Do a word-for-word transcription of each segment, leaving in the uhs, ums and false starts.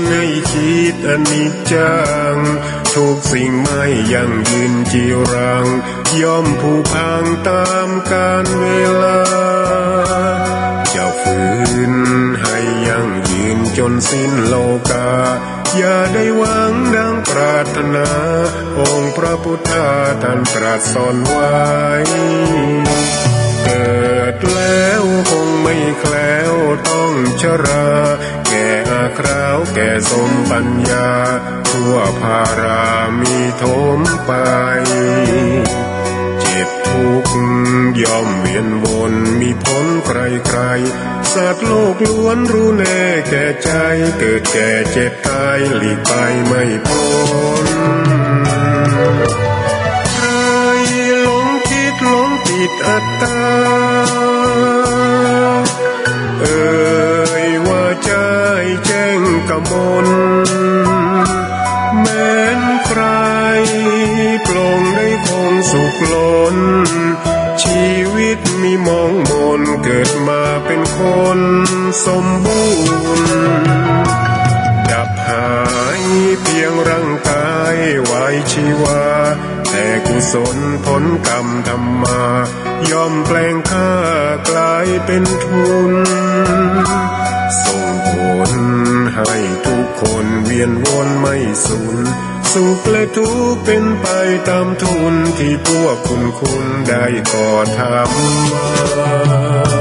ในจิตอนิจจัง ทุกสิ่งไม่ยั่งยืนจีรัง ย่อมผุพังตามกาลเวลา จะฝืนให้ยั่งยืนจนสิ้นโลกา อย่าได้หวังดังปรารถนา องค์พระพุทธาท่านตรัสสอนไว้ เกิดแล้วคงไม่แคล้วต้องชรา แก่อาคราวแก่สมปัญญา ทั่วพารามีโถมไป เจ็บทุกข์ย่อมเวียนวนมีพ้นใครๆ สัตว์โลกล้วนรู้แน่แก่ใจ เกิดแก่เจ็บตายหลีกไปไม่พ้น ใครหลงคิดหลงผิดอัตตา เอ่ยว่าใจแจ้งกมล แม้นใครปลงได้คงสุขล้น ชีวิตมีมองมน เกิดมาเป็นคนสมบูรณ์ ดับหายเพียงร่างกายไว้ชีวา แต่กุศลผลกรรมทำมา ย่อมแปลงค่ากลายเป็นทุน ส่งผลให้ทุกคนเวียนวนไม่สูญ สุขและทุกข์เป็นไปตามทุน ที่พวกคุณคุณได้ก่อทำมา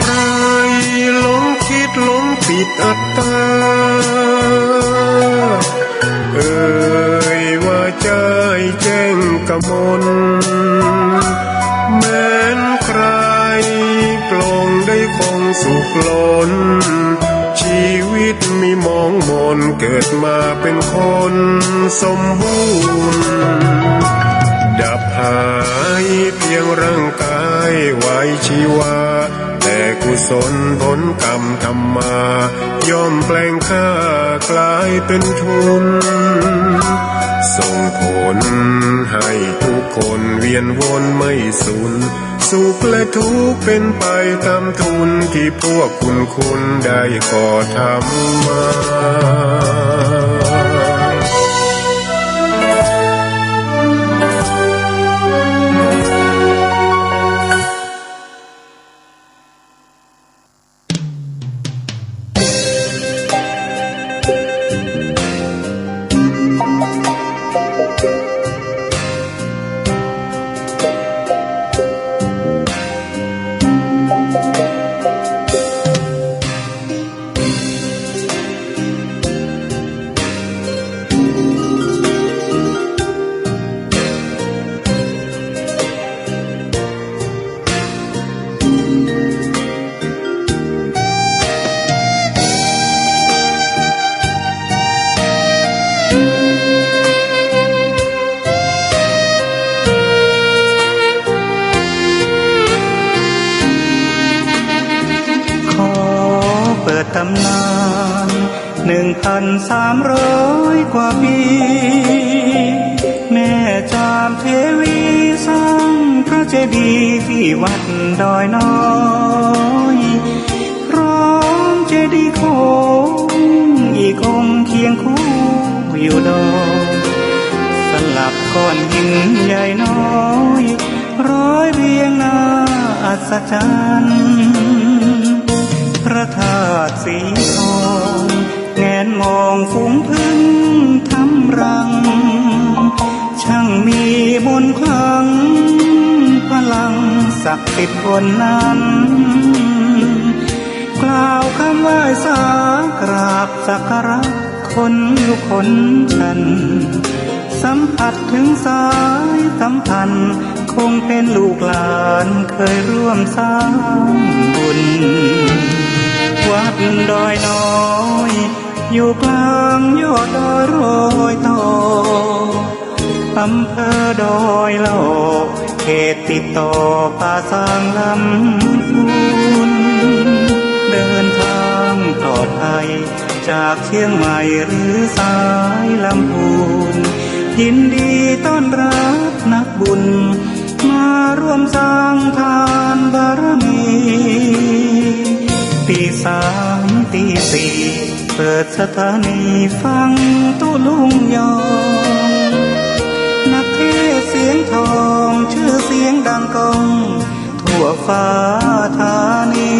ใครหลงคิดหลงผิดอัตตา เอ่ยว่าใจแจ้งกมล แม้นใครปลงได้คงสุขล้น ชีวิตมีมองมน เกิดมาเป็นคนสมบูรณ์ ดับหายเพียงร่างกายไว้ชีวา แต่กุศลผลกรรมทำมา ย่อมแปลงค่ากลายเป็นทุน ส่งผลให้ทุกคนเวียนวนไม่สูญ สุขและทุกข์เป็นไปตามทุน ที่พวกคุณคุณได้ก่อทำมา ขอเปิดตำนาน หนึ่งพันสามร้อยกว่าปี แม่จามเทวีสร้างพระเจดีย์ที่วัดดอยน้อย พร้อมเจดีย์โค้งอีกองค์เคียงคู่อยู่ดอย สลับก้อนหินใหญ่น้อย ร้อยเรียงน่าอัศจรรย์ พระธาตุสีทอง แงนมองฝูงผึ้งทำรัง ช่างมีมนต์ขลัง พลังศักดิ์สิทธิ์บนนั้น กล่าวคำไหว้สากราบสักการะคนลุกคนชัน สัมผัสถึงสายสัมพันธ์ คงเป็นลูกหลานเคยร่วมสร้างบุญ วัดดอยน้อย อยู่กลางยอดดอยรอยต่อ อำเภอดอยหล่อ เขตติดต่อป่าซางลำพูน เดินทางปลอดภัย จากเชียงใหม่หรือสายลำพูน ยินดีต้อนรับนักบุญ มาร่วมสร้างทานบารมี ตีสามตีสี่ เปิดสถานีฟังตุ๊ลุงยอง นักเทศน์เสียงทอง ชื่อเสียงดังก้อง ทั่วฟ้าธานี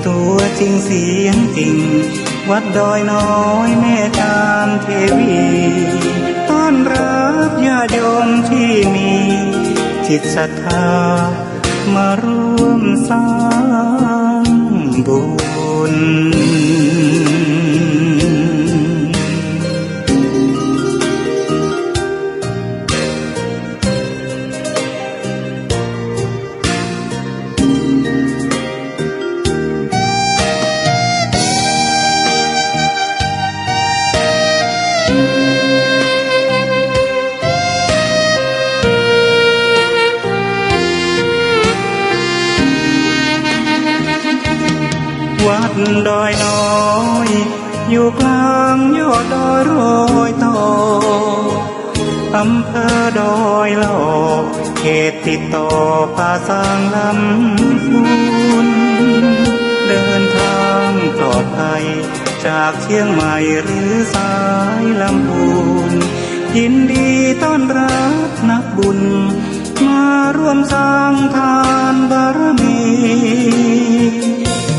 ตัวจริงเสียงจริง วัดดอยน้อยแม่จามเทวี ต้อนรับญาติโยมที่มีจิตศรัทธา มาร่วมสร้างบุญ วัดดอยน้อย อยู่กลางยอดดอยรอยต่อ อำเภอดอยหล่อ เขตติดต่อป่าซางลำพูน เดินทางปลอดภัย จากเชียงใหม่หรือสายลำพูน ยินดีต้อนรับนักบุญ มาร่วมสร้างทานบารมี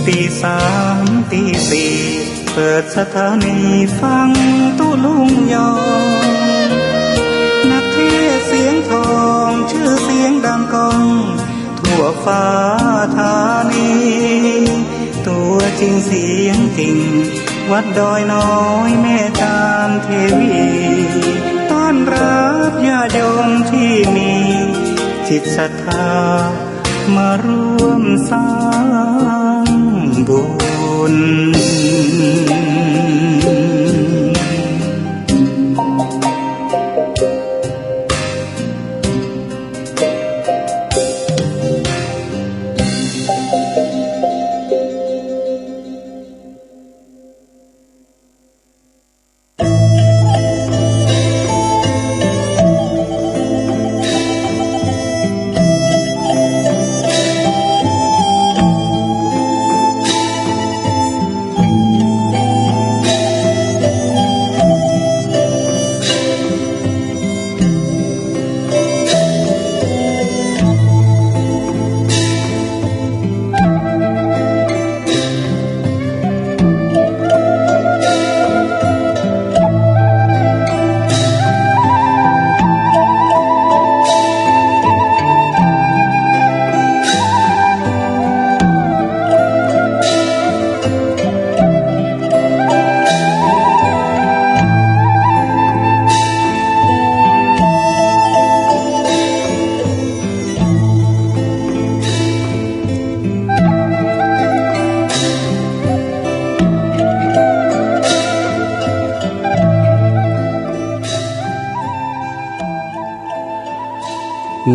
ตีสามตีสี่ เปิดสถานีฟังตุ๊ลุงยอง นักเทศน์เสียงทอง ชื่อเสียงดังก้อง ทั่วฟ้าธานี ตัวจริงเสียงจริง วัดดอยน้อยแม่จามเทวี ต้อนรับญาติโยมที่มีจิตศรัทธา มาร่วมสร้างบุญ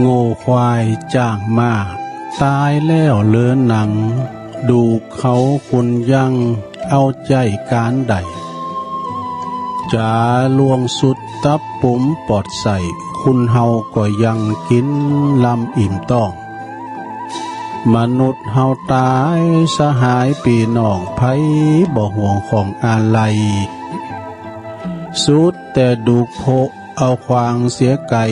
งัวควายจ๊างม้า ตายแล้วเหลือหนัง ดูกเขาคนยังเอาใจ๊ก๋านใด จ๋าล่วงสุดตับผมปอดไส้ คนเฮาก็ยังกินลำอิ่มต๊อง มนุษย์เฮาต๋ายสหายปี้น้อง ไผบ่ห่วงของอาลัย สุดแต่ดูกโพะ เอาขว้างเสียไก๋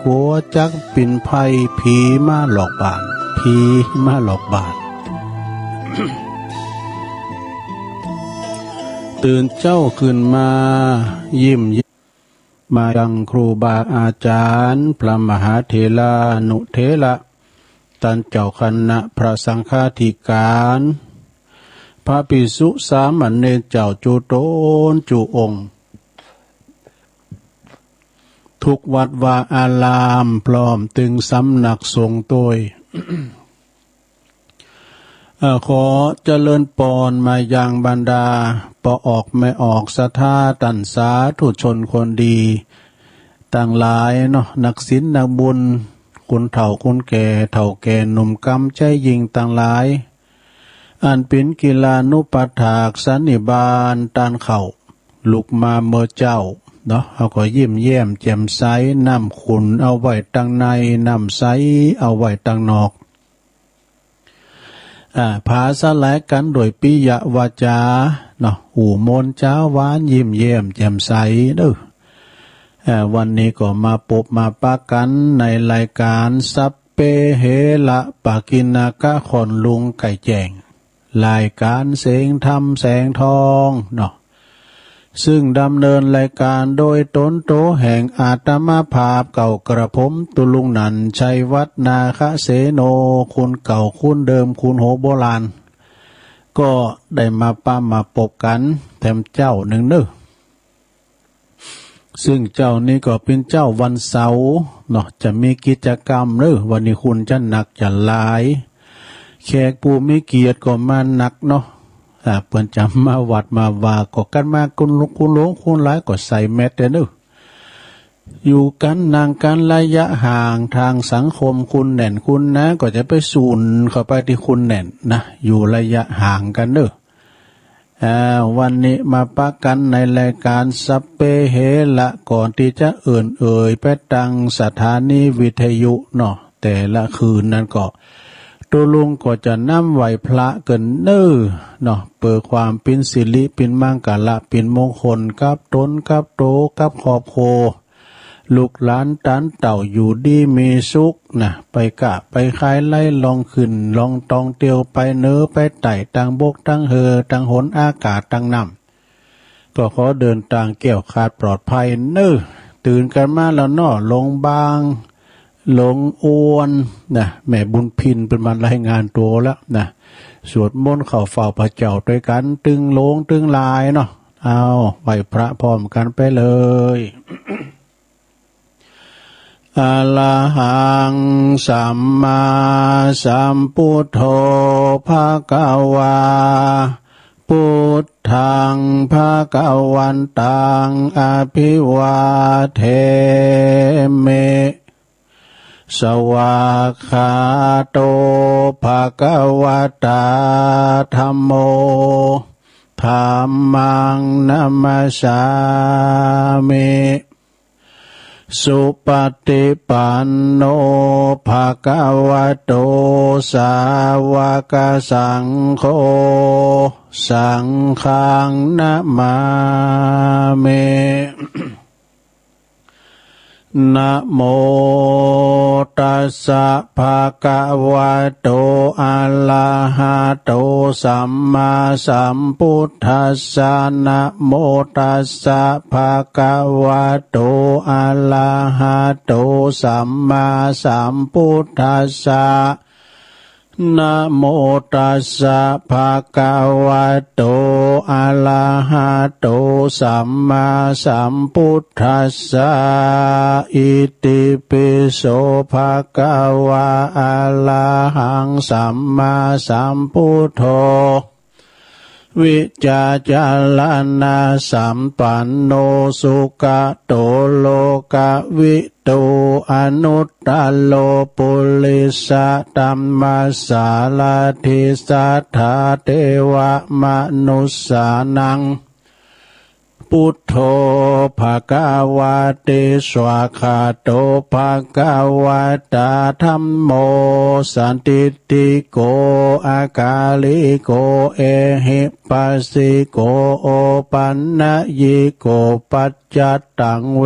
กั๋วจักปินไพ่ ผีมาหลอกบ้าน ผีมาหลอกบ้าน ตื่นเจ๊าขึ้นมา ยิ้ม มายังครูบาอาจ๋ารย์ พระมหาเถรานุเถระ ต้านเจ้าคณะพระสังฆาธิก๋าน พระภิกษุสามเณรเจ้าจุ๊ตนจุ๊องค์ ทุกวัดวาอาราม พร้อมตึงสำนักสงฆ์ตวย เอ่อ ขอเจริญปอนมายังบรรดาป้อออกแม่ออก ศรัทธาต้านสาธุชนคนดีตังหลายเนาะ นักศีลนักบุญ คนเฒ่าคนแก่ เฒ่าแก่หนุ่มกำไจ๊ญิงตังหลาย อันเป๋นกิลานุปัฏฐากสันนิบาตต้านเฮา ลุกมาเมื่อเจ๊าเนาะ เฮาก็ยิ้มแย้มแจ่มใส น้ำขุ่นเอาไว้ตังใน น้ำใสเอาไว้ตังนอก อ่า ผาสลายกั๋นโดยปิยวาจาเนาะ อู้มนต์จ๋าหวาน ยิ้มแย้มแจ่มใสเด้อ อ่า วันนี้ก็มาปบมาปะกั๋นในรายการ สัพเพเหระปกิณณกะ ค่อนลุงไก่แจ้ง รายการเสียงธรรมแสงทองเนาะ ซึ่งดำเนินรายการโดยตนโตแห่งอาตมาภาพเก่ากระผม ตุลุงหนันชัยวัฒน์ นาคเสโน คนเก่าคนเดิม คนโหโบราณ ก็ได้มาปะมาปบกั๋นแถมเจ๊าหนึ่งเน้อ ซึ่งเจ๊านี้ก็เป๋นเจ๊าวันเสาร์เนาะ จะมีกิจกรรมเน้อ วันนี้คนจะหนักจะหลาย แขกผู้มีเกียรติก็มาหนักเนาะ อ่า เปิ้นจะมาวัดมาวา ก็กั๋นมาคนหลวง คนหลวง คนหลายก็ใส่แมสก์เน้อ อยู่กั๋น นั่งกั๋น ระยะห่างทางสังคม คนแน่นคนหนา ก็จะไปสูนเข้าไปตี้คนแน่นนะ อยู่ระยะห่างกั๋นเน้อ อ่า วันนี้มาปะกั๋นในรายการสัพเพเหระ ก่อนตี้จะเอิ้นเอ่ยไปตังสถานีวิทยุเนาะ แต่ละคืนนั้นก็ ตุลุงก็จะนำไหว้พระเกินเน้อเนาะ เปื้อความเป๋นสิริ เป๋นมังคละ เป๋นมงคลกับตนกับโต กับครอบครัว ลูกหลานตานเต้าอยู่ดีมีสุขนะ ไปก๊าไปขาย ไหลล่องขึ้นล่องต่อง เตียวไปเหนือไปใต้ ตังบกตังเฮือ ตังหนอากาศตังน้ำ ก็ขอเดินตางแคล้วคลาดปลอดภัยเน้อ ตื่นกั๋นมาแล้วเนาะ หลวงบาง หลวงอ้วนนะ แม่บุญพินเปิ้นมารายงานตั๋วแล้วนะ สวดมนต์เข้าเฝ้าพระเจ้าตวยกั๋น ตึงหลวงตึงหลายเนาะ เอา ไหว้พระพร้อมกั๋นไปเลย อะระหัง สัมมาสัมพุทโธ ภะคะวา พุทธัง ภะคะวันตัง อะภิวาเทมิ สวากขาโต ภะคะวะตา ธัมโม ธัมมัง นะมัสสามิ สุปฏิปันโน ภะคะวะโต สาวกสังโฆ สังฆัง นะมามิ นะโมตัสสะ ภะคะวะโต อะระหะโต สัมมาสัมพุทธัสสะ นะโมตัสสะ ภะคะวะโต อะระหะโต สัมมาสัมพุทธัสสะ นะโมตัสสะ ภะคะวะโต อะระหะโต สัมมาสัมพุทธัสสะ อิติปิโส ภะคะวา อะระหัง สัมมาสัมพุทโธ วิชชาจารณสัมปันโน สุขะโต โลกวิ ทู อนุตตะโร ปุริสะธัมมะสารถิ สัทธา เทวะ มนุสสานัง พุทโธ ภะคะวะติ สวากขาโต ภะคะวะตา ธัมโม สันทิฏฐิโก อะกาลิโก เอหิปัสสิโก โอปันนยิโก ปัจจัตตัง เว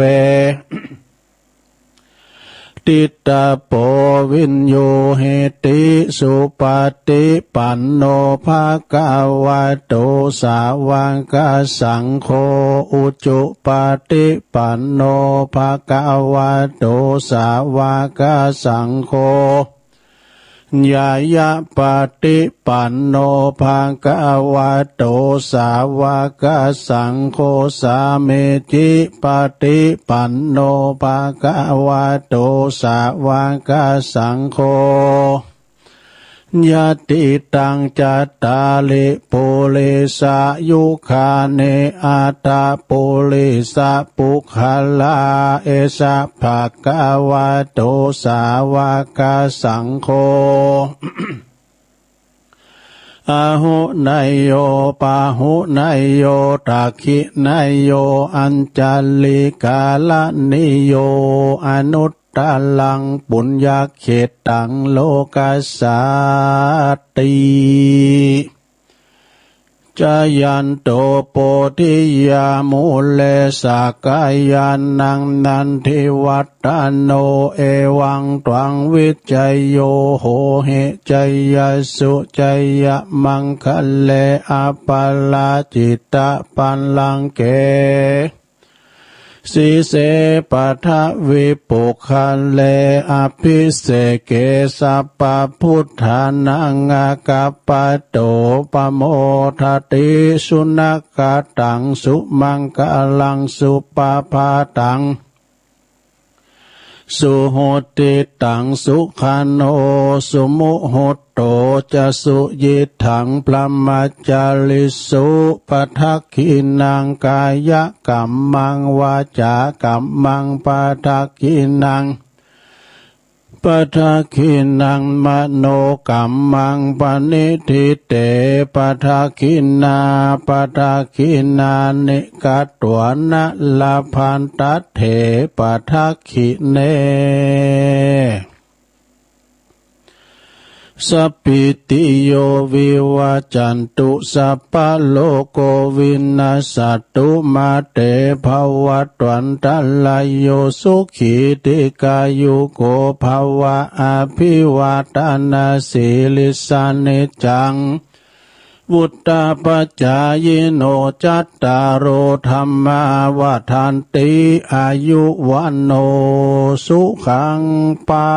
ทิตตะโพ วิญญูหิติ สุปฏิปันโน ภะคะวะโต สาวกสังโฆ อุจุปฏิปันโน ภะคะวะโต สาวกสังโฆ ญาญาปฏิปันโน ภะคะวะโต สาวกสังโฆ สามีจิปฏิปันโน ภะคะวะโต สาวกสังโฆ ยะติตัง จัตตาริ ปุริสายุคานิ อัตถะปุริสะปุคคละ เอสะ ภะคะวะโต สาวกสังโฆ อาหุเนยโย ปาหุเนยโย ทักขิเนยโย อัญชลิกาลานิโย อนุตตรัง ปุญญเขตตัง โลกัสสาติ จายันโต โพธิยามูเล สักขายานัง นันทิวัฒโน เอวังตวัง วิชชโย โหหิ จยสสุ จยมังคะเล อปาราจิตะปัลลังเก สีเส ปะทะวิปุคคะเล อภิเสเก สัพพะพุทธานัง อากัปปะโต ปะโมทะติ สุนักขะตัง สุมังคะลัง สุปะภาตัง สุหุตติตัง สุขันโน สุมุหุตโต จะ สุยิตถัง พรหมจาริสุ ปะทักขิณัง กายะกัมมัง วาจากัมมัง ปะทักขิณัง ปะทักขิณัง มโนกัมมัง ปะนิฏฐิเต ปะทักขิณา ปะทักขิณานิ กัตวานะ ละพันตัตเถ ปะทักขิเณ สัพพิติโย วิวัชชันตุ สัพพะโรโค วินัสสันตุ มา เต ภะวัตวันตะราโย สุขี ทีฆายุโก ภะวะ อะภิวาทะนะสีลิสสะ นิจจัง วุฑฒาปะจายิโน จัตตาโร ธัมมา วัฑฒันติ อายุ วัณโณ สุขัง พะ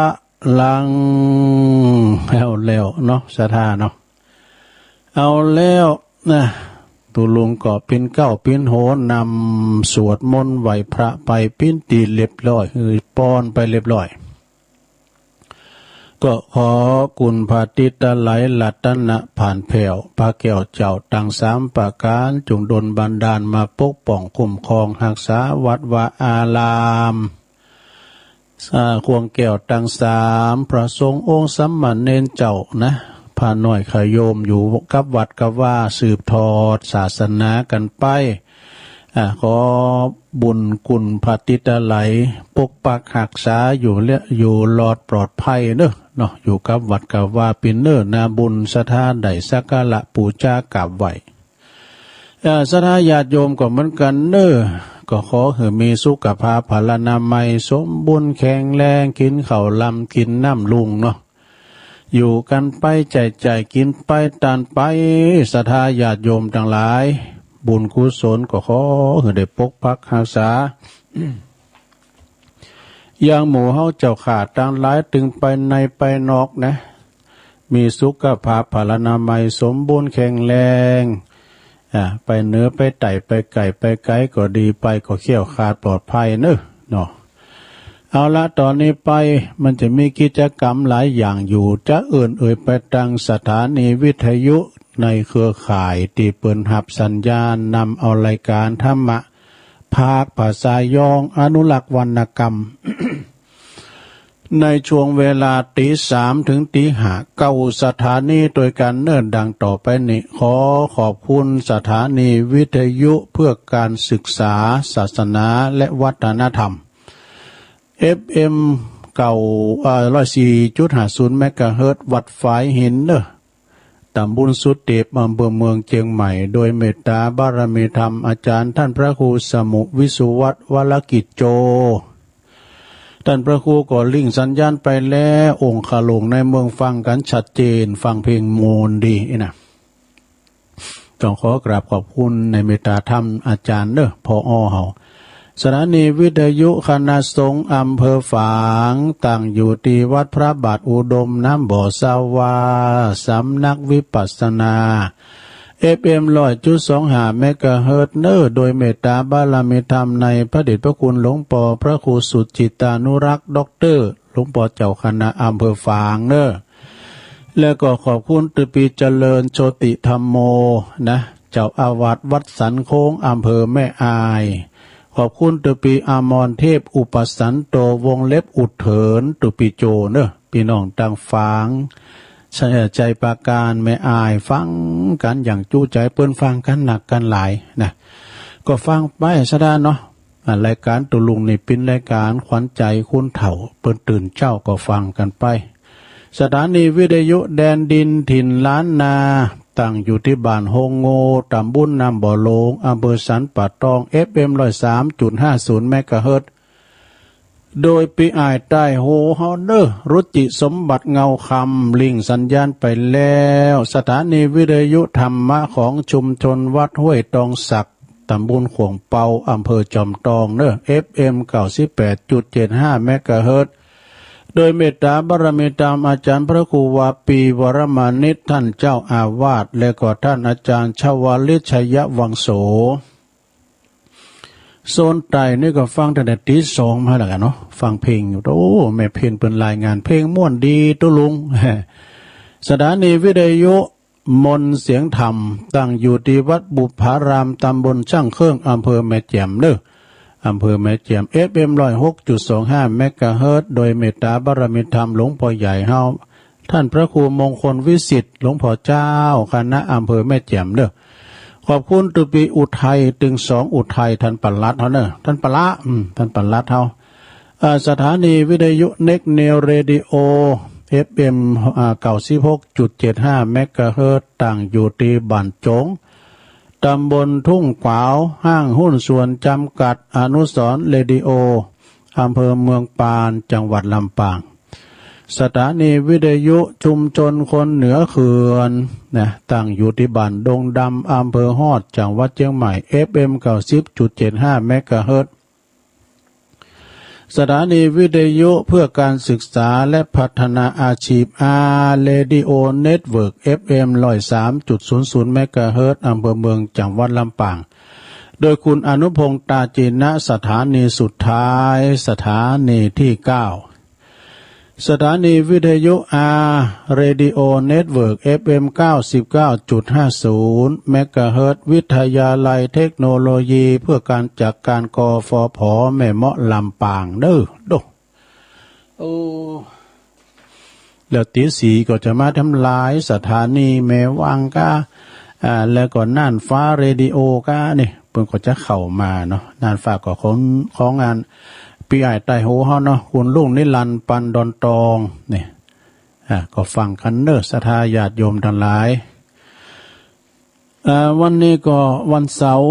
ลัง เอาแล้วเนาะ ศรัทธาเนาะ เอาแล้วนะ ตุ๊ลุงก็ปิ้นเก๊าปิ้นโห นำสวดมนต์ไหว้พระไปปิ้นตี้เรียบร้อย หื้อปอนไปเรียบร้อย ก็ขอคุณพระติตะไลยรัตนะผ่านแผ้ว พระแก้วเจ้าตังสามประก๋าน จงดลบันดาลมาปกป้องคุ้มครองฮักษาวัดวาอาราม อ่า ควงแก้วตังสาม พระสงฆ์องค์สามเณรเจ้านะ พระน้อยขะโยมอยู่กับวัดกับวา สืบทอดศาสนากันไป อ่า ขอบุญคุณพระติตะไลยปกปักฮักษาอยู่และอยู่รอดปลอดภัยเด้อเนาะ อยู่กับวัดกับวาปิ้นเน้อ นาบุญศรัทธาได้สักการะปู๋จากราบไหว้ เอ่อ ศรัทธาญาติโยมก็เหมือนกันเน้อ ก็ขอหื้อมีสุขภาพพลานามัยสมบูรณ์แข็งแรง กินข้าวลำกินน้ำลุ่งเนาะ อยู่กันไป ใจ๊จ่ายกินไป ตานไป ศรัทธาญาติโยมตังหลาย บุญกุศลก็ขอหื้อได้ปกปักฮักษา อย่างหมู่เฮาเจ้าข้าตังหลาย ตึงไปในไปนอกนะ มีสุขภาพพลานามัยสมบูรณ์แข็งแรง อ่า ไปเหนือไปใต้ ไปใก้ไปไก๋ก็ดี ไปก็แคล้วคลาดปลอดภัยเน้อเนาะ เอาละ ตอนนี้ไปมันจะมีกิจกรรมหลายอย่างอยู่ จะเอิ้นเอ่ยไปตังสถานีวิทยุในเครือข่ายตี้เปิ้นฮับสัญญาณนำเอารายการธรรมะ ภาคภาษายอง อนุรักษ์วรรณกรรม ในช่วงเวลาตีสามถึงตีห้า เก้าสถานีตวยกั๋นเน้อ ดังต่อไปนี้ ขอขอบคุณสถานีวิทยุเพื่อการศึกษาศาสนาและวัฒนธรรม เอฟเอ็ม เก้า เอ่อ ร้อยสี่จุดห้าศูนย์เมกะเฮิรตซ์ วัดฝายหินเน้อ ตำบลสุเตพ อำเภอเมืองเชียงใหม่ โดยเมตตาบารมีธรรมอาจารย์ท่านพระครูสมุห์ วิสุวัฒน์ วรกิจโจ ท่านพระครูก็ลิงก์สัญญาณไปแล้ว องค์ขะหลวงในเมืองฟังกั๋นชัดเจน ฟังเพลงม่วนดีนะ ต้องขอกราบขอบคุณในเมตตาธรรมอาจารย์เน้อ ผอ.เฮา สถานีวิทยุคณะสงฆ์อำเภอฝาง ตั้งอยู่ที่วัดพระบาทอุดมน้ำบ่อสวา สำนักวิปัสสนา เอฟเอ็ม ร้อยจุดสองห้า เมกะเฮิรตซ์เนอ โดยเมตตาบารมีธรรมในพระเดชพระคุณหลวงปอพระครูสุจิตานุรักษ์ ด็อกเตอร์ หลวงปอเจ้าคณะอำเภอฝางเนอ แล้วก็ขอบคุณตื้อปีเจริญโชติธัมโม นะ เจ้าอาวาสวัดสันโค้ง อำเภอแม่อาย ขอบคุณตื้อปีอมรเทพ อุปสันโต วงเล็บอุดเถิน ตื้อปีโจเนอ พี่น้องตางฝาง ชัยปราการ แม่อาย ฟังกั๋นอย่างจุใจ เปิ้นฟังกั๋นนักกั๋นหลายนะ ก็ฟังไปสะดาเนาะ อ่ะ รายก๋านตุ๊ลุงนี่เป๋นรายก๋านขวัญใจคนเฒ่า เปิ้นตื่นเจ๊าก็ฟังกั๋นไป สถานีวิทยุแดนดินถิ่นล้านนา ตั้งอยู่ตี้บ้านโฮงโง่ ตำบลน้ำบ่อโหลง อำเภอสันป่าตอง เอฟเอ็ม ร้อยสามจุดห้าศูนย์ เมกะเฮิรตซ์ โดยปี้อ้ายใต้ฮู้เฮาเนอ รุจิสมบัติเงาคำ ริ่งสัญญาณไปแล้ว สถานีวิทยุธรรมะของชุมชนวัดห้วยตองสัก ตำบลข่วงเปา อำเภอจอมตองเนอ เอฟเอ็ม เก้าสิบแปดจุดเจ็ดห้า เมกะเฮิรตซ์ โดยเมตตาบารมีธรรมอาจารย์พระครูวาปี วรมานิช ท่านเจ้าอาวาส และก็ท่านอาจารย์ชวลิต ชัยวังโส โซนใต้นี่ก็ฟังตั้งแต่ตีสองมาแล้วกั๋นเนาะ ฟังเพลงอยู่ โอ้ แม่เพ็ญเปิ้นรายงานเพลงม่วนดีตุ๊ลุง สถานีวิทยุมนต์เสียงธรรม ตั้งอยู่ตี้วัดบุพพาราม ตำบลช่างเครื่อง อำเภอแม่แจ่มเนอ อำเภอแม่แจ่ม เอฟเอ็ม ร้อยหกจุดสองห้า เมกะเฮิรตซ์ โดยเมตตาบารมีธรรมหลวงพ่อใหญ่เฮา ท่านพระครูมงคลวิสิทธิ์ หลวงพ่อเจ้าคณะอำเภอแม่แจ่มเนอ ขอบคุณตื้อปีอุทัย ตึงสองอุทัย ท่านปลัดเฮาเนอ ท่านปลัด อืม ท่านปลัดเฮา อ่า สถานีวิทยุเน็กนิวเรดิโอ เอฟเอ็ม อ่า เก้าสิบหกจุดเจ็ดห้า เมกะเฮิรตซ์ ตั้งอยู่ตี้บ้านจง ตำบลทุ่งขวาว ห้างหุ้นส่วนจำกัดอนุสรณ์เรดิโอ อำเภอเมืองปาน จังหวัดลำปาง สถานีวิทยุชุมชนคนเหนือเขื่อน นะ ตั้งอยู่ตี้บ้านดงดำ อำเภอฮอด จังหวัดเชียงใหม่ เอฟเอ็ม เก้าสิบจุดเจ็ดห้า เมกะเฮิรตซ์ สถานีวิทยุเพื่อการศึกษาและพัฒนาอาชีพ อาร์ เรดิโอ เน็ตเวิร์ก เอฟเอ็ม ร้อยสามจุดศูนย์ศูนย์ เมกะเฮิรตซ์ อำเภอเมือง จังหวัดลำปาง โดยคุณอนุพงษ์ ตาจีนะ สถานีสุดท้าย สถานีที่เก้า สถานีวิทยุ อาร์ เรดิโอ เน็ตเวิร์ก เอฟเอ็ม เก้าสิบเก้าจุดห้าศูนย์ เมกะเฮิรตซ์ วิทยาลัยเทคโนโลยีเพื่อการจัดการ กฟผ แม่เมาะ ลำปางเนอ โด โอ้ แล้วตีสี่ก็จะมาทำลายสถานีแม่วังก้า อ่า แล้วก็น่านฟ้าเรดิโอก้านี่ เปิ้นก็จะเข้ามาเนาะ น่านฟ้าก็ของ ของงาน ปี้อ้ายใต้ฮู้เฮาเนาะ คุณลุงนิรันดร์ ปันดอนตอง นี่ อ่า ก็ฟังกั๋นเนอ ศรัทธาญาติโยมตังหลาย อ่า วันนี้ก็วันเสาร์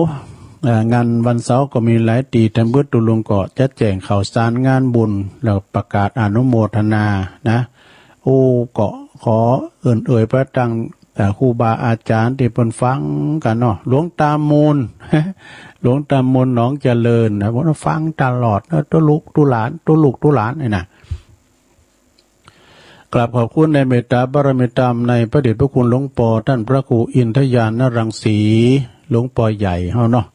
อ่า งานวันเสาร์ก็มีหลายตี้ แต่เบิดตุ๊ลุงก็จะแจ้งข่าวสารงานบุญ แล้วประกาศอนุโมทนานะ โอ้ ก็ขอเอิ้นเอ่ยไปตัง อ่า ครูบาอาจ๋ารย์ตี้เปิ้นฟังกั๋นเนาะ หลวงตามูล หลวงตามูล หนองเจริญนะ เปิ้นฟังตลอดเนาะ ตุ๊ลุกตุ๊หลาน ตุ๊ลุกตุ๊หลานนี่นะ กราบขอบคุณในเมตตาบารมีธรรมในพระเดชพระคุณหลวงปอ ท่านพระครูอินทญาณรังสี หลวงปอใหญ่เฮาเนาะ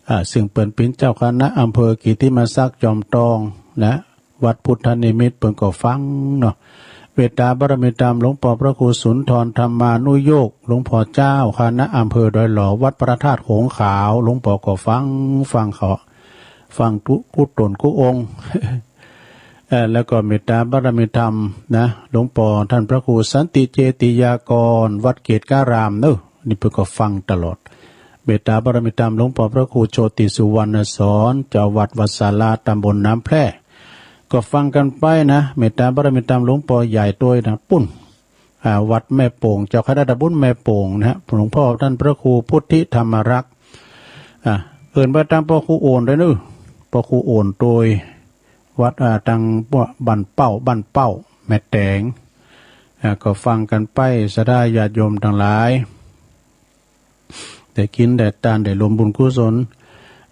อ่า ซึ่งเปิ้นเป๋นเจ้าคณะอำเภอกิตติมศักดิ์จอมตอง และวัดพุทธนิมิตร เปิ้นก็ฟังเนาะ เมตตาบารมีธรรมหลวงปอพระครูสุนทรธรรมานุโยค หลวงปอเจ้าคณะอำเภอดอยหล่อ วัดพระธาตุโขงขาว หลวงปอก็ฟัง ฟังเขา ฟังกู้ กู้ต๋นกู้องค์ เอ่อ แล้วก็เมตตาบารมีธรรมนะ หลวงปอท่านพระครูสันติเจติยากร วัดเกตุการามเนอะ นี่เปิ้นก็ฟังตลอด เมตตาบารมีธรรมหลวงปอพระครูโชติสุวรรณสอน เจ้าวัดวัดสาลา ตำบลน้ำแพร่ ก็ฟังกั๋นไปนะ เมตตาบารมีธรรมหลวงปอใหญ่ตวยนะ ปุ้น อ่า วัดแม่โป่ง เจ้าคณะตำบลแม่โป่งนะฮะ หลวงพ่อท่านพระครูพุทธิธรรมรักษ์ อ่า เอิ้นไปตางปอครูโอนด้วยเนอะ ปอครูโอนตวย วัด อ่า ตางปอบ้านเป้า บ้านเป้า แม่แตง อ่า ก็ฟังกั๋นไป ศรัทธาญาติโยมตังหลาย ได้กินได้ตาน ได้ร่วมบุญกุศล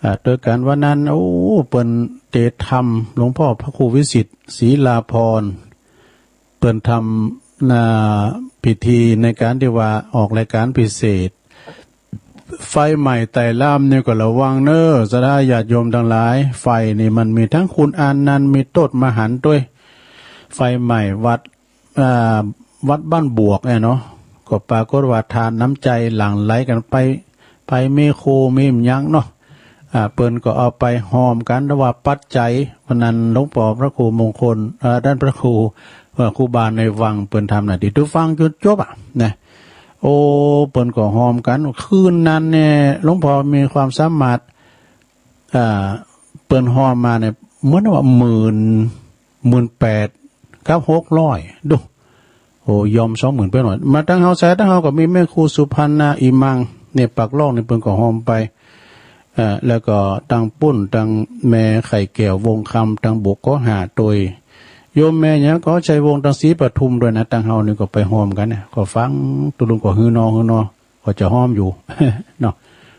อ่า โดยการว่านั้น โอ้ เปิ้นเตรียมทำ หลวงพ่อพระครูวิสิทธิ์ ศรีลาภรณ์ เปิ้นทำ อ่า พิธีในการที่ว่าออกรายการพิเศษ ไฟไหม้ไต่ล่ามนี่ก็ระวังเน้อ ศรัทธาญาติโยมทั้งหลาย ไฟนี่มันมีทั้งคุณอานันต์ มีโทษมหันต์ด้วย ไฟไหม้วัด อ่า วัดบ้านบวกเนี่ยเนาะ ก็ปรากฏว่าทานน้ำใจหลั่งไหลกันไป ไปมีครูมีหยังเนาะ อ่า เปิ้นก็เอาไปฮอมกัน แต่ว่าปัจจัยวันนั้นหลวงพ่อพระครูมงคล เอ่อ ท่านพระครู เอ่อ ครูบาในวังเปิ้นทำน่ะ ที่ทุกฟังจนจบอ่ะนะ โอ้ เปิ้นก็ฮอมกัน คืนนั้นเนี่ย หลวงพ่อมีความสามารถ อ่า เปิ้นฮอมมาเนี่ย เหมือนว่าหมื่น หมื่นแปดกับหกร้อย ดู โอ้ ยอมสองหมื่นไปหน่อย มาตังเฮาใส่ ตังเฮาก็มีแม่ครูสุพรรณา อิมัง เนี่ย ปากล่องนี่เปิ้นก็ฮอมไป เอ่อ แล้วก็ตังปุ้น ตังแม่ไข่แก้ว วงคำ ตังบุกก็หาโตย โยมแม่หยังก็ใช้วง ตังศรีปทุมด้วยนะ ตังเฮานี่ก็ไปฮอมกันเนี่ย ก็ฟัง ตุลุงก็ฮือนอ ฮือนอ ก็จะฮอมอยู่ เนาะ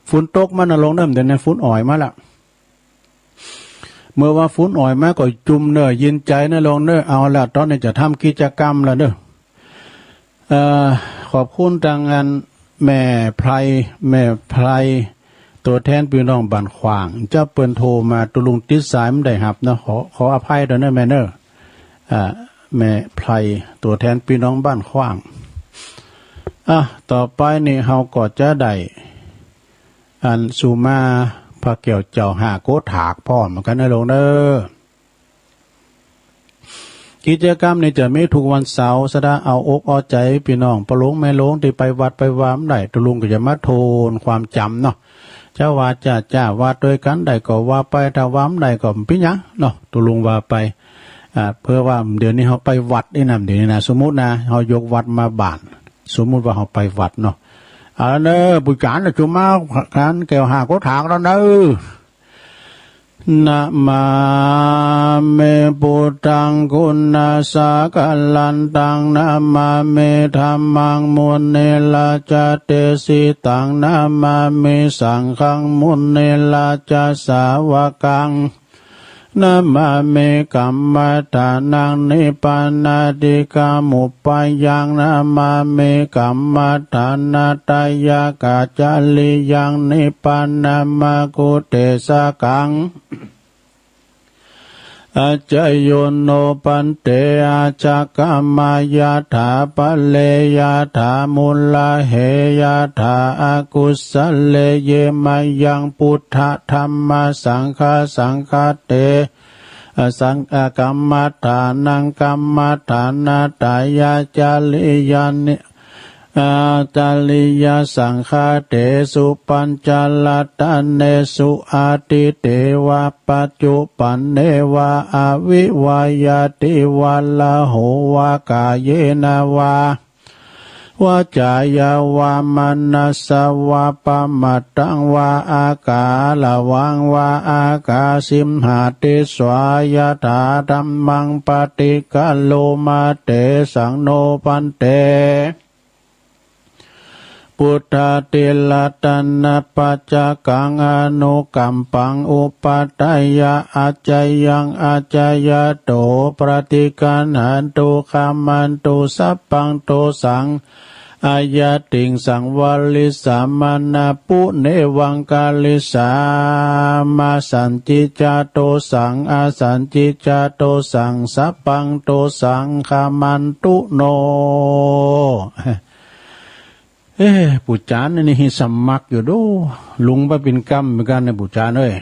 ฝนตกมานะลงเนิ่ม เดี๋ยวนี้ฝนอ่อยมาละ เมื่อว่าฝนอ่อยมาก็จุ่มเน้อ เย็นใจนะลงเน้อ เอาละ ตอนนี้จะทำกิจกรรมละเน้อ เอ่อ ขอบคุณทางอันแม่ไพร แม่ไพร ตัวแทนพี่น้องบ้านขว้าง เจ้าเปิ้นโทรมา ตุลุงติดสายบ่ได้ฮับเนาะ ขอ ขออภัยด้วยนะแม่เน้อ อ่า แม่ไพร ตัวแทนพี่น้องบ้านขว้าง อ่ะ ต่อไปนี่เฮาก็จะได้ อันสุมาพระแก้วเจ้าห้าโกถากพร้อมกันนะลงเน้อ กิจกรรมนี้จะมีทุกวันเสาร์ ศรัทธาเอาอกเอาใจพี่น้องป้อหลวงแม่หลวงที่ไปวัดไปวาบ่ได้ ตุลุงก็จะมาทวนความจ๋ำเนาะ จะว่าจะ จะว่าด้วยกันได้ก็ว่าไป ถ้าว่าบ่ได้ก็บ่เป็นหยังเนาะ ตุลุงว่าไป อ่า เพื่อว่าเดี๋ยวนี้เฮาไปวัดนี่นะ เดี๋ยวนี้นะ สมมุตินะ เฮายกวัดมาบ้าน สมมุติว่าเฮาไปวัดเนาะ เอาละเน้อ ปู่จ๋ารย์น่ะ สุมาพระแก้วห้าโกถากแล้วเน้อ นะมามิ พุทธัง คุณัสสะคะลันตัง นะมามิ ธัมมัง มุนิราชาเดสิตัง นะมามิ สังฆัง มุนิราชาสาวกัง นะมามิ กัมมัฏฐานัง นิพพานาธิกามุปปายัง นะมามิ กัมมัฏฐานาทายกะจริยัง นิพพานะมะกุเตสสะกัง อาจาโยโน ภันเต อาจจกรรมะยะถา ปะเรยะถา มุลละเหยะถา อกุสะเล เยมะยัง พุทธะธัมมะสังฆะ สังฆะเต อสัง อกัมมัฏฐานัง กัมมัฏฐานาทายะจริยานิ อาจาริยสังฆาเตสุ ปัญจรัตเนสุ อดีตเตวะ ปัจจุปันเนวะ อวิวัยยะติ วะระโหวะ กาเยนะวะ วาจายะวะ มะนัสสะวะ ปะมาทังวะ อาการะวังวะ อาคาสิมหาติสวา ยะถาธัมมัง ปะฏิคาโรมา เตสังโน ภันเต พุทธาธิรัตนะปัจจกัง อนุกัมปัง อุปัฏฐายะ อาจยัง อาจยะโต ปฏิคันหันตุ ขมันตุ สัพพังโตสัง อายะติง สังวาริสามา นะปุเนวังคาริสามา สันจิจจาโตสัง อสันจิจจาโตสัง สัพพังโตสัง ขมันตุโน เอ๊ะ ปู่จ๋ารย์นี่สมัครอยู่ดู ลุงไปเป็นกำเหมือนกันนะปู่จ๋ารย์เอ้ย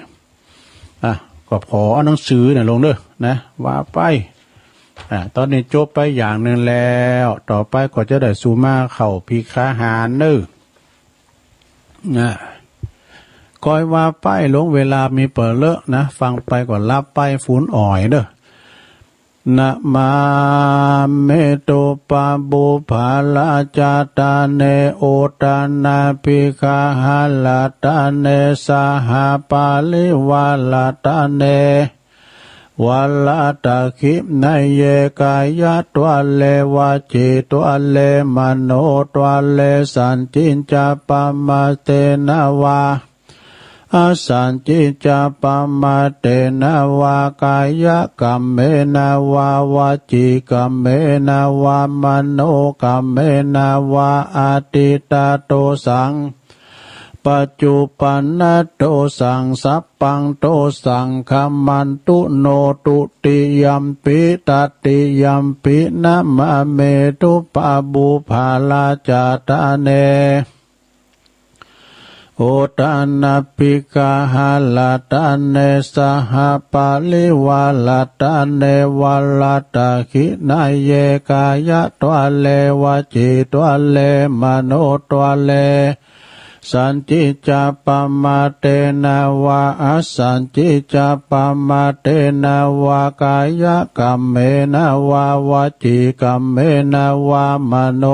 อ่ะ ก็ขอเอาหนังสือเนี่ยลงเด้อนะ ว่าไป อ่ะ ตอนนี้จบไปอย่างหนึ่งแล้ว ต่อไปก็จะได้สู่มาเข้าพิกขาหารเด้อ นะ คอยว่าไปหลวง เวลามีเป๋อเลอะนะ ฟังไปก็หลับไป ฝนอ่อยเด้อ นะมามิ ตุปะปุพพะราชาตาเน โอทานาภิกขาหะราตาเน สหปาริวาราตาเน วาราตะขิเนเย กายะทวาเร วจีทวาเร มโนทวาเร สันจิจจะปะมาเทนะวา อสัญญิจจปมาเทนะวากายกัมเมนะวาวจีกัมเมนะวามโนกัมเมนะวาอดีตโทสัง ปัจจุบันโทสัง สัพพังโทสัง ขมันตุโน ทุติยัมปิ ตติยัมปิ นะมะเม ทุปปะปุพพะราชาตะเน โอตานะปิกะหะราตะเน สหปะริวาราตะเน วาราตะขิณะเย กายะทวาเร วจีทวาเร มโนทวาเร สัญญิจจปมาเทนะวา อสัญญิจจปมาเทนะวากายกัมเมนะวาวจีกัมเมนะวามโน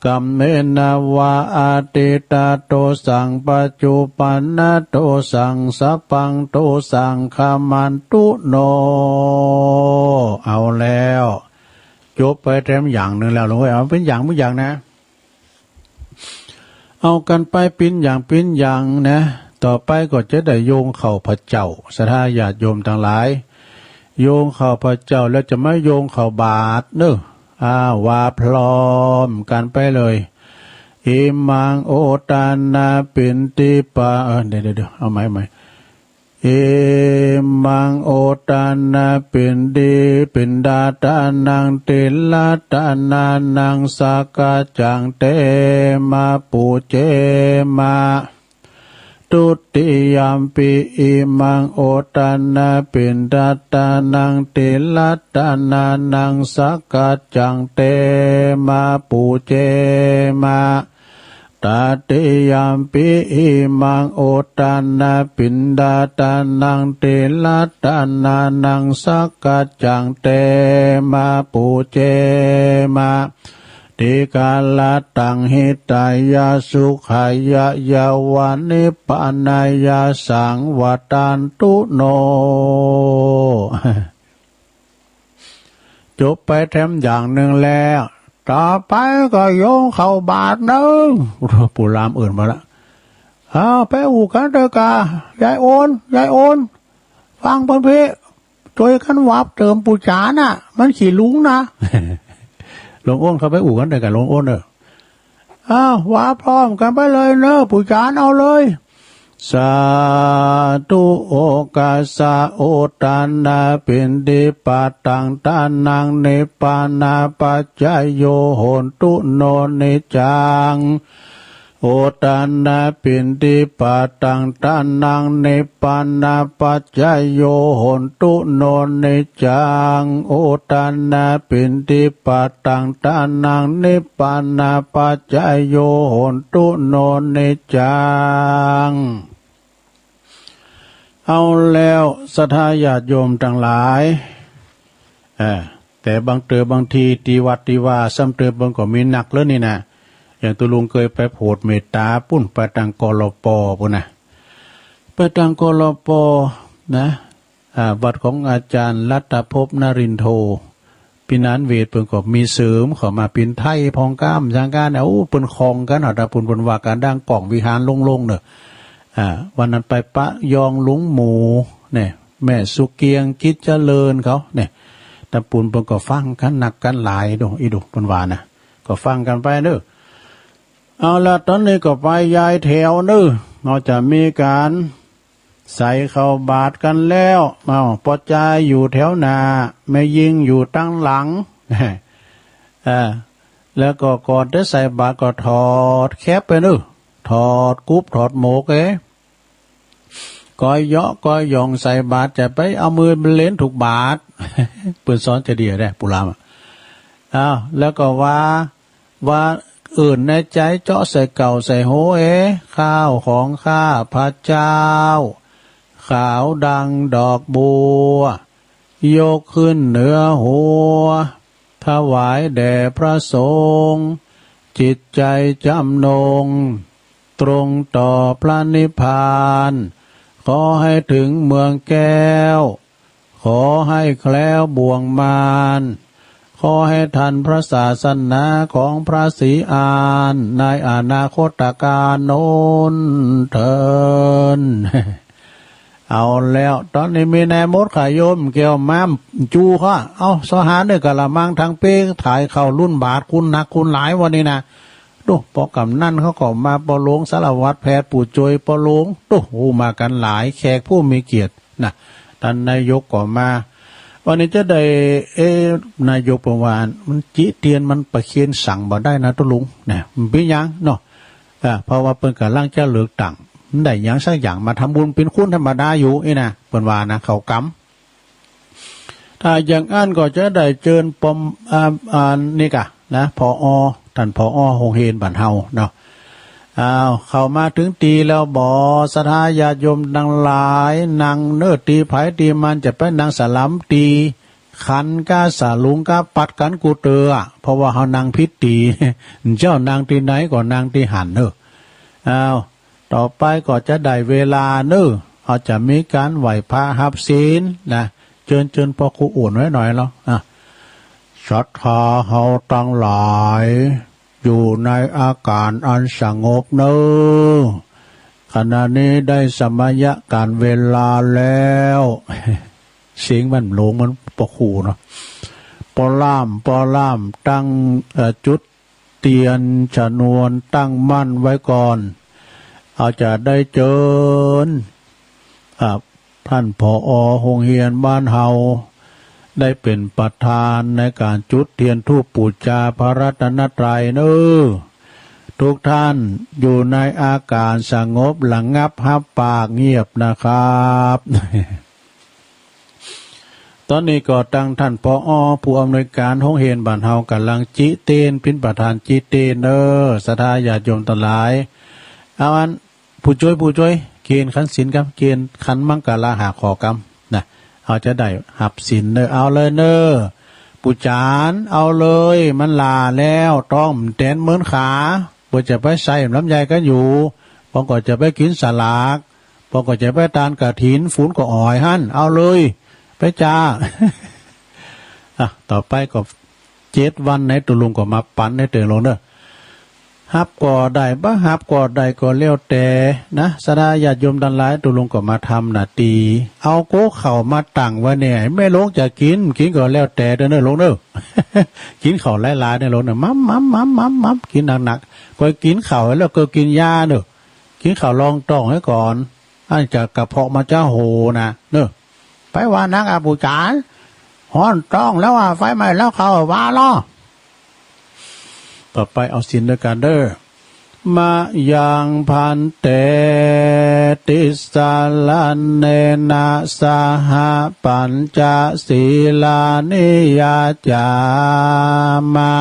กัมเมนะวาอดีตโทสัง ปัจจุบันโทสัง สัพพังโทสัง ขมันตุโน เอาแล้ว จบไปแถมอย่างหนึ่งแล้ว หลวงเอ้ย เอาเป็นอย่างมื้ออย่างนะ เอากันไปปิ้นอย่างปิ้นอย่างนะ ต่อไปก็จะได้โยงเข้าพระเจ้า ศรัทธาญาติโยมทั้งหลาย โยงเข้าพระเจ้าแล้วจะมาโยงเข้าบาตรเนอะ อ้าว ว่าพร้อมกันไปเลย อิมังโอตานะปินทิปะ เออ เดี๋ยว เดี๋ยว เดี๋ยว เอาใหม่ เอาใหม่ อิมังโอตานะปินทิ ปินดาตานัง ติลาตานานัง สักกัจจัง เตมะ ปูเจมะ ทุติยัมปิ อิมังโอตานะปินดาตานัง ติลาตานานัง สักกัจจัง เตมะ ปูเจมะ ตติยัมปิ อิมังโอตานะปินดาตานัง ติลาตานานัง สักกัจจัง เตมะ ปูเจมะ ติกาลตัง หิตายะ สุขายะ ยะวะ นิพพานายะ สังวัตตันตุโน จบไปแถมอย่างหนึ่งแล้ว ต่อไปก็โยงเข้าบาตรเนอะ ปู่ลามเอิ้นมาละ เอาไปอู้กันเถอะกะ ยายโอน ยายโอน ฟังเปิ้นเพ่ ช่วยกันวับเติมปู่จ๋าน่ะ มันขี้หลงนะ หลวงโอนเข้าไปอู้กันเถอะกะ หลวงโอนเด้อ อ้าว ว่าพร้อมกันไปเลยเนอะ ปู่จ๋าเอาเลย สาธุ โอกัสสะ โอตานะปินทิปะตัง ตานัง นิพพานะปัจจโย โหนตุ โน นิจจัง โอตานะปินทิปะตัง ตานัง นิพพานะปัจจโย โหนตุ โน นิจจัง โอตานะปินทิปะตัง ตานัง นิพพานะปัจจโย โหนตุ โน นิจจัง เอาแล้ว ศรัทธาญาติโยมทั้งหลาย เออ แต่บางเต๋อบางที ตี้วัดตี้วา ซ้ำเติมเปิ้นก็มีนักเลยนี่นะ อย่างตุ๊ลุงเคยไปโผดเมตตาปุ้น ไปตาง กลป ปุ้นนะ ไปตาง กลป นะ อ่า วัดของอาจารย์รัตภพนรินโท ปีนั้นเวทเปิ้นก็มีเสริมเข้ามาเป๋นไทยพองก้าม จังก้าเนี่ย โอ้ เปิ้นคองกัน หอดาปุ้นเปิ้นว่าการดั้งกล่องวิหารโล่งๆ เนอะ อ่า วันนั้นไปปะยองหลวงหมู่ เนี่ย แม่สุเกียง กิจเจริญเขา เนี่ย ตาปุ้นเปิ้นก็ฟังกันนักกันหลาย ดู อีดู เปิ้นว่านะ ก็ฟังกันไปเนอะ เอาละ ตอนนี้ก็ไปย้ายแถวเนอะ เราจะมีการใส่เข้าบาตรกันแล้ว เอา ป้อจายอยู่แถวหน้า แม่ยิงอยู่ตังหลัง เออ แล้วก็ก่อนจะใส่บาตรก็ถอดแคปไปเนอะ ถอดกุ๊บถอดหมวกเอ้ย ก็เยาะก็หย่องใส่บาตร จะไปเอามือเล็นถูกบาตร เปิ้นสอนจะดีอะเด้ ปู่ลามอะ อ้าว แล้วก็ว่า ว่าเอิ้นในใจเจาะใส่เก้าใส่โห เอ้ย ข้าวของข้าพเจ้า ขาวดังดอกบัว ยกขึ้นเหนือหัว ถวายแด่พระสงฆ์ จิตใจจำนง ตรงต่อพระนิพพาน ขอให้ถึงเมืองแก้ว ขอให้แคล้วบ่วงมาร ข ขอให้ทันพระศาสนาของพระศรีอานในอนาคตกาลโน้นเถิน เอาแล้ว ตอนนี้มีนายมดขายมแก้วม้ามจูเขา เอา สหาเนกะละมัง ทั้งเป๊กถ่ายเข้ารุ่นบาท คุณหนักคุณหลายวันนี้นะ ดู ปอกำนันเขาก็มา ปอหลวงสารวัตรแพทย์ ผู้ช่วยปอหลวง ดู โอ้ มากันหลาย แขกผู้มีเกียรตินะ ท่านนายกก็มา วันนี้จะได้ เอ๊ะ นายกเปิ้นว่า มันจิเตียน มันประเคนสั่งบ่ได้นะ ตุ๊ลุง เนี่ย มันเป็นหยังเนาะ อ่า เพราะว่าเปิ้นกำลังจะเลือกตั้ง มันได้หยังสักอย่างมาทำบุญเป็นคนธรรมดาอยู่ นี่นะ เปิ้นว่านะ เข้ากำ ถ้าอย่างอั้นก็จะได้เจิญปอม อ่า อ่า นี่กะนะ ผอ ท่านผอ โฮงเฮียนบ้านเฮาเนาะ อ้าว เข้ามาถึงตี้แล้วบ่ ศรัทธาญาติโยมตังหลาย นั่งเน้อ ตี้ไผตี้มัน จะไปนั่งสลัมตี้ ขันกาสลุงกาปัดกันกู้เตื้อ เพราะว่าเฮานั่งผิดตี้ เจ้านั่งตี้ไหนก็นั่งตี้หั้นเน้อ อ้าว ต่อไปก็จะได้เวลาเน้อ เฮาจะมีการไหว้พระฮับศีลนะ เจิญ เจิญพ่อครูอุ่นไว้หน่อยเนาะ อ่ะ ศรัทธาเฮาตังหลาย อยู่ในอาการอันสงบเน้อ ขณะนี้ได้สมัยการเวลาแล้ว เสียงมันหลงเหมือนพ่อครูเนาะ ปอล่าม ปอล่าม ตั้ง เอ่อ จุดเตียนชนวนตั้งมั่นไว้ก่อน เฮาจะได้เจิญ อ่า ท่านผอ โฮงเฮียนบ้านเฮา ได้เป็นประธานในการจุดเทียนธูปบูชาพระรัตนตรัยเน้อ ทุกท่านอยู่ในอาการสงบระงับฮับปากเงียบนะครับ ตอนนี้ก็ตังท่านผอ ผู้อำนวยการโฮงเฮียนบ้านเฮากำลังจิเตียน เป็นประธานจิเตียนเน้อ ศรัทธาญาติโยมตังหลาย เอาอัน ผู้จ้วย ผู้จ้วย เกณฑ์ขันศีลครับ เกณฑ์ขันมังกาลาหาข้อกำนะ เฮาจะได้ฮับศีลเน้อ เอาเลยเน้อ ปู่จาน เอาเลย มันหล้าแล้ว ต้องแตนเหมือนขา บ่จะไปใส่ลำไยกันอยู่ ปองก็จะไปกินสลาก ปองก็จะไปตานกฐิน ฝุ่นก็อ่อยหั้น เอาเลย ไปจ้า อ่ะ ต่อไปก็ เจ็ดวันไหนตุ๊ลุงก็มาปันให้เติมลงเน้อ ฮับก็ได้ บ่ฮับก็ได้ ก็แล้วแต่นะ ศรัทธาญาติโยมตังหลาย ตุ๊ลุงก็มาทำหน้าตี้ เอาโก๊กข้าวมาตั้งไว้เนี่ย แม่หลวงจะกิน กินก็แล้วแต่เด้อเน้อหลวงเน้อ กินข้าวหลายๆ เนี่ยหลวงเน้อ มัมมัมมัมมัมมัม กินหนักๆ ก็กินข้าวแล้วก็กินยาเน้อ กินข้าวรองท้องไว้ก่อน อันจะกระเพาะมันจะโหนะ เน้อ ไปว่านักอ่ะปู่จ๋า ฮ้อนท้องแล้วอ่ะ ไฟไหม้แล้วเขาว่าลอ ต่อไปเอาศีลด้วยกันเด้อ มะยังภันเต ติสสะระเณนะ สหะปัญจสีลานิ ยาจามะ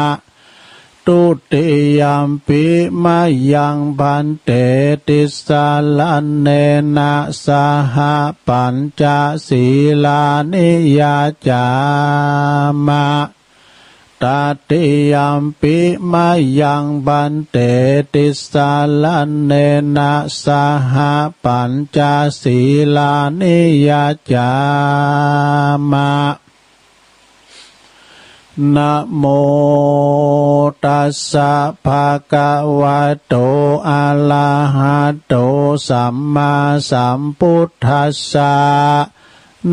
ทุติยัมปิ มะยังภันเต ติสสะระเณนะ สหะปัญจสีลานิ ยาจามะ ตติยัมปิ มะยังภันเต ติสสะระเณนะ สหะปัญจสีลานิ ยาจามะ นะโม ตัสสะ ภะคะวะโต อะระหะโต สัมมาสัมพุทธัสสะ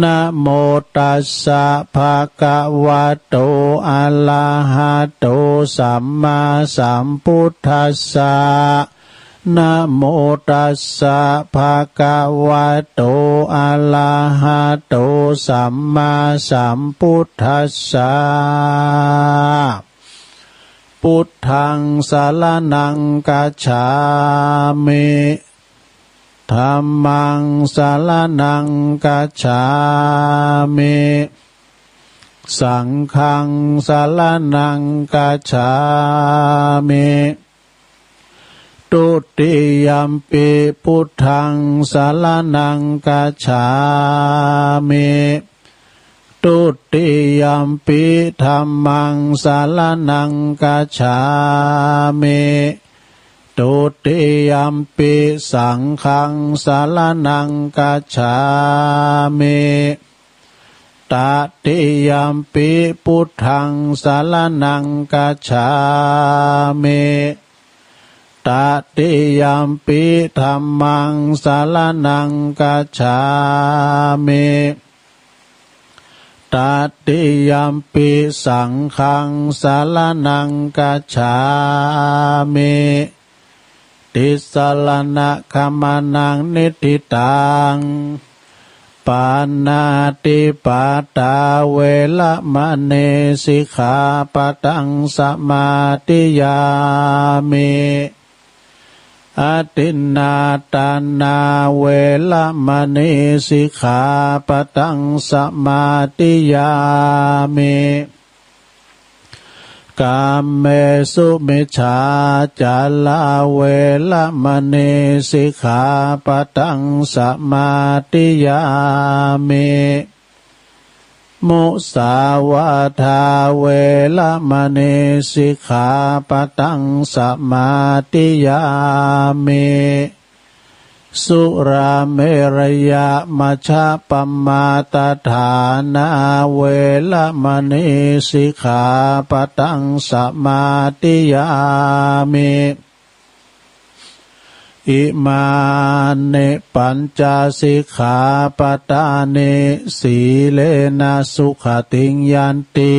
นะโม ตัสสะ ภะคะวะโต อะระหะโต สัมมาสัมพุทธัสสะ นะโม ตัสสะ ภะคะวะโต อะระหะโต สัมมาสัมพุทธัสสะ พุทธัง สะระณัง คัจฉามิ ธัมมัง สะระณัง คัจฉามิ สังฆัง สะระณัง คัจฉามิ ทุติยัมปิ พุทธัง สะระณัง คัจฉามิ ทุติยัมปิ ธัมมัง สะระณัง คัจฉามิ ทุติยัมปิ สังฆัง สะระณัง คัจฉามิ Tatiyampi buddhaṃ saraṇaṃ gacchāmi. Tatiyampi dhammaṃ saraṇaṃ gacchāmi. Tatiyampi saṅghaṃ saraṇaṃ gacchāmi. Tisaraṇagamanaṃ niṭṭhitaṃ. Pāṇātipātā veramaṇī sikkhāpadaṃ samādiyāmi. Adinnādānā veramaṇī sikkhāpadaṃ samādiyāmi. Kāmesu micchācārā veramaṇī sikkhāpadaṃ samādiyāmi. Musāvādā veramaṇī sikkhāpadaṃ samādiyāmi. Surāmerayamajjapamādaṭṭhānā veramaṇī sikkhāpadaṃ samādiyāmi. Imāni pañca sikkhāpadāni. Sīlena sugatiṃ yanti,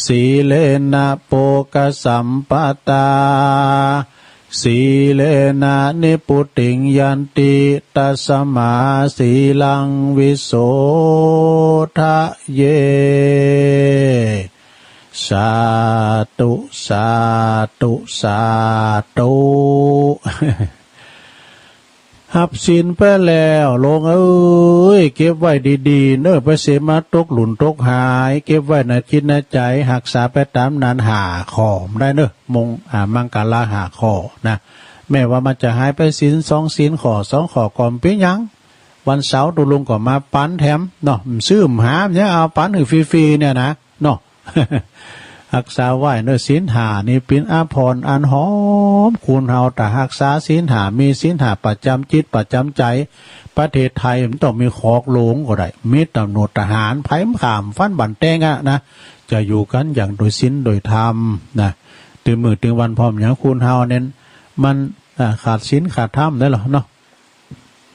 sīlena bhogasampadā, sīlena nibbutiṃ yanti, tasmā sīlaṃ visodhaye. Sādhu, sādhu, sādhu. ฮับศีลไปแล้ว โลงเอ้ย เก็บไว้ดีๆ เน้อ ไปเสียมาตกหลุ่นตกหาย เก็บไว้ในจิตในใจ ฮักษาไปต๋ามนั้นห้าข้อได้เน้อ มง อ่า มังคละห้าข้อนะ แม้ว่ามันจะหายไปศีลสองศีลข้อสองข้อก็บ่เป๋นหยัง วันเสาร์ตุ๊ลุงก็มาปั๋นแถมเนาะ ซื้อหาเนี่ย เอาปั๋นหื้อฟรีๆ เนี่ยนะ เนาะ ฮักษาไว้เน้อ ศีลห้านี่เป๋นอาภรณ์อันหอม คนเฮาถ้าฮักษาศีลห้า มีศีลห้าประจ๋ำจิตประจ๋ำใจ ประเทศไทยมันต้องมีขอกหลวงก็ได้ มีตำรวจทหาร ไผมันข้ามฟันบั่นแตงอะนะ จะอยู่กั๋นอย่างโดยศีลโดยธรรมนะ ตึงมื้อตึงวันพร้อมหยัง คนเฮาเนี่ย มัน อ่า ขาดศีลขาดธรรมได้หรอเนาะ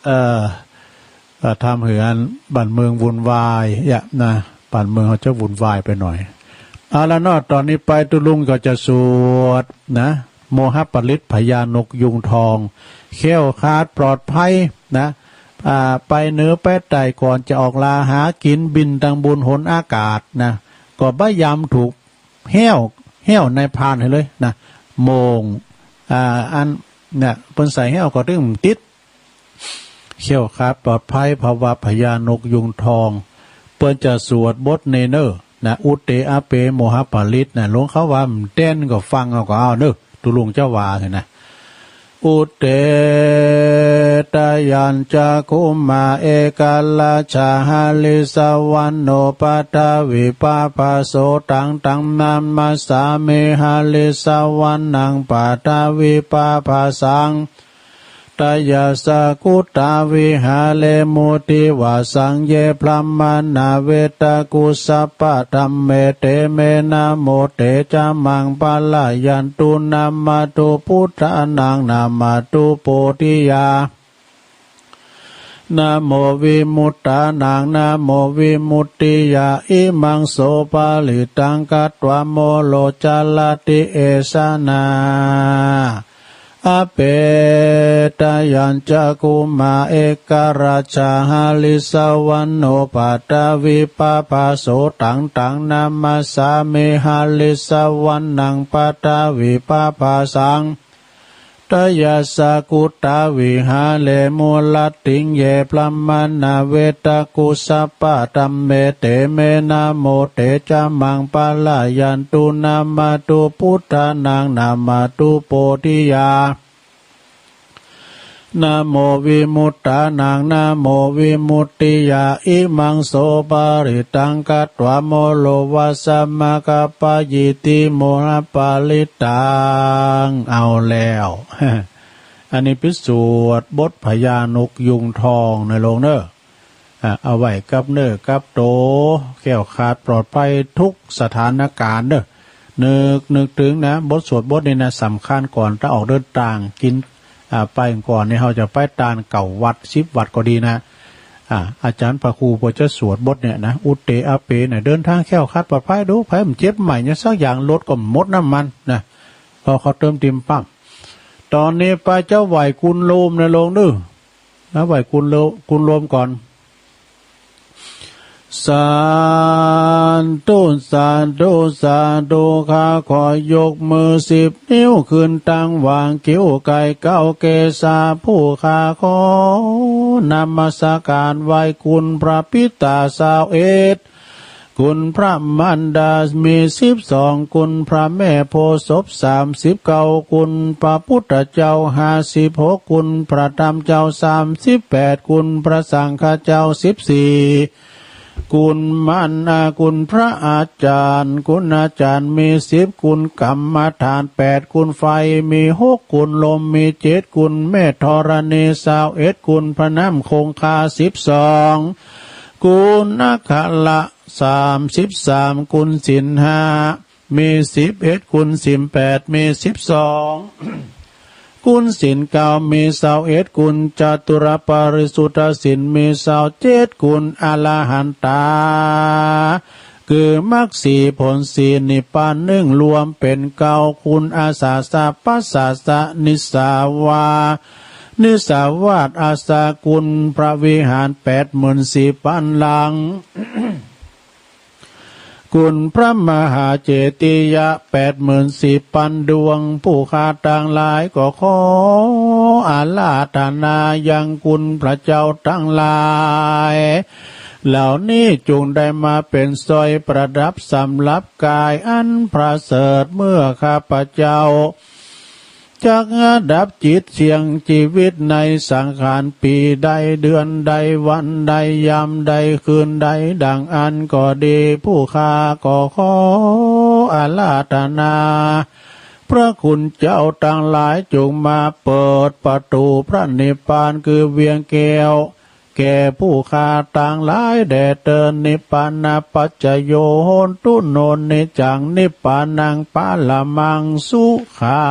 เอ่อ เอ่อ ทำหื้ออันบ้านเมืองวุ่นวายเยียะนะ บ้านเมืองเฮาจะวุ่นวายไปหน่อย เอาละเนาะ ต๋อนนี้ไปตุ๊ลุงก็จะสวดนะ โมหปริตรพญานกยูงทอง แคล้วคลาดปลอดภัยนะ อ่า ไปเหนือไปใต้ ก่อนจะออกล่าหากิ๋น บินตังบนหนอากาศนะ ก็บ่ยามถูก แฮ้ว แฮ้วในพรานหื้อเลยนะ โม่ง อ่า อัน เนี่ย เปิ้นใส่แฮ้วก็ตึงติด แคล้วคลาดปลอดภัย เพราะว่าพญานกยูงทอง เปิ้นจะสวดบทนี้เน้อนะ อุตเตอะเป โมหปริตรนะ หลวงเขาว่ามันแตนก็ฟังเอาก็เอาเน้อ ตุ๊ลุงจะว่าหื้อนะ Uttetayañcakkhumā ekarājā harissavaṇṇo paṭhavippabhāso taṃ taṃ namassāmi harissavaṇṇaṃ paṭhavippabhāsaṃ. Tayajja guttā viharemu divāsaṃ ye brāhmaṇā vedagu sabbadhamme te me namo te ca maṃ pālayantu. Namatthu buddhānaṃ namatthu bodhiyā. Namo vimuttānaṃ namo vimuttiyā. Imaṃ so parittaṃ katvā moro carati esanā. Appetayañcakkhumā ekarājā harissavaṇṇo paṭhavippabhāso taṃ taṃ namassāmi harissavaṇṇaṃ paṭhavippabhāsaṃ. Tayajja guttā viharemu rattiṃ ye brāhmaṇā vedagu sabbadhamme te me namo te ca maṃ pālayantu. Namatthu buddhānaṃ namatthu bodhiyā. Namo vimuttānaṃ namo vimuttiyā. Imaṃ so parittaṃ katvā moro vāsamakappayīti mohaparittaṃ. เอาแล้ว อันนี้เป๋นสวดบทพญานกยูงทองเน้อโลงเน้อ อ่า เอาไว้กับเนื้อกับตัว แคล้วคลาดปลอดภัยทุกสถานการณ์เนอะ นึก นึกถึงนะ บทสวดบทนี้นะ สำคัญก่อนจะออกเดินทาง กิน อ่า ไปก่อนเนี่ย เราจะไปตานเก้าวัด สิบวัดก็ดีนะ อ่า อาจารย์พระครูก็จะสวดบทเนี่ยนะ อุตเต อเป เนี่ย เดินทางแคล้วคลาดปลอดภัย ดู ไผมันเจ็บใหม่เนี่ยสักอย่าง รถก็หมดน้ำมันนะ พอเขาเติมเต็มปั๊ม ตอนนี้ไปจะไหว้กุณโลมนะโลมเด้อ นะ ไหว้กุณโล- กุณโลมก่อน สาธุ สาธุ สาธุ ข้าขอยกมือสิบนิ้วขึ้นตั้งวางคิ้วไกลเก้าเกศา ผู้ข้าขอนมัสการไหว้คุณพระปิตาซาวเอ็ด คุณพระมารดามีสิบสอง คุณพระแม่โพธิ์ศพสามสิบเก้า คุณพระพุทธเจ้าห้าสิบหก คุณพระธรรมเจ้าสามสิบแปด คุณพระสังฆเจ้าสิบสี่ คุณมารดา คุณพระอาจารย์ คุณอาจารย์มีสิบ คุณกรรมฐานแปด คุณไฟมีหก คุณลมมีเจ็ด คุณแม่ธรณีซาวเอ็ด คุณพระน้ำคงคาสิบสอง คุณอัคระสามสิบสาม คุณศีลห้ามีสิบเอ็ด คุณศีลแปดมีสิบสอง คุณศีลเก้ามีซาวเอ็ด คุณจตุรปริสุทธศีลมีซาวเจ็ด คุณอรหันตา คือมรรคสี่ผลสี่นิพพานหนึ่ง รวมเป็นเก้า คุณอาสาสะปัสสะสะนิสสาวา นิสสาวาสอาสา คุณพระวิหารแปดหมื่นสี่พันหลัง คุณพระมหาเจติยะแปดหมื่นสี่พันดวง ผู้ข้าตังหลายก็ขออาราธนายังคุณพระเจ้าตังหลาย เหล่านี้จงได้มาเป็นสร้อยประดับสำหรับกายอันประเสริฐ เมื่อข้าพเจ้า จักดับจิตเสี่ยงชีวิตในสังขารปีใดเดือนใดวันใดยามใดคืนใดดังอั้นก็ดี ผู้ข้าก็ขออาราธนา พระคุณเจ้าตังหลายจงมาเปิดประตูพระนิพพานคือเวียงแก้ว แก่ผู้ข้าตังหลายแด่เทิน นิพพานะปัจจโย โหนตุ โนนนิจจัง นิพพานังปะระมังสุขั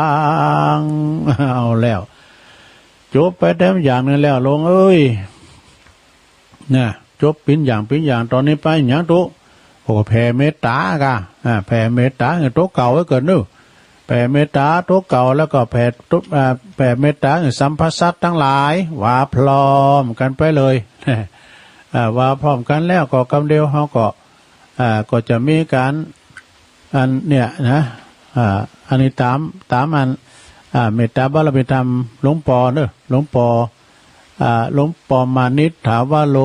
ง เอาแล้ว จบไปแต้มอย่างหนึ่งแล้ว โลมเอ้ย นะ จบปิ้นอย่างปิ้นอย่าง ตอนนี้ไปหยังตุ๊ โอ้ แผ่เมตตาก่ะ อ่า แผ่เมตตา ตัวเก่าไว้ก่อนเนอะ แผ่เมตตาตัวเก่า แล้วก็แผ่ตุ๊ อ่า แผ่เมตตาสัมภสัตว์ตังหลาย ว่าพร้อมกันไปเลย อ่า ว่าพร้อมกันแล้วก็กำเดียวเฮาก็ อ่า ก็จะมีการ อันเนี่ยนะ อ่า อันนี้ตาม ตามอัน อ่า เมตตาบารมีธรรมหลวงปอเนอะ หลวงปอ อ่า หลวงปอมานิชถาวโร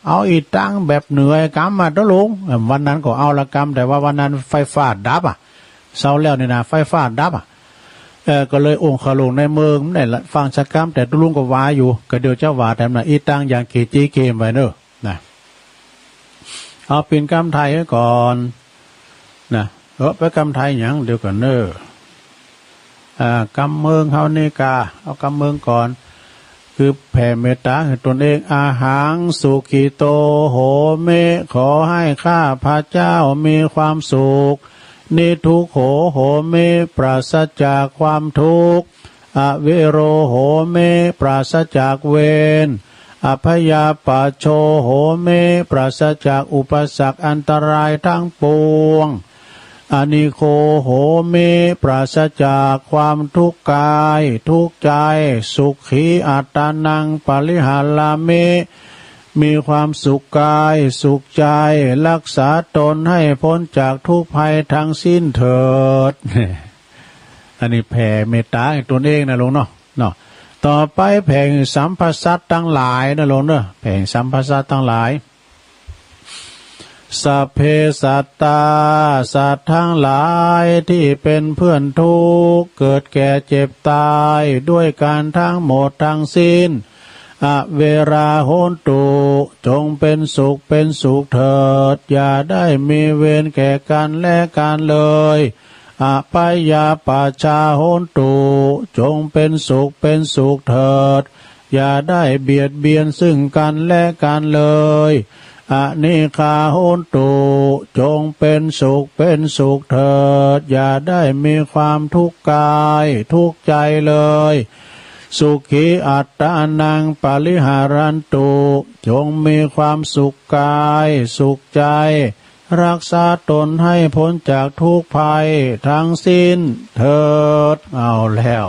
เอาอีตังแบบเหนื่อยกำมาตกลง อ่า วันนั้นก็เอาละกำ แต่ว่าวันนั้นไฟฟ้าดับอ่ะ เช้าแล้วนี่นะ ไฟฟ้าดับอ่ะ เออ ก็เลยองค์ขลุงในเมืองนั่นแหละ ฟังสักกำ แต่ตกลงก็ว่าอยู่ ก็เดี๋ยวจะว่าแต่นะ อีตังอย่างเกจิเกมไปเนอะ นะ เอาเปลี่ยนกำไทยไว้ก่อน นะ เออ ไปกำไทยหยัง เดี๋ยวก่อนเนอะ อ่า กำเมืองเฮานี่กา เอากำเมืองก่อน คือแผ่เมตตาให้ตนเอง อาหังสุขิโตโหมิ ขอให้ข้าพระเจ้ามีความสุข นิทุกโขโหมิ ปราศจากความทุกข์ อเวโรโหมิ ปราศจากเวร อพยาปัชโชโหมิ ปราศจากอุปสรรคอันตรายทั้งปวง อนิโคโหมิ ปราศจากความทุกข์กาย ทุกข์ใจ สุขีอัตตานังปริหารามิ มีความสุขกาย สุขใจ รักษาตนให้พ้นจากทุกข์ภัยทั้งสิ้นเถิด อันนี้แผ่เมตตาให้ตนเองนะโลมเนาะ เนาะ ต่อไปแผ่สัมภสัตว์ตังหลายนะโลมเนาะ แผ่สัมภสัตว์ตังหลาย สัพเพสัตตา สัตว์ทั้งหลายที่เป็นเพื่อนทุกข์ เกิดแก่เจ็บตายด้วยกันทั้งหมดทั้งสิ้น อเวราโหนตุ จงเป็นสุขเป็นสุขเถิด อย่าได้มีเวรแก่กันและกันเลย อพยาปัชชาโหนตุ จงเป็นสุขเป็นสุขเถิด อย่าได้เบียดเบียนซึ่งกันและกันเลย อนิฆา โหนตุ จงเป็นสุขเป็นสุขเถิด อย่าได้มีความทุกข์กายทุกข์ใจเลย สุขี อัตตานัง ปริหารันตุ จงมีความสุขกายสุขใจ รักษาตนให้พ้นจากทุกข์ภัยทั้งสิ้นเถิด เอาแล้ว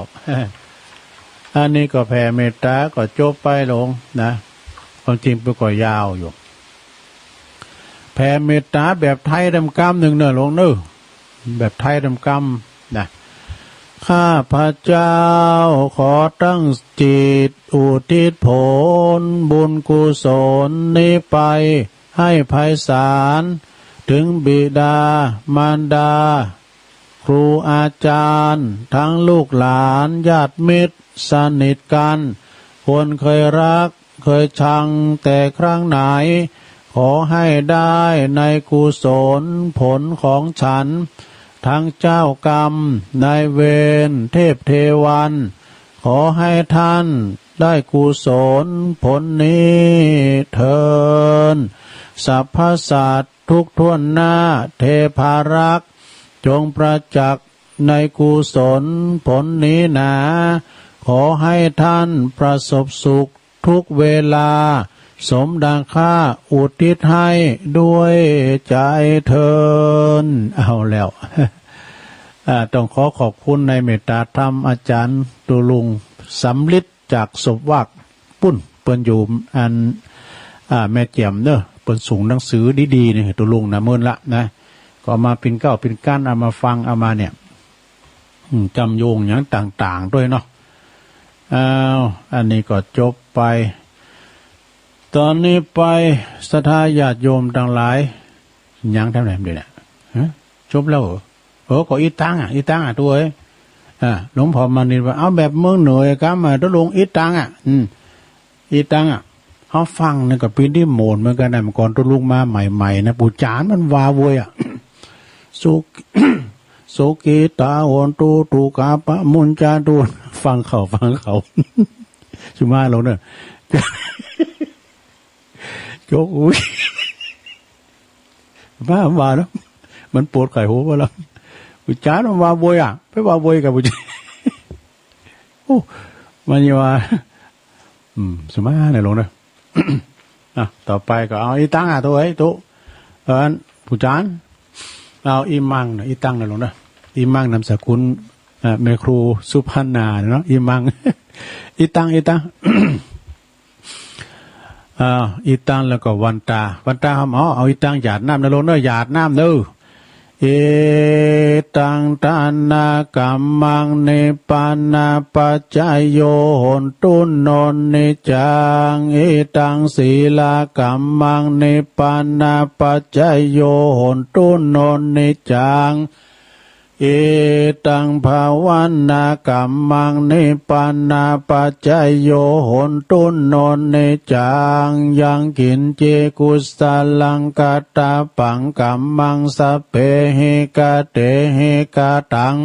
อันนี้ก็แผ่เมตตาก็จบไปลงนะ ความจริงมันก็ยาวอยู่ แผ่เมตตาแบบไทยดำกำหนึ่งเนอะลงเนอะ แบบไทยดำกำนะ ข้าพเจ้าขอตั้งจิตอุทิศผลบุญกุศลนี้ไปให้ไพศาล ถึงบิดามารดา ครูอาจารย์ ทั้งลูกหลาน ญาติมิตร สนิทกัน คนเคยรัก เคยชังแต่ครั้งไหน ขอให้ได้ในกุศลผลของฉัน ทั้งเจ้ากรรมนายเวร เทพเทวัน ขอให้ท่านได้กุศลผลนี้เทอญ สรรพสัตว์ทุกถ้วนหน้า เทพารักษ์ จงประจักษ์ในกุศลผลนี้หนา ขอให้ท่านประสบสุขทุกเวลา สมดังข้าอุทิศให้ด้วยใจเทอญ เอาแล้ว อ่า ต้องขอขอบคุณนายเมตตาธรรมอาจารย์ตุลุงสำริดจากศพวาก ปุ้น เปิ้นอยู่อัน อ่า แม่แจ่มเนอะ เปิ้นส่งหนังสือดีๆ นี่ ตุลุงนะ เมินละนะ ก็เอามาปิ้นเกล้าปิ้นก้าน เอามาฟัง เอามาเนี่ย อืม จำโยงอย่างต่างๆ ด้วยเนาะ อ้าว อันนี้ก็จบไป ตอนนี้ไป ศรัทธาญาติโยมทั้งหลาย ยังทำไหนมันดีเนี่ย ฮะ จบแล้วเหรอ เออ ก็อีตังอ่ะ อีตังอ่ะ ตัวเอ้ย อ่า หลวงพ่อมานิดว่า เอาแบบเมืองเหนือครับ มาตกลงอีตังอ่ะ อืม อีตังอ่ะ เขาฟังนี่ก็เป็นที่โหมดเหมือนกันนะ เมื่อก่อนตกลงมาใหม่ๆ นะ ปู่จานมันว่าเว้ยอ่ะ สุข สุขีตาโหนตุ ทุกขาปะมุญจาตุ ฟังเขา ฟังเขา สุมาลงเนอะ โจก อุ้ย มา มาเนาะ มันปวดไข้หัวแล้ว ปู่จานมันว่าโวยอ่ะ ไปว่าโวยกับปู่จาน โอ้ มันยังว่า อืม สมาเนี่ยลงเนอะ อ่ะ ต่อไปก็เอาอีตังอ่ะ ตัวไอ้ตุ๊ เอิ้น ปู่จาน เอาอีมังนะ อีตังนะลงเนอะ อีมังนามสกุล อ่า แม่ครูสุพรรณาเนาะ อีมัง อีตัง อีตัง อ่า อีตังแล้วก็วันตา วันตาครับ เอา เอาอีตังหยาดน้ำนะลงเนอะ หยาดน้ำเนอะ เอตัง ทานะกัมมัง นิพพานะปัจจโย โหนตุ โน นิจจัง เอตัง ศีลกัมมัง นิพพานะปัจจโย โหนตุ โน นิจจัง เอตัง ภาวนากัมมัง นิพพานะปัจจโย โหนตุ โน นิจจัง ยังกิญจิ กุสลัง กัตตะปัง กัมมัง สัพเพหิ กะเตหิ กะตัง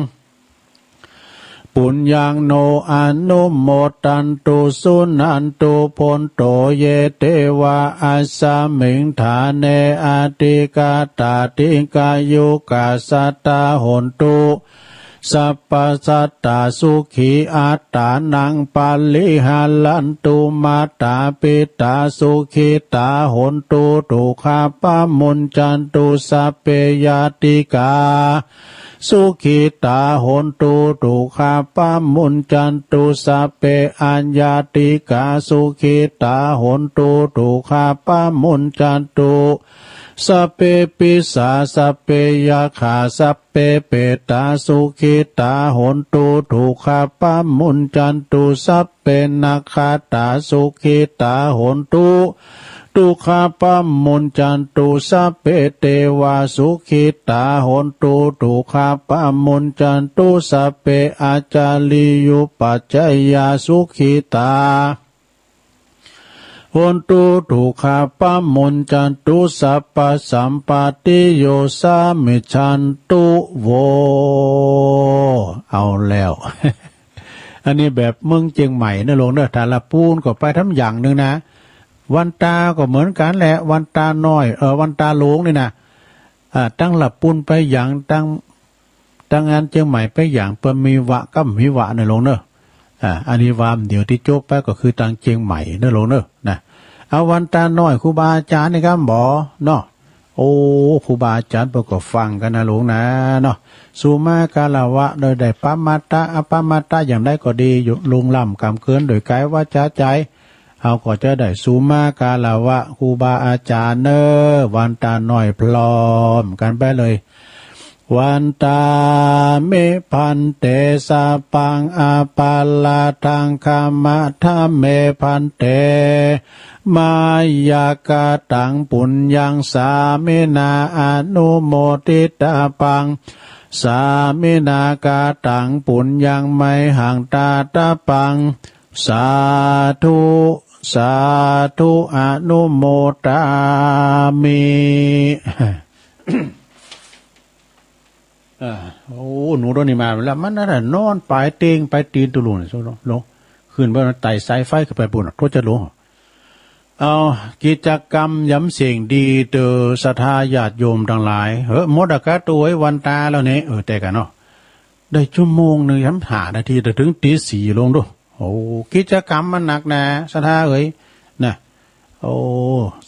ปุญญัง โน อนุโมทันตุ สุนันตุ โพนโต เย เตวะ อัสสะมิง ฐาเน อธิกาตา ติกายุกา สัตตา โหนตุ สัพพะสัตตา สุขี อัตตานัง ปะริหารันตุ มาตาปิตา สุขิตา โหนตุ ทุกขาปะมุญจันตุ สัพเพ ญาติกา สุขิตา โหนตุ ทุกขาปะมุญจันตุ สัพเพ อญาติกา สุขิตา โหนตุ ทุกขาปะมุญจันตุ สัพเพ ปิสา สัพเพ ยักขา สัพเพ เปตา สุขิตา โหนตุ ทุกขาปะมุญจันตุ สัพเพ นักขัตตา สุขิตา โหนตุ ทุกขาปะมุญจันตุ สัพเพ เตวา สุขิตา โหนตุ ทุกขาปะมุญจันตุ สัพเพ อาจาริยุปัจจยา สุขิตา โหนตุ ทุกขาปะมุญจันตุ สัพพะสัมปาติโย สามิชชันตุ โว เอาแล้ว อันนี้แบบเมืองเจียงใหม่นะหลวงเนอะ ถ้าละปูนก็ไปทำอย่างหนึ่งนะ วันตาก็เหมือนกันแหละ วันตาน้อย เออ วันตาหลวงนี่นะ อ่า ตั้งละปูนไปอย่าง ตั้ง ตั้งอันเจียงใหม่ไปอย่าง เปิ้นมีวะกับมีวะนะหลวงเนอะ อ่า อันนี้วามเดียวที่จบไปก็คือตังเจียงใหม่นะหลวงเนอะ นะ เอาวันตาน้อยครูบาอาจารย์นี่ครับหมอเนาะ โอ้ ครูบาอาจารย์เปิ้นก็ฟังกันนะหลวงนะเนาะ สุมาคารวะโดยได้ปะมาตะ อปะมาตะอย่างใดก็ดี อยู่ลุงล้ำกำเกินโดยกายวาจาใจ เฮาก็จะได้สุมาคารวะครูบาอาจารย์เนอะ วันตาน้อยพร้อมกันไปเลย วันตามิภันเต สัพพังอปาราธังขมะทะเมภันเต มายากะตังปุญญังสามินาอนุโมทิตาปัง สามินากะตังปุญญังไมหังตาตะปัง สาธุ สาธุ อนุโมทามิ อ่า โอ้ หนูตัวนี้มาแล้ว มันนั่นน่ะ นอนปายเตียงปายตีนตุลุงเนี่ย โซโล โล ขึ้นไปไต่สายไฟขึ้นไปบุญน่ะ โทษจะหลวง เอา กิจกรรมยำเสียงดีเตอศรัทธาญาติโยมทั้งหลาย เฮ้อ หมดอากาศตัวไอ้วันตาแล้วเนี่ย เออ แต่กันเนาะ ได้ชั่วโมงหนึ่งยำห้านาที แต่ถึงตีสี่ลงดู โอ้ กิจกรรมมันหนักนะ ศรัทธาเอ๋ย นะ โอ้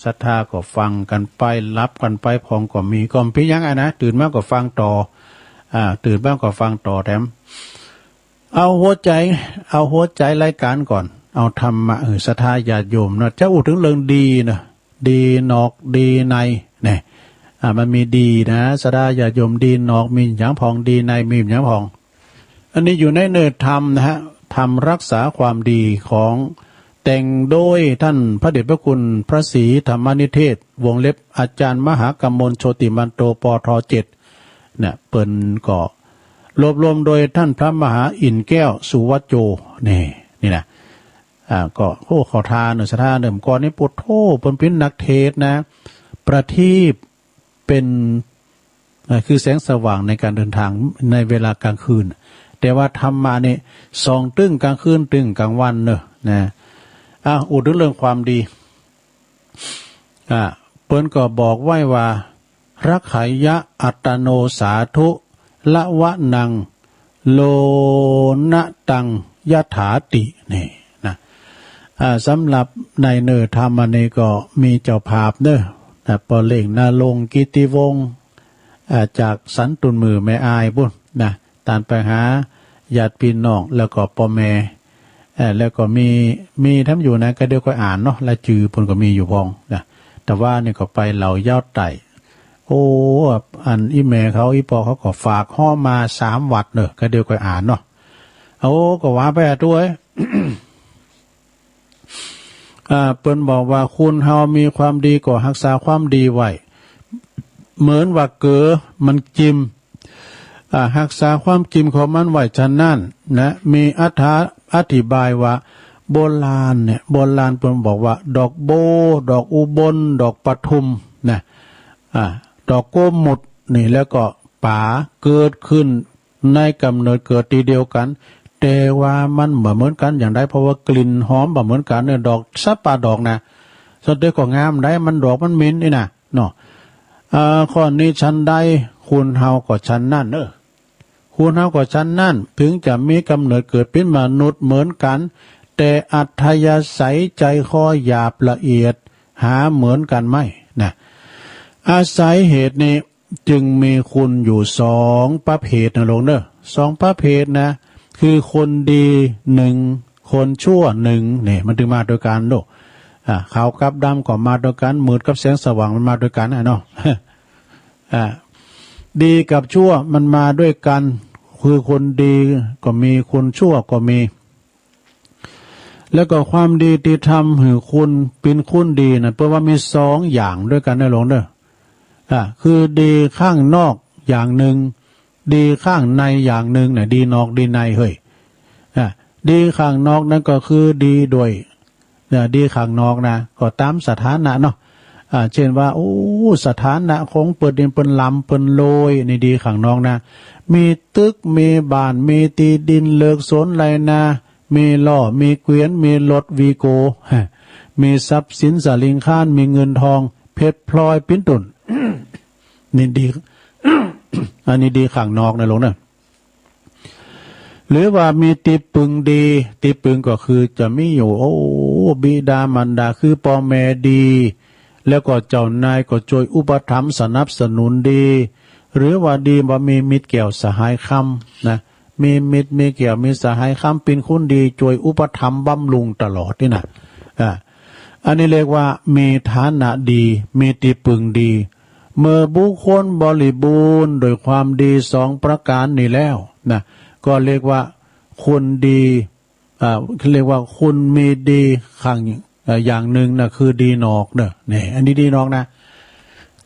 ศรัทธาก็ฟังกันไป หลับกันไปพองก็มี ก็มียังไงนะ ตื่นมาก็ฟังต่อ อ่า ตื่นมาก็ฟังต่อแถม เอาหัวใจ เอาหัวใจรายการก่อน เอาธรรมะ เออ ศรัทธาญาติโยมเนาะ จะอู้ถึงเรื่องดีเนาะ ดีนอกดีใน เนี่ย อ่า มันมีดีนะ ศรัทธาญาติโยม ดีนอกมีหยังพอง ดีในมีหยังพอง อันนี้อยู่ในเนื้อธรรมนะฮะ ธรรมรักษาความดีของ แต่งโดยท่านพระเดชพระคุณพระศรีธรรมนิเทศ วงเล็บอาจารย์มหากมลโชติมันโต ป.ท. เจ็ด เนี่ย เปิ้นก็รวบรวมโดยท่านพระมหาอินทร์แก้วสุวัจโจ นี่ นี่นะ อ่า ก็ โอ้ ขอทานเนอะ ศรัทธาเนอะ ก่อนนี้ โผโธ เปิ้นเป็นนักเทศน์นะ ประทีปเป็น อ่า คือแสงสว่างในการเดินทางในเวลากลางคืน แต่ว่าธรรมะนี่ส่องตึงกลางคืนตึงกลางวันเนอะ นะ อ่ะ อู้ถึงเรื่องความดี อ่า เปิ้นก็บอกไว้ว่า รักขายะอัตตโนสาธุ ละวะนัง โลนะตังยถาติ นี่นะ อ่า สำหรับในเนื้อธรรมอันนี้ก็มีเจ้าภาพเนอะ นะ ป้อเล่ง ณรงค์ กิตติวงศ์ อ่า จากสันตุนมือแม่อายปุ้นนะ ตานไปหาญาติพี่น้อง แล้วก็ป้อแม่ เอ่อ แล้วก็มี มีทำอยู่นะ ก็เดี๋ยวก็อ่านเนาะ รายจื่อเปิ้นก็มีอยู่พองนะ แต่ว่านี่ก็ไปเหล่ายาวไต่ โอ้ อันอี้แม่เขา อี้ป้อเขาก็ฝากฮ้อมาสามวัดเนอะ ก็เดี๋ยวก็อ่านเนาะ โอ้ ก็ว่าไปอะตัวเอ้ย อ่า เปิ้นบอกว่า คนเฮามีความดีก็ฮักษาความดีไว้ เหมือนว่าเกลือมันกิม อ่า ฮักษาความกิมของมันไว้ฉะนั้นนะ มีอัถ อธิบายว่า โบราณเนี่ย โบราณเปิ้นบอกว่า ดอกโบ ดอกอุบล ดอกปทุมนะ อ่า ดอกโกมุตนี่ แล้วก็ป๋าเกิดขึ้น ในกำเนิดเกิดตี้เดียวกัน แต่ว่ามันบ่เหมือนกันอย่างใด เพราะว่ากลิ่นหอมบ่เหมือนกันเนี่ย ดอกสัปปะดอกนะ สะเดก็งามได้ มันดอกมันเหม็นนี่นะเนาะ อ่า ข้อนี้ฉันใด คนเฮาก็ฉันนั้นเนอะ คนเฮาก็ฉันนั้น ถึงจะมีกำเนิดเกิดเป็นมนุษย์เหมือนกัน แต่อัธยาศัยใจคอหยาบละเอียด หาเหมือนกันไม่นะ อาศัยเหตุนี้ จึงมีคนอยู่สองประเภทนะหลวงเนอะ สองประเภทนะ คือคนดีหนึ่ง คนชั่วหนึ่ง เนี่ย มันถึงมาด้วยกันโลก อ่า ขาวกับดำก็มาด้วยกัน มืดกับแสงสว่างมันมาด้วยกันนะเนาะ อ่า ดีกับชั่วมันมาด้วยกัน คือคนดีก็มี คนชั่วก็มี แล้วก็ความดีที่ทำหื้อคนเป็นคนดีนะ เปิ้นว่ามีสองอย่างด้วยกันนะหลวงเด้อ อ่า คือดีข้างนอกอย่างหนึ่ง ดีข้างในอย่างหนึ่งนะ ดีนอกดีในเฮ้ย อ่า ดีข้างนอกนั้นก็คือดีด้วย อ่า ดีข้างนอกนะ ก็ตามสถานะเนาะ อ่า เช่นว่า โอ้ สถานะของเปิ้นนี่เปิ้นร่ำเปิ้นรวย นี่ดีข้างนอกนะ มีตึก มีบ้าน มีตี้ดิน เลิกสวนไร่นา มีล้อ มีเกวียน มีรถวีโก้ มีทรัพย์สินสาลิงคาน มีเงินทอง เพชรพลอยปิ้นตุ่น นี่ดี อันนี้ดีข้างนอกนะหลวงนะ หรือว่ามีตี้ปึงดี ตี้ปึงก็คือจะมีอยู่ โอ้ บิดามารดาคือป้อแม่ดี แล้วก็เจ้านายก็ช่วยอุปถัมภ์สนับสนุนดี หรือว่าดีว่ามีมิตรแก้วสหายคำนะ มีมิตรมีแก้วมีสหายคำเป็นคนดีช่วยอุปถัมภ์บำรุงตลอดนี่นะ อ่า อันนี้เรียกว่ามีฐานะดี มีตี้ปึงดี เมื่อบุคคลบริบูรณ์โดยความดีสองประการนี้แล้วนะ ก็เรียกว่าคนดี อ่า เรียกว่าคนมีดีข้าง เอ่อ อย่างหนึ่งนะคือดีนอกเนอะ นี่ อันนี้ดีนอกนะ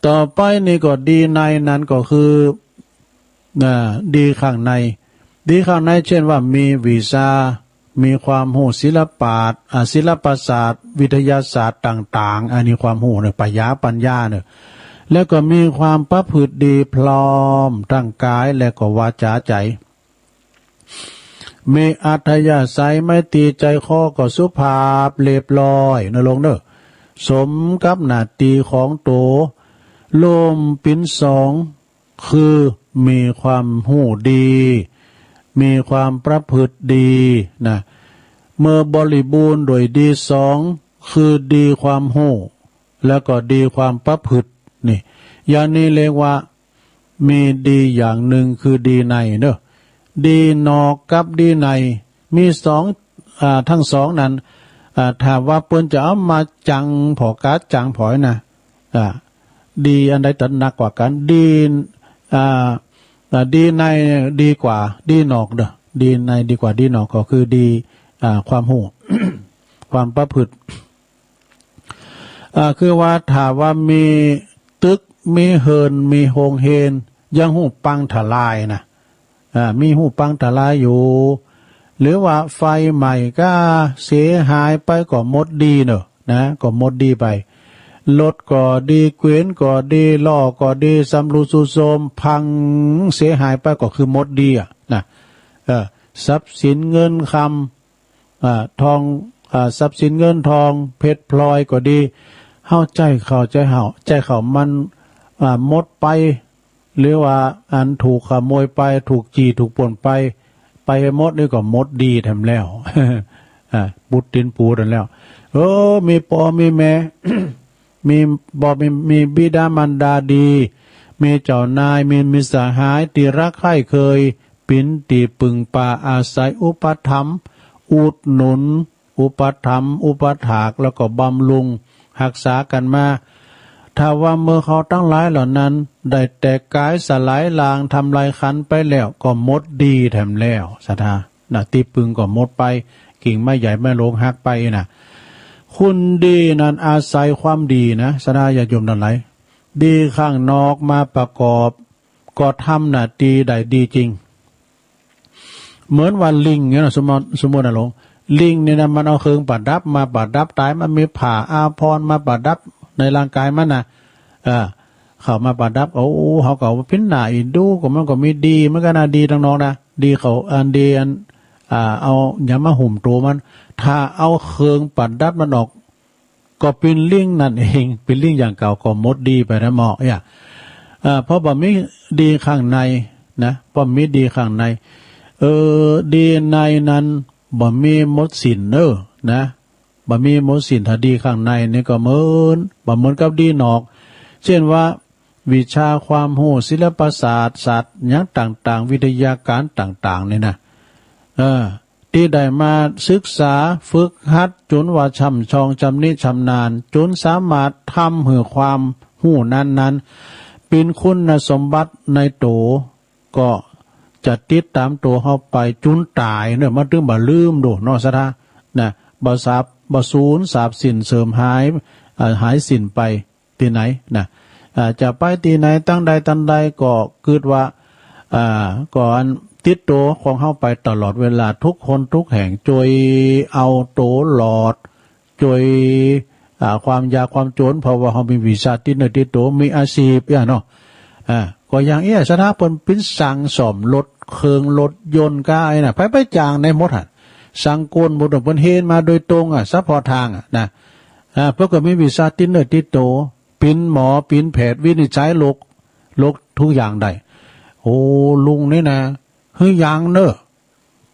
ต่อไปนี่ก็ดีในนั้นก็คือ อ่า ดีข้างใน ดีข้างในเช่นว่ามีวิชา มีความรู้ศิลปะ อ่า ศิลปศาสตร์ วิทยาศาสตร์ต่างๆ อันนี้ความรู้เนี่ย ปัญญา ปัญญาเนี่ย แล้วก็มีความประพฤติดีพร้อมทั้งกายและก็วาจาใจ มีอัธยาศัยไมตรีใจคอก็สุภาพเรียบร้อยนะหลวงเนอะ สมกับหน้าตี้ของโต รวมเป็นสอง คือมีความรู้ดี มีความประพฤติดีนะ เมื่อบริบูรณ์โดยดีสอง คือดีความรู้ แล้วก็ดีความประพฤติ นี่ อย่างนี้เรียกว่า มีดีอย่างหนึ่งคือดีในเนอะ ดีนอกกับดีใน มีสอง อ่า ทั้งสองนั้น อ่า ถ้าว่าเปิ้นจะเอามาจังผ่อ กาจังผ่อนะ อ่า ดีอันใดจะหนักกว่ากัน ดี อ่า อ่า ดีในดีกว่าดีนอกเนอะ ดีในดีกว่าดีนอกก็คือดี อ่า ความรู้ ความประพฤติ อ่า คือว่าถ้าว่ามีตึก มีเฮือน มีโฮงเฮียน ยังฮู้ปังทลายนะ อ่า มีฮู้ปังทลายอยู่ หรือว่าไฟไหม้ก็เสียหายไปก็หมดดีเนอะ นะ ก็หมดดีไป รถก็ดี เกวียนก็ดี ล้อก็ดี สำรุดทรุดโทรม พังเสียหายไปก็คือหมดดีอะนะ เออ ทรัพย์สินเงินคำ อ่า ทอง อ่า ทรัพย์สินเงินทอง เพชรพลอยก็ดี เฮาใจ๊เข้า ใจ๊เฮา ใจ๊เข้ามัน อ่า หมดไป หรือว่าอันถูกขโมยไป ถูกจี้ ถูกปล้นไป ไปหมดนี่ก็หมดดีแถมแล้ว อ่า บุญตี๋นปู๋นั่นแล้ว เออ มีป้อมีแม่ มีป้อมี มีบิดามารดาดี มีเจ้านาย มีมิตรสหายตี้รักใคร่เคือง เป๋นตี้ปึงปาอาศัยอุปถัมภ์ อุดหนุน อุปถัมภ์ อุปถาก แล้วก็บำรุงฮักษากั๋นมา ถ้าว่าเมื่อเขาตังหลายเหล่านั้นได้แตกก๋ายสลายลางทำลายขันไปแล้ว ก็หมดดีแถมแล้ว ศรัทธา นะ ตี้ปึงก็หมดไป กิ่งไม้ใหญ่ไม้หลวงหักไปนะ คุณดีนั้นอาศัยความดีนะ ศรัทธาญาติโยมทั้งหลาย ดีข้างนอกมาประกอบ ก็ทำหน้าตี้ได้ดีจริง เหมือนว่าลิงเนี่ยนะ สมมุติ สมมุตินะหลวง ลิงเนี่ยนะ มันเอาเครื่องประดับมาประดับต๋าย มันมีผ้าอาภรณ์มาประดับในร่างกายมันนะ เออ เข้ามาประดับ โอ้ เขาก็เอาปิ้นหน้าอีดู ก็มันก็มีดีเหมือนกั๋นนะ ดีตังนอกนะ ดีเขาอันดีอัน อ่า เอาหยังมาหุ้มตั๋วมัน ถ้าเอาเครื่องประดับมันออก ก็เป๋นลิงนั่นเอง เป๋นลิงอย่างเก่าก็หมดดีไปนะหมอ เอ้ย อ่า เพราะบ่มีดีข้างในนะ บ่มีดีข้างใน เออ ดีในนั้นบ่มีหมดสิ้นเนอะนะ บ่มีหมดสิ้น ถ้าดีข้างในนี่ก็เหมือน บ่เหมือนกับดีนอก เช่นว่า วิชาความฮู้ ศิลปศาสตร์ ศาสตร์หยังต่างๆ วิทยาการต่างๆ นี่นะ เออ ตี้ได้มาศึกษาฝึกหัดจ๋นว่าช่ำชองชำนิชำนาญ จ๋นสามารถทำหื้อความฮู้นั้นๆ เป๋นคุณสมบัติในตั๋ว ก็จะติดต๋ามตั๋วเฮาไปจ๋นต๋ายเนอะ มันตึงบ่ลืมโดเนาะ ศรัทธา นะ บ่สาบ บ่สูญสาบสิ้นเสื่อมหาย อ่า หายสิ้นไป ตี้ไหนนะ อ่า จะไปตี้ไหนตังใดตังใดก็กึ๊ดว่า อ่า ก็อันติดตั๋วของเฮาไปตลอดเวลา ทุกคนทุกแห่ง จ่วยเอาตั๋วรอด จ่วย อ่า ความยากความจ๋น เพราะว่าเฮามีวิชาติดเนื้อติดตั๋ว มีอาชีพเอี้ยเนาะ อ่า ก็อย่างเอี้ย ศรัทธาเปิ้นปิ้นสั่งซ่อมรถ เครื่องรถยนต์ก้าไอ้น่ะ ไปไปจ้างได้หมดหั่น สังคนบ่ต้อง เปิ้นเห็นมาโดยตรงอะ เฉพาะทางอะนะ อ่า เปิ้นก็มีวิชาติดเนื้อติดตัว เป๋นหมอ เป๋นแพทย์ วินิจฉัยโรค โรคทุกอย่างได้ โอ้ ลุงนี่นะ หื้อยางเนอะ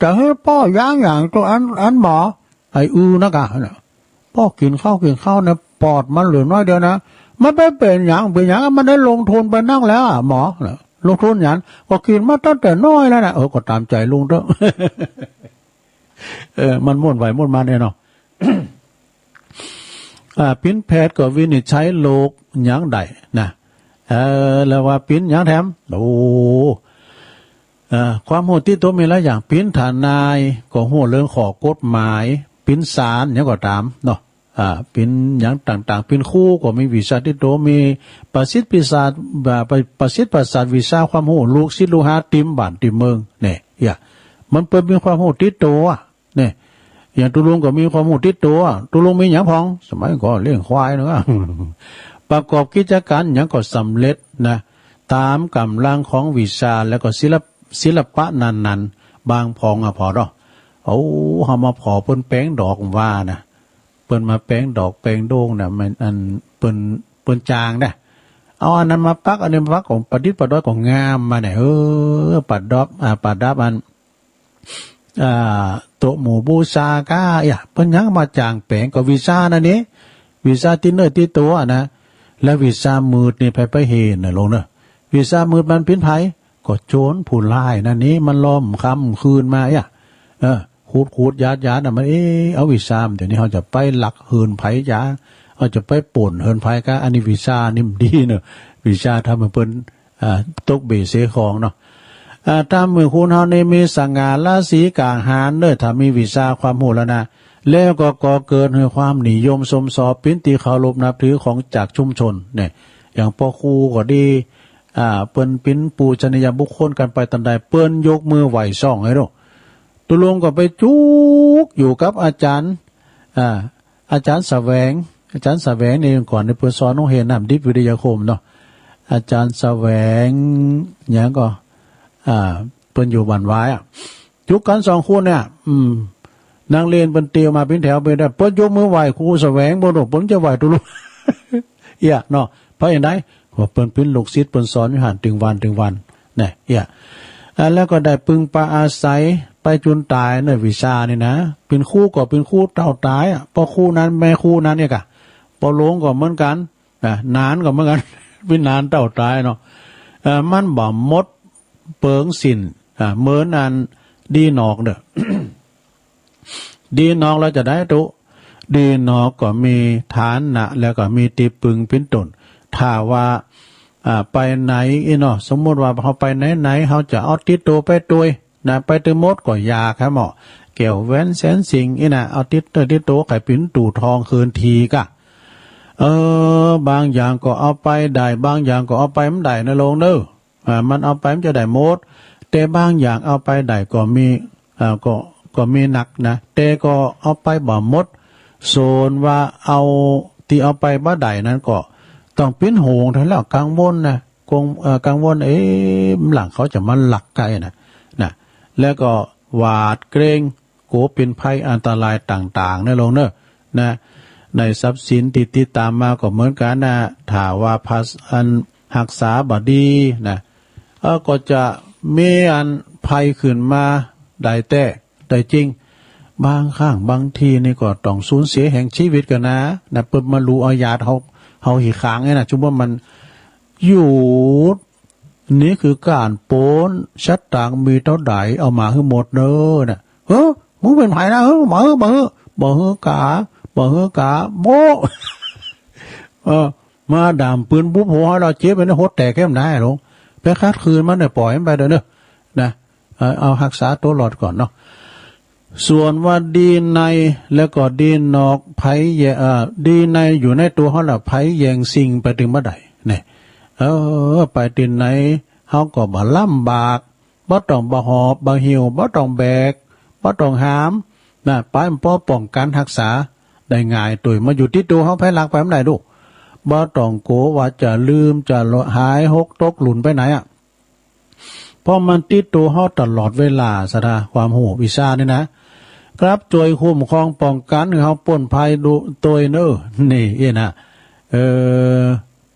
จะหื้อป้อยางอย่างตัวอัน อันหมอ ไอ้อือนะกะ ป้อกินข้าวกินข้าวเนี่ย ปอดมันเหลือน้อยเดียวนะ มันไปเป๋นหยัง เป๋นหยัง มันได้ลงทุนไปนักแล้วอะหมอนะ ลงทุนหยัง ก็กินมาตั้งแต่น้อยแล้วนะ เออ ก็ตามใจลุงเถอะ เออ มันม่วนไหวม่วนมันเนี่ยเนาะ อ่า เป๋นแพทย์ก็วินิจฉัยโรคหยังได้นะ เออ แล้วว่าเป๋นหยังแถม โอ้ เอ่อ ความฮู้ติดตัวมีหลายอย่าง เป๋นทนายก็ฮู้เรื่องข้อกฎหมาย เป๋นศาลหยังก็ตามเนาะ อ่า เป๋นหยังต่างๆ เป๋นครูก็มีวิชาติดตัว มีประสิทธิ์ประสาท อ่า ประ ประสิทธิ์ประสาทวิชาความฮู้ ลูกศิษย์ลูกหาเต็มบ้านเต็มเมือง เนี่ย เหีย มันเปิ้นมีความฮู้ติดตัวอะ เนี่ย อย่างตุ๊ลุงก็มีความฮู้ติดตัว ตุ๊ลุงมีหยังพ่อง สมัยก่อนเลี้ยงควายเนาะ ประกอบกิจการหยังก็สำเร็จนะ ต๋ามก๋ำลังของวิชา แล้วก็ศิลป- ศิลปะนั้นๆ บางพ่องอะผ่อเนาะ โอ้ เฮามาผ่อเปิ้นแป๋งดอกว่านะ เปิ้นมาแป๋งดอกแป๋งโด่งนะ มันอันเปิ้น เปิ้นจ้างนะ เอาอันนั้นมาปัก อันนี้มาปัก ก็ประดิษฐ์ประดอยก็งามมาเนี่ย เออ ประดับ อ่า ประดับอัน อ่า โต๊ะหมู่บูชาก้า เหีย เปิ้นหยังมาจ้างแป๋ง ก็วิชานั่นนี่ วิชาติดเนื้อติดตัวนะ แล้ววิชามืดนี่ไผไปเห็นนะลุงเนอะ วิชามืดมันเป๋นไผ ก็โจรผู้ร้ายนั่นนี่ มันลอบค่ำคืนมา เหีย เออ ขุดขุดยาดยาดน่ะ มัน เอ๊ะ เอาวิชามัน เดี๋ยวนี้เฮาจะไปลักเฮือนไผจ๋า เฮาจะไปปล้นเฮือนไผก้า อันนี้วิชานี่มันดีเนอะ วิชาทำให้เปิ้น อ่า ตกเบเสของเนาะ อ่า ต๋ามมื้อคนเฮานี่มีสง่าราศีกล้าหาญเด้อ ถ้ามีวิชาความฮู้แล้วนะ แล้วก็ก่อเกิดให้ความนิยมชมชอบ เป๋นตี้เคารพนับถือของจากชุมชนเนี่ย อย่างป้อครูก็ดี อ่า เปิ้นเป๋นปูชนียบุคคลกันไปตันใด เปิ้นยกมือไหว้ซ่องให้เนาะ ตุ๊ลุงก็ไปจุกอยู่กับอาจารย์ อ่า อาจารย์แสวง อาจารย์แสวงนี่ก่อนนี่เปิ้นสอนโฮงเฮียนน้ำดิบวิทยาคมเนาะ อาจารย์แสวงหยังก็ อ่า เปิ้นอยู่บ้านวายอะ จุกกันสองคนเนี่ย อืม นักเรียนเปิ้นเตียวมาเป๋นแถวเป๋นแถว เปิ้นยกมือไหว้ครูแสวง บ่ฮู้เปิ้นจะไหว้ตุ๊ลุง เอี้ยเนาะ เพราะเหตุใด เพราะเปิ้นเป๋นลูกศิษย์ เปิ้นสอนอยู่หั้นตึงวันตึงวัน เนี่ย เอี้ย อ่า แล้วก็ได้พึ่งพาอาศัยไปจุนต๋ายในวิชานี่นะ เป๋นครูก็เป๋นครูเต้าต๋ายอะ ป้อครูนั้นแม่ครูนั้นเนี่ยกะ ป้อหลวงก็เหมือนกั๋น อ่ะ หนานก็เหมือนกั๋น เป๋นหนานเต้าต๋ายเนาะ เอ่อ มันบ่หมดเปิงสิ้น อ่ะ เหมือนอันดีนอกเด้อ ดีนอกแล้วจะได้ตุ๊ ดีนอกก็มีฐานะ แล้วก็มีตี้ปึงเป๋นต้น ถ้าว่า อ่า ไปไหนอี้เนาะ สมมุติว่าเฮาไปไหนๆ เฮาจะเอาติดตั๋วไปตวยนะ ไปตึงหมดก็อยากครับหมอ แก้วแหวนแสนสิ่งอี้นะ เอาติดเตอร์ติดตั๋ว ใค่เป๋นตู้ทองคืนทีกะ เออ บางอย่างก็เอาไปได้ บางอย่างก็เอาไปบ่ได้นะลุงเนอะ อ่า มันเอาไปมันจะได้หมด แต่บางอย่างเอาไปได้ก็มี อ่า ก็ ก็มีนักนะ แต่ก็เอาไปบ่หมด ส่วนว่าเอาตี้เอาไปบ่ได้นั้นก็ต้องเป๋นห่วงเท่านั้นแหละ กังวลนะ กง- เอ่อ กังวล เอ๊ะ หลังเขาจะมาลักไก่นะ นะ แล้วก็หวาดเกรง กั๋วเป๋นภัยอันตรายต่างๆ นะลุงเนอะ นะ ในทรัพย์สินตี้ติดตามมาก็เหมือนกั๋นนะ ถ้าว่าภาษ- อันฮักษาบ่ดีนะ เออ ก็จะมีอันภัยขึ้นมาได้แต๊ได้จริง บางครั้งบางทีนี่ก็ต้องสูญเสียแห่งชีวิตกั๋นนะ นะ เปิ้นมาลูเอาญาติเฮา เฮาหี่ขางเนี่ยนะ สมมุติว่ามัน หยุด นี่คือก๋านปล้น สตางค์มีเต้าใดเอามาหื้อหมดเน้อ นะ เฮ้อ มึงเป๋นใผนะ เฮ้อ บ่หื้อ บ่หื้อ บ่หื้อกา บ่หื้อกา โบ้ เออ มาดามปืนปุ๊บ หัวเฮาเจ็บไปเนี่ย หัวแตกแค่ไหนหลง ไปขัดขืนมันเนี่ย ปล่อยมันไปเด้อเนอะ นะ เอ่อ เอาฮักษาตั๋วรอดก่อนเนาะ ส่วนว่าดีในแล้วก็ดีนอก ไผแย- เอ่อ ดีในอยู่ในตั๋วเฮาละ ไผแย่งชิงไปตึงบ่ได้ เนี่ย เออ ไปตี้ไหน เฮาก็บ่ลำบาก บ่ต้องบ่หอบบ่หิ้ว บ่ต้องแบก บ่ต้องหาม นะ ไปมันปอป้องกันฮักษาได้ง่าย ตวยมาอยู่ตี้ตั๋วเฮา ไผลักไปบ่ได้ลูก บ่ต้องกั๋วว่าจะลืม จะหาย หก ตก หลุ่นไปไหนอะ เพราะมันติดตั๋วเฮาตลอดเวลา ศรัทธา ความฮู้วิชานี่นะ ครับ จ้วยคุ้มครองป้องกันหื้อเฮาป๊นภัยดุโตยเนอะ นี่อี้นะ เออ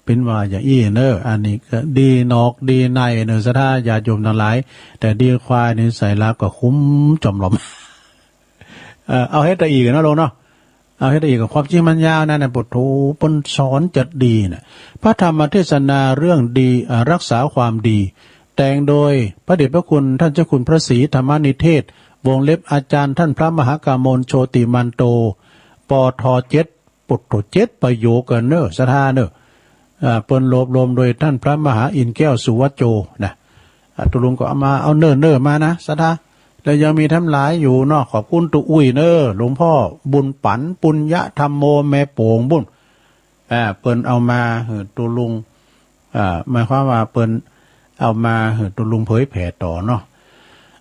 เป๋นว่าอย่างอี้เนอะ อันนี้ก็ดีนอกดีในเนอะ ศรัทธาญาติโยมตังหลาย แต่ดีควายนี่ใส่ลาวก็คุ้มจ่อมหลอม เออ เอาเฮ็ดแต่อีกเนาะลุงเนาะ เอาเฮ็ดแต่อีก ความจริงมันยาวนะ ในบทโถเปิ้นสอนจัดดีนะ พระธรรมเทศนาเรื่องดี อ่า รักษาความดี แต่งโดยพระเดชพระคุณท่านเจ้าคุณพระศรีธรรมนิเทศ วงเล็บอาจารย์ท่านพระมหากมลโชติมันโต ปอทอเจ็ด ปอทอเจ็ด ประโยคกันเนอะ ศรัทธาเนอะ อ่า เปิ้นรวบรวมโดยท่านพระมหาอินทร์แก้วสุวัจโจนะ อ่า ตุ๊ลุงก็เอามา เอาเนิ่นๆ มานะ ศรัทธา แล้วยังมีแถมหลายอยู่เนาะ ขอบคุณตุ๊อุ้ยเนอะ หลวงพ่อบุญปั๋น ปุญญธรรมโม แม่โป่งบุญ อ่า เปิ้นเอามาหื้อตุ๊ลุง อ่า หมายความว่าเปิ้นเอามาหื้อตุ๊ลุงเผยแผ่ต่อเนาะ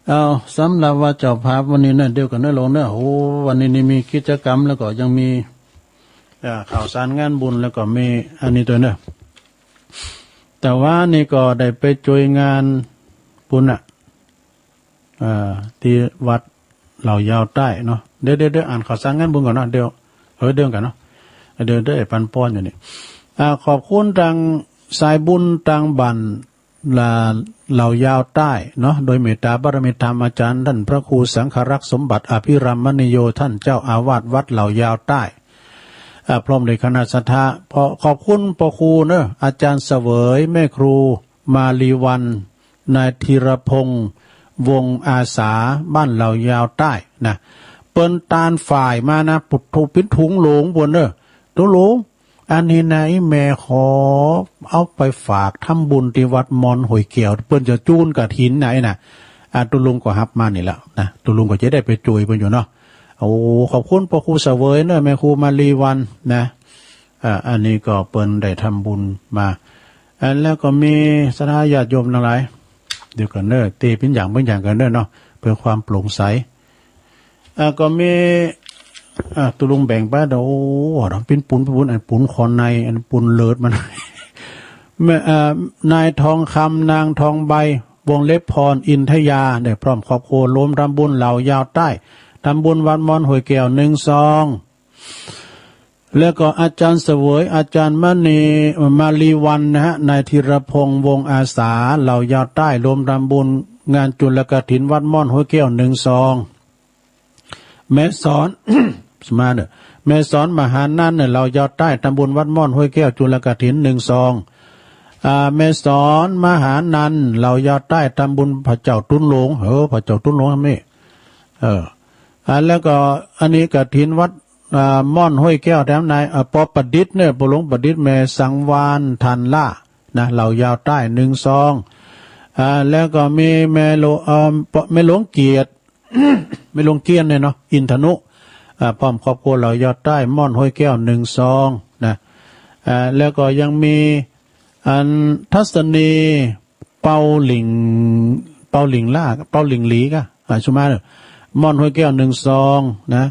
เอา สำหรับว่าเจ้าภาพวันนี้เนอะ เดี๋ยวก่อนเนอะลุงเนอะ โอ้ วันนี้นี่มีกิจกรรม แล้วก็ยังมี อ่า ข่าวสารงานบุญ แล้วก็มีอันนี้ด้วยเนอะ แต่ว่านี่ก็ได้ไปจ้วยงานบุญน่ะ อ่า ที่วัดเหล่ายาวใต้เนาะ เดี๋ยวๆๆ อ่านข่าวสารงานบุญก่อนเนาะ เดี๋ยว เออ เดี๋ยวกันเนาะ เดี๋ยวๆ ได้ปันป้อนอยู่นี่ อ่า ขอบคุณตางสายบุญตางบ้าน เหล่ายาวใต้เนาะ โดยเมตตาบารมีธรรมอาจารย์ท่านพระครูสังฆรักษ์สมบัติอภิรามมณีโย ท่านเจ้าอาวาสวัดเหล่ายาวใต้ อ่า พร้อมด้วยคณะศรัทธา ขอ ขอบคุณปอครูเนอะ อาจารย์เสวย แม่ครูมาลีวรรณ นายธีรพงษ์ วงศ์อาสา บ้านเหล่ายาวใต้นะ เปิ้นตานฝ่ายมานะ ปุดถูกเป๋นถุงโหลงปู้นเนอะ ตุ๊ลุง อันนี้นะ อีแม่ขอเอาไปฝากทำบุญที่วัดม่อนห้วยแก้ว เปิ้นจะจูนกฐินนะ ไอ้น่ะ อ่า ตุ๊ลุงก็ฮับมานี่แหละนะ ตุ๊ลุงก็จะได้ไปจ้วยเปิ้นอยู่เนาะ โอ้ ขอบคุณปอครูเสวยเนอะ แม่ครูมาลีวรรณนะ อ่า อันนี้ก็เปิ้นได้ทำบุญมา อ่า แล้วก็มีศรัทธาญาติโยมตังหลาย เดี๋ยวก่อนเนอะ เตเป๋นอย่างเป๋นอย่างกันเนอะเนาะ เพื่อความโปร่งใส อ่า ก็มี อ่า ตุ๊ลุงแบ่งไปเด้อ โอ้ เป๋นปูน เป๋นปูน อันปูนคอนใน อันปูนเลิศมัน แม่ อ่า นายทองคำ นางทองใบ วงเล็บพร อินทยา ได้พร้อมครอบครัว รวมทำบุญเหล่ายาวใต้ ทำบุญวัดม่อนห้วยแก้ว หนึ่งซอง แล้วก็อาจารย์เสวย อาจารย์มณี มาลีวรรณนะฮะ นายธีรพงษ์ วงศ์อาสา เหล่ายาวใต้ รวมทำบุญงานจุลกฐินวัดม่อนห้วยแก้ว หนึ่งซอง แม่สอน สมาเนอะ แม่สอนมหานันท์เนี่ย เหล่ายาวใต้ ทำบุญวัดม่อนห้วยแก้ว จุลกฐิน หนึ่งซอง อ่า แม่สอนมหานันท์ เหล่ายาวใต้ ทำบุญพระเจ้าตุ๊นหลวง เออ พระเจ้าตุ๊นหลวงทำนี่ เออ อ่า แล้วก็อันนี้กฐินวัด อ่า ม่อนห้วยแก้วแถมนาย อ่า ปอประดิษฐ์เนี่ย ปอหลวงประดิษฐ์ แม่สังวาลย์ ทันล่า นะ เหล่ายาวใต้ หนึ่งซอง อ่า แล้วก็มีแม่หลวง เอ่อ ปอ แม่หลวงเกียรติ แม่หลวงเกียรติเนี่ยเนาะ อินทนุ อ่า พร้อมครอบครัวเหล่ายาวใต้ ม่อนห้วยแก้ว หนึ่งซอง นะ อ่า แล้วก็ยังมี อันทัศนี เปาหลิง เปาหลิงล่า เปาหลิงหลีกะ อ่า สุมาเนอะ ม่อนห้วยแก้ว หนึ่งซอง นะ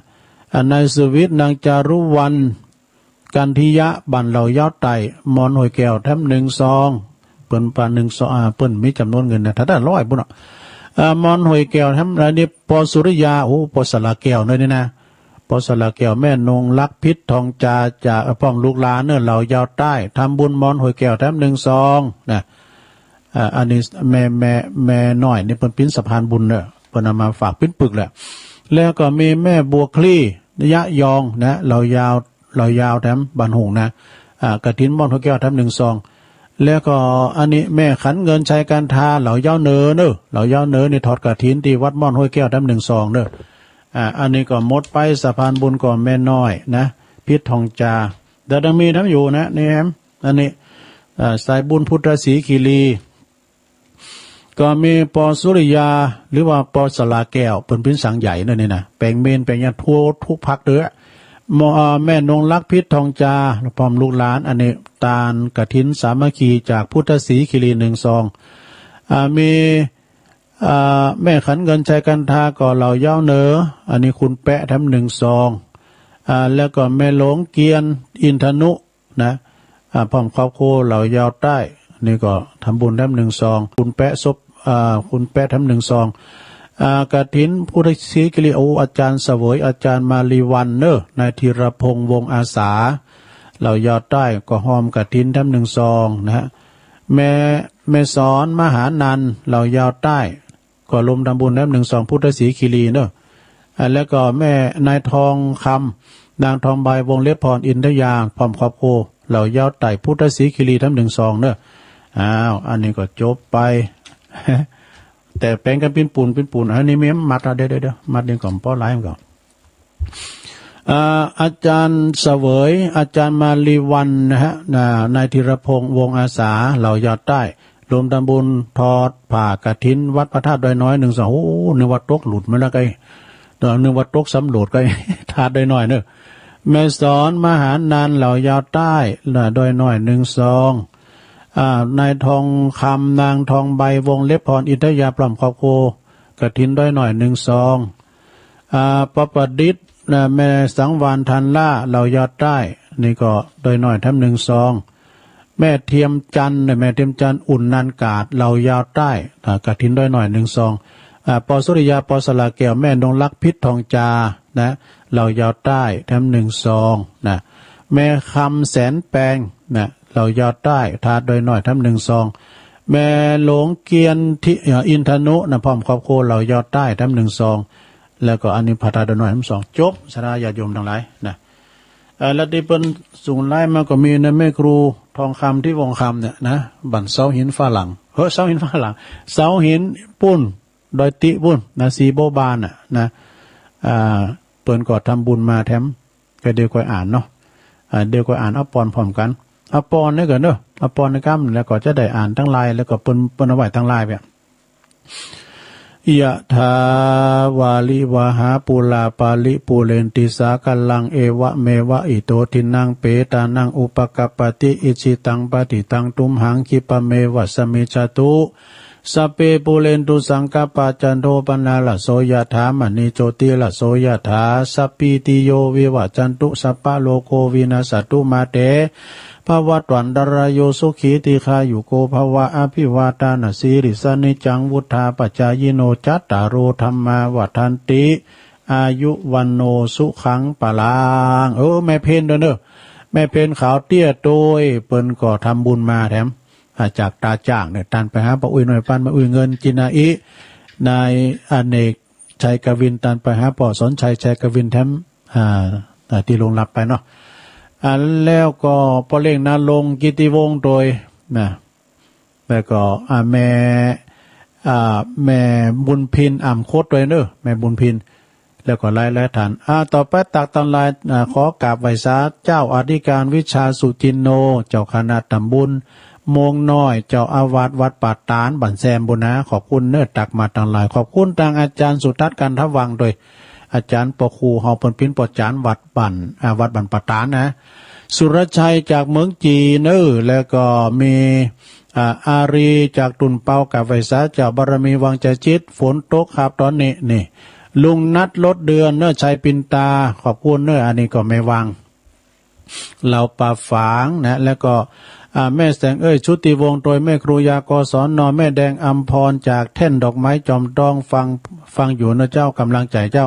อ่า นายสุวิทย์ นางจารุวรรณ กันทิยะ บ้านเหล่ายาวใต้ ม่อนห้วยแก้ว แถม หนึ่งซอง เปิ้นปา หนึ่งซอง อ่า เปิ้นมีจำนวนเงินนะ ถ้าได้ร้อยปู้นเนาะ อ่า ม่อนห้วยแก้ว แถม อันนี้ ปอสุริยา โอ้ ปอสระแก้วเนอะนี่นะ ปอสระแก้ว แม่นงรัก พิษทองจา จาก เอ่อ พร้อมลูกหลานเนอะ เหล่ายาวใต้ ทำบุญม่อนห้วยแก้ว แถม หนึ่งซอง นะ อ่า อันนี้แม่ แม่ แม่น้อยนี่เปิ้นปิ้นสะพานบุญเนอะ เปิ้นเอามาฝากปิ้นปึกแหละ แล้วก็มีแม่บัวคลี่ ยะยอง นะ เหล่ายาว เหล่ายาวแถมบ้านหุงนะ อ่า กฐินม่อนห้วยแก้ว แถม หนึ่งซอง แล้วก็อันนี้แม่ขันเงินชัยกันทา เหล่ายาวเหนือเนอะ เหล่ายาวเหนือนี่ทอดกฐินที่วัดม่อนห้วยแก้ว แถม หนึ่งซอง เนอะ อ่า อันนี้ก็หมดไป สะพานบุญก็แม่น้อยนะ พิษทองจา แต่ยังมีแถมอยู่นะ นี่แถม อันนี้ อ่า สายบุญพุทธศรีคีรี ก็มีปอสุริยา หรือว่าปอสระแก้ว เปิ้นปิ้นสังใหญ่เนอะนี่นะ แปลงเมนแปลงหยังทั่วทุกภาคเด้อ หมอ อ่า แม่นงรัก พิษทองจา พร้อมลูกหลาน อันนี้ตานกฐินสามัคคีจากพุทธศรีคีรี หนึ่งซอง อ่า มี อ่า แม่ขันเงินชัยกันทา ก็เหล่ายาวเหนือ อันนี้คุณแป๊ะ แถม หนึ่งซอง อ่า แล้วก็แม่หลวงเกียรติ อินทนุ นะ อ่า พร้อมครอบครัวเหล่ายาวใต้ นี่ก็ทำบุญแถม หนึ่งซอง คุณแป๊ะ ศพ อ่า คุณแป๊ะ แถม หนึ่งซอง อ่ากฐินพุทธศรีคิรี โอ้ อาจารย์เสวย อาจารย์มาลีวันเนอะ นายธีรพงษ์ วงศ์อาสา เหล่ายอดใต้ ก็ฮอมกฐินแถมหนึ่งซองนะฮะ แม่ แม่สอนมหานันท์ เหล่ายอดใต้ ก็รวมทำบุญแถมหนึ่งซอง พุทธศรีคิรีเนอะ อ่า แล้วก็แม่นายทองคำ นางทองใบ วงเล็บพร อินทยา พร้อมครอบครัว เหล่ายอดใต้ พุทธศรีคิรี แถมหนึ่งซองเนอะ อ้าว อันนี้ก็จบไป แต่แปลงกันปิ้นปูนปิ้นปูน อันนี้มีมัดละ เดี๋ยวเดี๋ยวเดี๋ยว มัดนี่ก่อน เพราะหลายมันก่อน อ่า อาจารย์เสวย อาจารย์มาลีวันนะฮะ อ่า นายธีรพงษ์ วงศ์อาสา เหล่ายอดใต้ รวมทำบุญทอดผ้ากฐิน วัดพระธาตุดอยน้อย หนึ่งซอง โอ้ นึกว่าตกหลุดมาแล้วไง เออ นึกว่าตกสำรวจไง ธาตุดอยน้อยเนอะ แม่สอนมหานันท์ เหล่ายอดใต้ เหล่าดอยน้อย หนึ่งซอง อ่า นายทองคำ นางทองใบ วงเล็บพร อินทยา พร้อมครอบครัว กฐินดอยน้อย หนึ่งซอง อ่า ป้อประดิษฐ์นะ แม่สังวาล ทันล่า เหล่ายอดใต้ นี่ก็ดอยน้อยแถมหนึ่งซอง แม่เทียมจันทร์นะ แม่เทียมจันทร์ อุ่นนันกาด เหล่ายอดใต้ อ่า กฐินดอยน้อย หนึ่งซอง อ่า ป้อสุริยา ป้อสลาแก้ว แม่นงรัก พิษทองจา นะ เหล่ายอดใต้ แถมหนึ่งซอง นะ แม่คำ แสนแปง นะ เหล่ายอดใต้ ธาตุดอยน้อย แถมหนึ่งซอง แม่หลวงเกียรติ เอ่อ อินทนุ นะ พร้อมครอบครัว เหล่ายอดใต้ แถมหนึ่งซอง แล้วก็อันนี้พระธาตุดอยน้อย แถมซอง จบ ศรัทธาญาติโยมทั้งหลาย นะ เอ่อ แล้วตี้เปิ้นส่งไลน์มาก็มีนะ แม่ครูทองคำ ที่วงคำเนี่ยนะ บ้านเสาหินฝรั่ง เฮ้อ เสาหินฝรั่ง เสาหินปูน ดอยติปูนนะ สีโบบานน่ะนะ อ่า เปิ้นก็ทำบุญมาแถม ก็เดี๋ยวค่อยอ่านเนาะ อ่า เดี๋ยวค่อยอ่าน เอาปอนพร้อมกัน เอาปอนนี่ก่อนเนาะ เอาปอนนี่ก่อน แล้วก็จะได้อ่านตังไลน์ แล้วก็เปิ้น เปิ้นเอาไว้ตังไลน์แบบ ยะถาวาริวหาปูราปาริปูเรนติสาคารัง เอวะเมวะอิโตทินนังเปตานังอุปกัปปติ อิจฉิตังปัตถิตังตุมหัง คิปะเมวะสะมิจฉตุ สัพเพปูเรนตุสังกัปปา จันโทปนารโสยะถา มะณีโจติรโสยะถา สัพพีติโยวิวัชชันตุ สัพพะโรโควินัสสะตุ มาเต ภวัตวันตรายโย สุขีทีฆายุโกภวะ อภิวาทานะสีลิสสะ นิจจังวุฑฒาปะจายิโน จัตตาโรธัมมาวัฑฒันติ อายุวัณโณสุขังพลัง เออ แม่เพ็ญด้วยเนอะ แม่เพ็ญขาวเตี้ยโตย เปิ้นก็ทำบุญมาแถม อ่า จากตาจ้างเนี่ย ตันไปหาป้ออุ๊ยน้อย ปันมาอุ๊ยเงิน จินาอิ นายอเนก ชัยกวิน ตันไปหาป้อสอนชัย ชัยกวินแถม อ่า อ่า ตี้ล่วงลับไปเนาะ อ่า แล้วก็ป้อเล็กนรงค์ กิตติวงศ์โตยนะ แล้วก็ อ่า แม่ อ่า แม่บุญพิน อ่ำโคตรโตยเนอะ แม่บุญพิน แล้วก็หลายๆ ท่าน อ่า ต่อไปตักตอนไลน์ อ่า ขอกราบไหว้สาเจ้าอธิการวิชาสุจินโน เจ้าคณะตำบลโมงน้อย เจ้าอาวาสวัดป่าตาด บ้านแซมบุญนา ขอบคุณเนอะ ตักมาตังไลน์ ขอบคุณตังอาจารย์สุทัศน์ กันทวังค์โตย อาจารย์ป้อครูเฮาเปิ้นปิ้นป้อจ๋ารย์วัดบ้าน อ่า วัดบ้านป่าตาดนะ สุรชัยจากเมืองจีนเนอะ แล้วก็มี อ่า อารีจากตุ่นเปา กราบไหว้สาเจ้าบารมีวังไจจิต ฝนตกครับตอนนี้นี่ ลุงนัท รถเดือนเนอะ ชัยปินตา ขอบคุณเนอะ อันนี้ก็แม่วัง เหล่าป่าฝางนะ แล้วก็ อ่า แม่แสงเอ้ย ชุติวงศ์โตย แม่ครูยา กศน แม่แดงอำพรจากแท่นดอกไม้จอมทอง ฟัง ฟังอยู่เนอะเจ้า กำลังใจเจ้า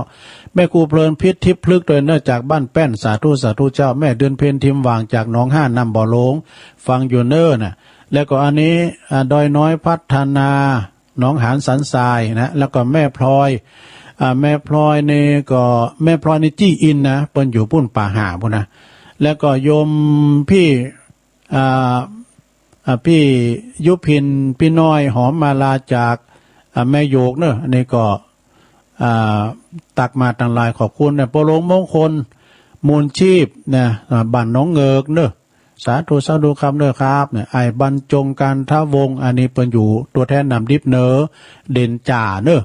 แม่ครูเพลินพิษทิพย์พลึกโตยเนอะ จากบ้านแป้น สาธุ สาธุเจ้า แม่เดือนเพ็ญ ทิมหว่าง จากหนองห้า น้ำบ่อหลวง ฟังอยู่เนอะนะ แล้วก็อันนี้ อ่า ดอยน้อยพัฒนา หนองหานสันทรายนะ แล้วก็แม่พลอย อ่า แม่พลอยนี่ก็ แม่พลอยนี่จี้อินนะ เปิ้นอยู่ปู้นป่าห่าปู้นนะ แล้วก็โยมพี่ อ่า อ่า พี่ยุพิน พี่น้อยหอมมาลาจาก อ่า แม่โยกเนอะ อันนี้ก็ อ่า ตักมาตังไลน์ ขอบคุณนะ ป้อหลวงมงคล มูลชีพนะ อ่า บ้านหนองเงิกเนอะ สาธุ สาธุครับเนอะครับ เนี่ย อ้ายบรรจง กันทวงศ์ อันนี้เปิ้นอยู่ตัวแทนน้ำดิบเนอะ เด่นจ่าเนอะ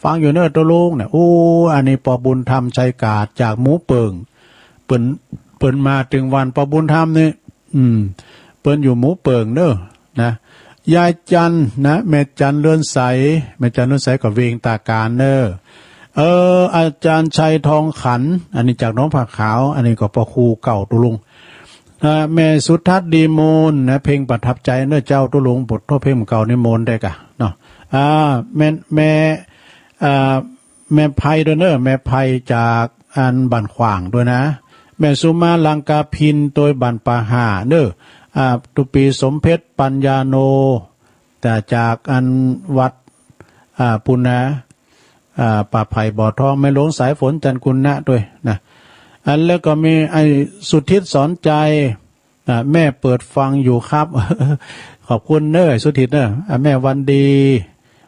ฟังอยู่เนอะ ตัวลุงเนี่ย โอ้ อันนี้ป้อบุญธรรม ชัยกาด จากหมู่เปิ่ง เปิ้น เปิ้นมาเถิงวัน ป้อบุญธรรมนี่ อืม เปิ้นอยู่หมู่เปิ่งเนอะ นะ ยายจันทร์นะ แม่จันทร์เรือนใส แม่จันทร์เรือนใสก็เวียงตาการเนอะ เออ อาจารย์ชัยทองขัน อันนี้จากหนองผาขาว อันนี้ก็ป้อครูเก่าตัวลุง อ่า แม่สุทัศน์ ดีมูลนะ เพลงประทับใจเนอะเจ้า ตัวลุง บทโทษเพลงเก่านี่มนต์ได้กะเนาะ อ่า แม่ แม่ อ่า แม่ไพด้วยเนอะ แม่ไพจากอันบ้านขว้างด้วยนะ แม่สุมาลังกาพินโดยบ้านป่าห่าเนอะ อ่า ตุปีสมเพชรปัญญาโน แต่จากอันวัด อ่า ปุณณะ อ่า ป่าไผ่บ่อทอง แม่หลวงสายฝนจันทร์กุณณะด้วยนะ อันแล้วก็มีไอ้สุทิศสอนใจ อ่า แม่เปิดฟังอยู่ครับ ขอบคุณเนอะ สุทิศเนอะ อ่า แม่วันดี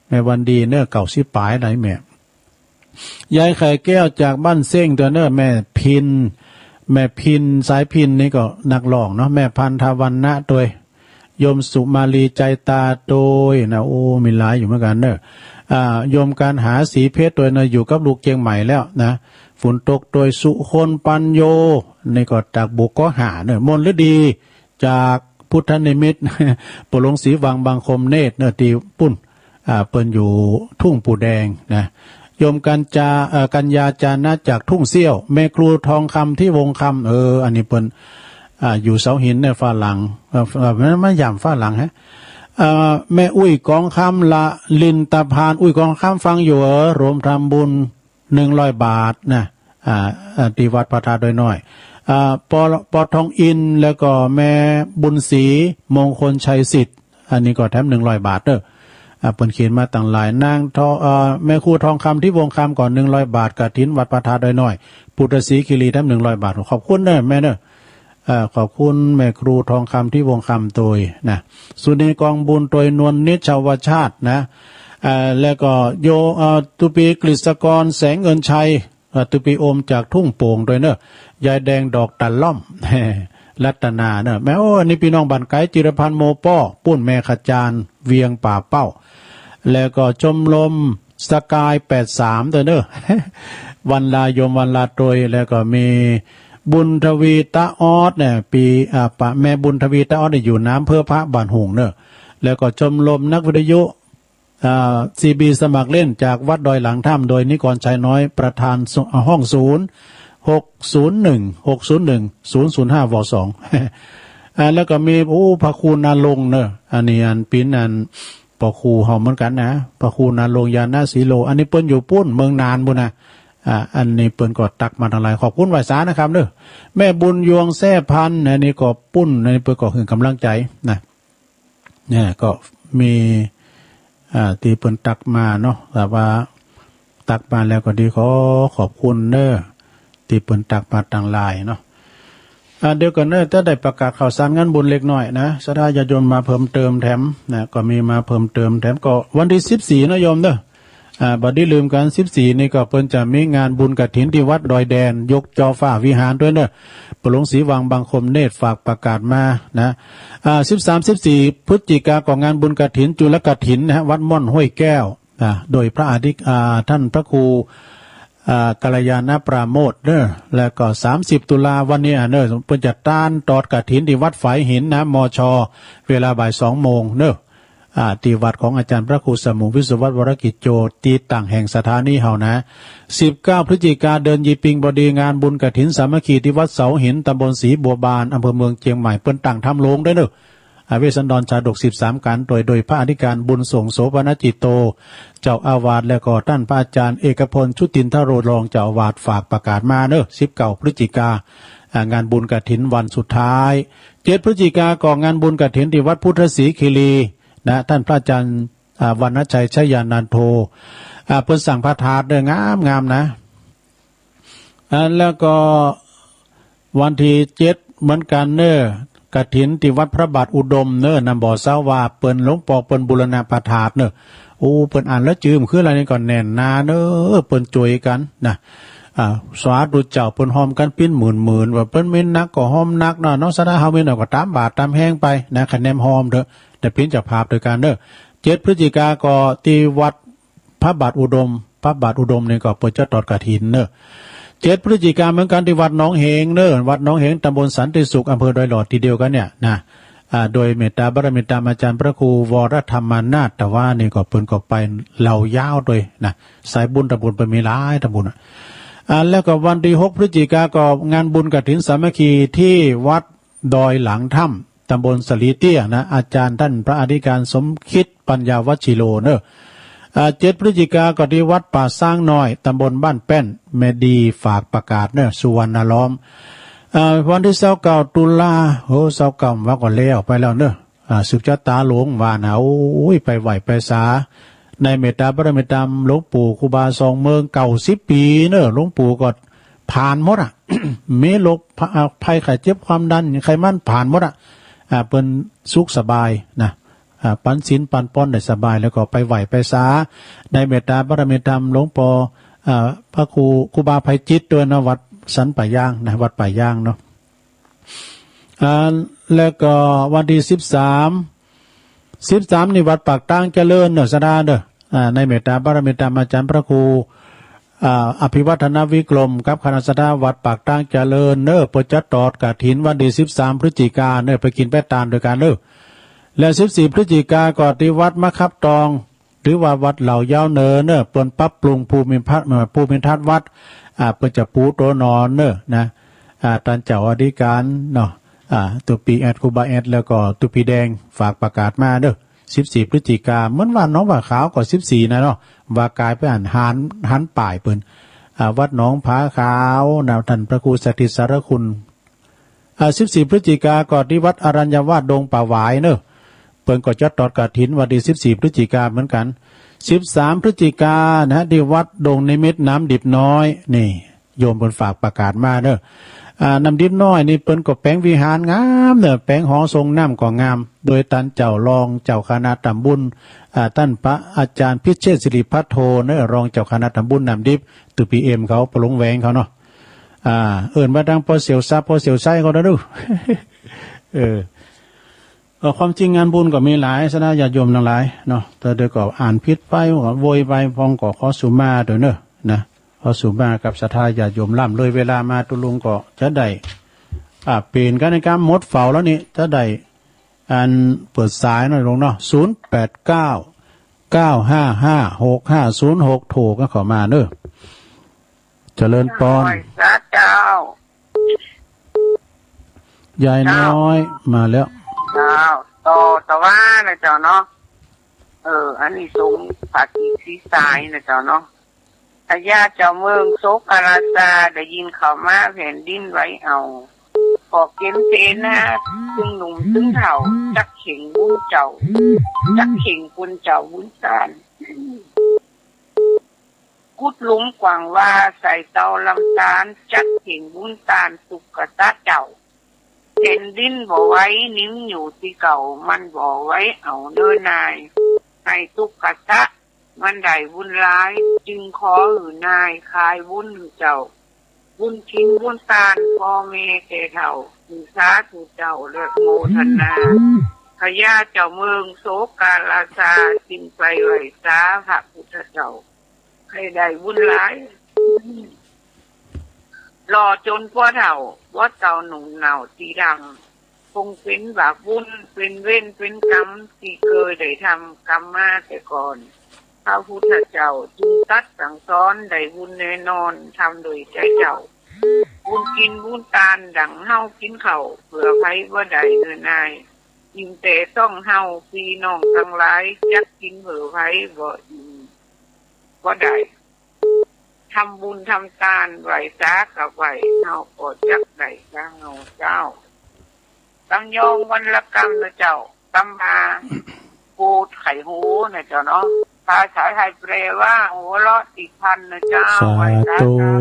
แม่วันดีเนอะ เก้าสิบปลายแล้วแม่ ยายไข่แก้วจากบ้านเซ้งตัวเนอะ แม่พิน แม่พิน สายพินนี่ก็นักร้องเนาะ แม่พันธวรรณะตัว โยมสุมาลีใจตาตัวนะ โอ้ มีหลายอยู่เหมือนกันเนอะ อ่า โยมการหาสีเพชรตัวนะ อยู่กับลูกเชียงใหม่แล้วนะ ฝนตกตัว สุคนปัญโย นี่ก็จากบุกก็หาเนอะ มนฤดี จากพุทธนิมิต ปู่หลวงศรีวังบางคมเนตรเนอะ ที่ปุ้น อ่า เปิ้นอยู่ทุ่งปู่แดงนะ โยมกัญจา เอ่อ กัญญาจานะจากทุ่งเสี้ยว แม่ครูทองคำที่วงคำ เออ อันนี้เปิ้น อ่า อยู่เสาหินในฝรั่ง เอ่อ เอ่อ ไม่ ไม่ยามฝรั่งฮะ เอ่อ แม่อุ้ยกองคำละลินตาพาน อุ้ยกองคำฟังอยู่ เออ รวมทำบุญ หนึ่งร้อยบาทนะ อ่า อ่า ที่วัดพระธาตุดอยน้อย อ่า ปอ ปอทองอินทร์ แล้วก็แม่บุญศรี มงคลชัยสิทธิ์ อันนี้ก็แถมหนึ่งร้อยบาทเด้อ อ่า เปิ้นเขียนมาตั้งหลาย นางทอง เอ่อ แม่ครูทองคำที่วงคำก่อน หนึ่งร้อยบาท กฐินวัดพระธาตุดอยน้อย พุทธศรีคีรี แถมหนึ่งร้อยบาท ขอบคุณเด้อแม่เด้อ เอ่อ ขอบคุณแม่ครูทองคำที่วงคำโดยนะ สุนีกองบุญโดยนวลนิชวชาตินะ เอ่อ แล้วก็โย เอ่อ ตุปีกฤษกรแสงเงินชัย เอ่อ ตุปีโอมจากทุ่งโป่งโดยเนอะ ยายแดงดอกตะล่อม รัตนาเนอะ แม่ โอ้ อันนี้พี่น้องบ้านไกล จิรพันธ์โมป้อ ปุ้นแม่ขจาร เวียงป่าเป้า แล้วก็ชมรมสกายแปดสามโดยเนอะ วันลาโยมวันลาโดย แล้วก็มีบุญทวีตะออดเนี่ย ปี อ่า ปะ แม่บุญทวีตะออดเนี่ยอยู่น้ำเพื่อพระบ้านหุงเนอะ แล้วก็ชมรมนักวิทยุ อ่า ซีบี สมัครเล่นจากวัดดอยหลังถ้ำ โดยนิกรชัยน้อย ประธานสุ ห้องศูนย์ หกศูนย์หนึ่ง หกศูนย์หนึ่ง ศูนย์ศูนย์ห้า ว สอง อ่า แล้วก็มี โอ้ พระครูณรงค์เนอะ อันนี้อันเปิ้นอัน พระครูเฮาเหมือนกันนะ พระครูณรงค์ ญาณสีโล อันนี้เปิ้นอยู่ปุ้นเมืองน่านปุ้นนะ อ่า อันนี้เปิ้นก็ตักมาตั้งหลาย ขอบคุณไหว้สานะครับเนอะ แม่บุญยวงแซ่พันธุ์ อันนี้ก็ปุ้น อันนี้เปิ้นก็หื้อกำลังใจนะ เนี่ยก็มี อ่า ที่เปิ้นตักมาเนาะ แต่ว่าตักมาแล้วก็ดี ขอขอบคุณเนอะ ที่เปิ้นตักมาตั้งหลายเนาะ อ่า เดี๋ยวก่อนเนอะ จะได้ประกาศข่าวสารงานบุญเล็กน้อยนะ ศรัทธาญาติโยมมาเพิ่มเติมแถมนะ ก็มีมาเพิ่มเติมแถม ก็วันที่สิบสี่นะโยมเนอะ อ่า บ่ได้ลืมกัน สิบสี่นี่ก็เปิ้นจะมีงานบุญกฐินที่วัดดอยแดน ยกจอฟ้าวิหารด้วยเนอะ ปู่หลวงศรีวังบางคมเนตรฝากประกาศมานะ อ่า สิบสาม สิบสี่ พฤศจิกาก็งานบุญกฐินจุลกฐินนะฮะ วัดม่อนห้วยแก้วนะ โดยพระอธิก- อ่า ท่านพระครู อ่า กัลยาณปราโมทย์เนอะ แล้วก็ สามสิบ ตุลาวันนี้อ่ะเนอะ เปิ้นจะตานตอดกฐินที่วัดฝายหินนะ มช เวลาบ่ายสองโมงเนอะ อ่า ที่วัดของอาจารย์พระครูสมุห์วิศวัตรวรกิจโจ ที่ตั้งแห่งสถานีเฮานะ สิบเก้า พฤศจิกาเดือนยี่ปิงพอดี งานบุญกฐินสามัคคีที่วัดเสาหิน ตำบลศรีบัวบาน อำเภอเมืองเชียงใหม่ เปิ้นตั้งธรรมโรงด้วยเนอะ อ่า เวสสันดรชาดก สิบสาม กัน โดย โดยพระอธิการบุญส่งโสภณจิตโต เจ้าอาวาส และก็ท่านพระอาจารย์เอกพล ชุตินทโร รองเจ้าอาวาส ฝากประกาศมาเนอะ สิบเก้า พฤศจิกา อ่า งานบุญกฐินวันสุดท้าย เจ็ด พฤศจิกาก็งานบุญกฐินที่วัดพุทธศรีคีรี นะ ท่านพระอาจารย์ อ่า วรรณชัย ชยานันโท อ่า เปิ้นสร้างพระธาตุเด้อ งามๆ นะ อ่า แล้วก็วันที่เจ็ดเหมือนกันเนอะ กฐินที่วัดพระบาทอุดมเนอะ นำบ่อสาวา เปิ้นหลวงปอเปิ้นบูรณะพระธาตุเนอะ โอ้ เปิ้นอ่านแล้วจื้มคืออะไรนี่ก็แน่นหนาเนอะ เปิ้นจ่วยกันนะ อ่า สาธุเจ้า เปิ้นฮอมกันปิ้นหมื่นๆ ว่าเปิ้นมีหนักก็ฮอมหนักเนาะ น้องศรัทธาเฮามีน้อยก็ตามบาตรตามแฮงไปนะ คะแนนฮอมเถอะ แต่ปิ้นเจ้าภาพโดยกันเนอะ เจ็ด พฤศจิกาก็ที่วัดพระบาทอุดม พระบาทอุดมนี่ก็เปิ้นจะตอดกฐินเนอะ เจ็ด พฤศจิกาเหมือนกันที่วัดหนองเหงเนอะ วัดหนองเหง ตำบลสันติสุข อำเภอดอยหลอด ที่เดียวกันเนี่ยนะ อ่า โดยเมตตาบารมีตามอาจารย์พระครูวรธรรมานาถ แต่ว่านี่ก็เปิ้นก็ไปเหล่ายาวโดยนะ สายบุญตำบุญเปิ้นมีหลายตำบุญอะ อ่า แล้วก็วันที่หก พฤศจิกาก็งานบุญกฐินสามัคคีที่วัดดอยหลังถ้ำ ตำบลสะหลีเตี้ยนะ อาจารย์ท่านพระอธิการสมคิดปัญญาวชิโรเนอะ อ่า เจ็ดพฤศจิกาก็ตี้วัดป่าช้างน้อย ตำบลบ้านแป้น แม่ดีฝากประกาศเนอะ สุวรรณล้อม อ่า วันตี้ซาวเก้าตุลา โอ้ ซาวเก้าว่าก็แล้วไปแล้วเนอะ อ่า สืบชะตาหลวงว่านะ โอ้ย ไปไหว้ไปสา ในเมตตาบารมีธรรมหลวงปู่ครูบาสองเมือง เก้าสิบปีเนอะ หลวงปู่ก็ผ่านหมดอะ มีโรคภัยไข้เจ็บความดันไขมันผ่านหมดอะ อ่า เปิ้นสุขสบายนะ อ่า ปันศีลปันพรได้สบาย แล้วก็ไปไหว้ไปสา ในเมตตาบารมีธรรมหลวงปู่ อ่า พระครู ครูบาไพจิตรด้วยนะ วัดสันป่ายางนะ วัดป่ายางเนาะ อ่า แล้วก็วันตี้สิบสาม สิบสามนี่วัดปากตางเจริญเนอะ ศรัทธาเนอะ อ่า ในเมตตาบารมีธรรมอาจารย์พระครู อ่า อภิวัฒนวิกรมกับคณะศรัทธาวัดปากตางเจริญเนอะ เปิ้นจะทอดกฐินวันตี้สิบสามพฤศจิกาเนอะ ไปกินไปตานด้วยกันเนอะ และสิบสี่พฤศจิกาก็ตี้วัดมะขับตอง หรือว่าวัดเหล่ายาวเนินเนอะ เปิ้นปรับปรุงภูมิทัศน์ เอ่อ ภูมิทัศน์วัด อ่า เปิ้นจะปูตัวนอนเนอะนะ อ่า ต้านเจ้าอธิการเนาะ อ่า ตุ๊ปีแอด ครูบาแอด แล้วก็ตุ๊ปีแดงฝากประกาศมาเนอะ สิบสี่พฤศจิกา เหมือนว่าหนองผาขาวก็สิบสี่นะเนาะ ว่ากายไปหัน หัน หันป้ายเปิ้น อ่า วัดหนองผาขาวนะ ท่านพระครูสถิตสารคุณ อ่า สิบสี่พฤศจิกาก็ตี้วัดอรัญญวาสดงป่าหวายเนอะ เปิ้นก็จะทอดกฐินวันตี้สิบสี่พฤศจิกาเหมือนกัน สิบสามพฤศจิกานะ ตี้วัดดงนิมิตรน้ำดิบน้อย นี่ โยมเปิ้นฝากประกาศมาเนอะ อ่า น้ำดิบน้อยนี่เปิ้นก็แป๋งวิหารงามเนอะ แป๋งหอทรงน้ำก็งาม โดยต้านเจ้ารองเจ้าคณะตำบล อ่า ต้านพระอาจารย์พิเชษฐ์สิริพัทโทเนอะ รองเจ้าคณะตำบลน้ำดิบ ตุ๊ปีเอ็มเขา ปะหลงแหวงเขาเนาะ อ่า เอิ้นว่าดังปอเสี่ยวซา ปอเสี่ยวไซเขาเด้อ เออ เอ่อ ความจริงงานบุญก็มีหลาย ศรัทธาญาติโยมทั้งหลายเนาะ แต่เดี๋ยวก็อ่านผิดไป ก็โวยไป พองก็ขอสุมาด้วยเนอะ นะ ขอสุมากับศรัทธาญาติโยม ล้ำเลยเวลามา ตุ๊ลุงก็จะได้ อ่า เปลี่ยนกันในการหมดเฝ้าแล้วนี่ จะได้ อันเปิดสายหน่อยลุงเนาะ ศูนย์แปดเก้า เก้าห้าห้า หกห้าศูนย์หก โทรกันเข้ามาเนอะ เจริญปอน ไหว้สาเจ้า ยายน้อย เจ้า มาแล้ว เจ้า ต่อตะว่านะเจ้าเนาะ เออ อานิสงส์ผาขีดสีสายนะเจ้าเนาะ พญาเจ้าเมืองโสกราชา ได้ยินข่าวมาแผ่นดินไหวเอา ก็เข็นเสนา ตึงหนุ่มตึงเฒ่า จักเข่งบุญเจ้า จักเข่งบุญเจ้าบุญตาน ขุดหลุมกว้างว่าใส่เตาลำธาร จักเข่งบุญตานตุ๊กตาเจ้า แผ่นดินบ่ไหวนิ่งอยู่ตี้เก่า มันบ่ไหวเอาเน้อนาย ให้ตุ๊กตามันได้บุญหลาย จึงขอหื้อนายขายบุญหื้อเจ้า บุญกินบุญตานพ่อแม่แก่เฒ่า หื้อสาธุเจ้าและโมทนา พญาเจ้าเมืองโสกราชา จึงไปไหว้สาพระพุทธเจ้า ให้ได้บุญหลาย รอจนผัวเฒ่า ผัวเฒ่าหนุ่มเน่าสีดำ คงเป็นบาปบุญ เป็นเวรเป็นกรรม ที่เคยได้ทำกรรมมาแต่ก่อน พระพุทธเจ้าจึงตรัสสั่งสอน ได้บุญแน่นอน ทำโดยใจเจ้า บุญกินบุญตานดังเฮากินข้าว เผื่อไผบ่ได้เน้อนาย อิ่มแต่ต้องเฮา พี่น้องทั้งหลาย จักกินเผื่อไผบ่อิ่ม บ่ได้ ทำบุญทำตาน ไหว้สากับไหว้ เฮาก็จักได้ดังเฮาเจ้า ตังยองวันละกำนะเจ้า ตำมา ปูดไข่หูนะเจ้าเนาะ ภาษาไทยแปลว่าหัวเราะติดพันนะเจ้า สาธุ ไหว้สาเจ้า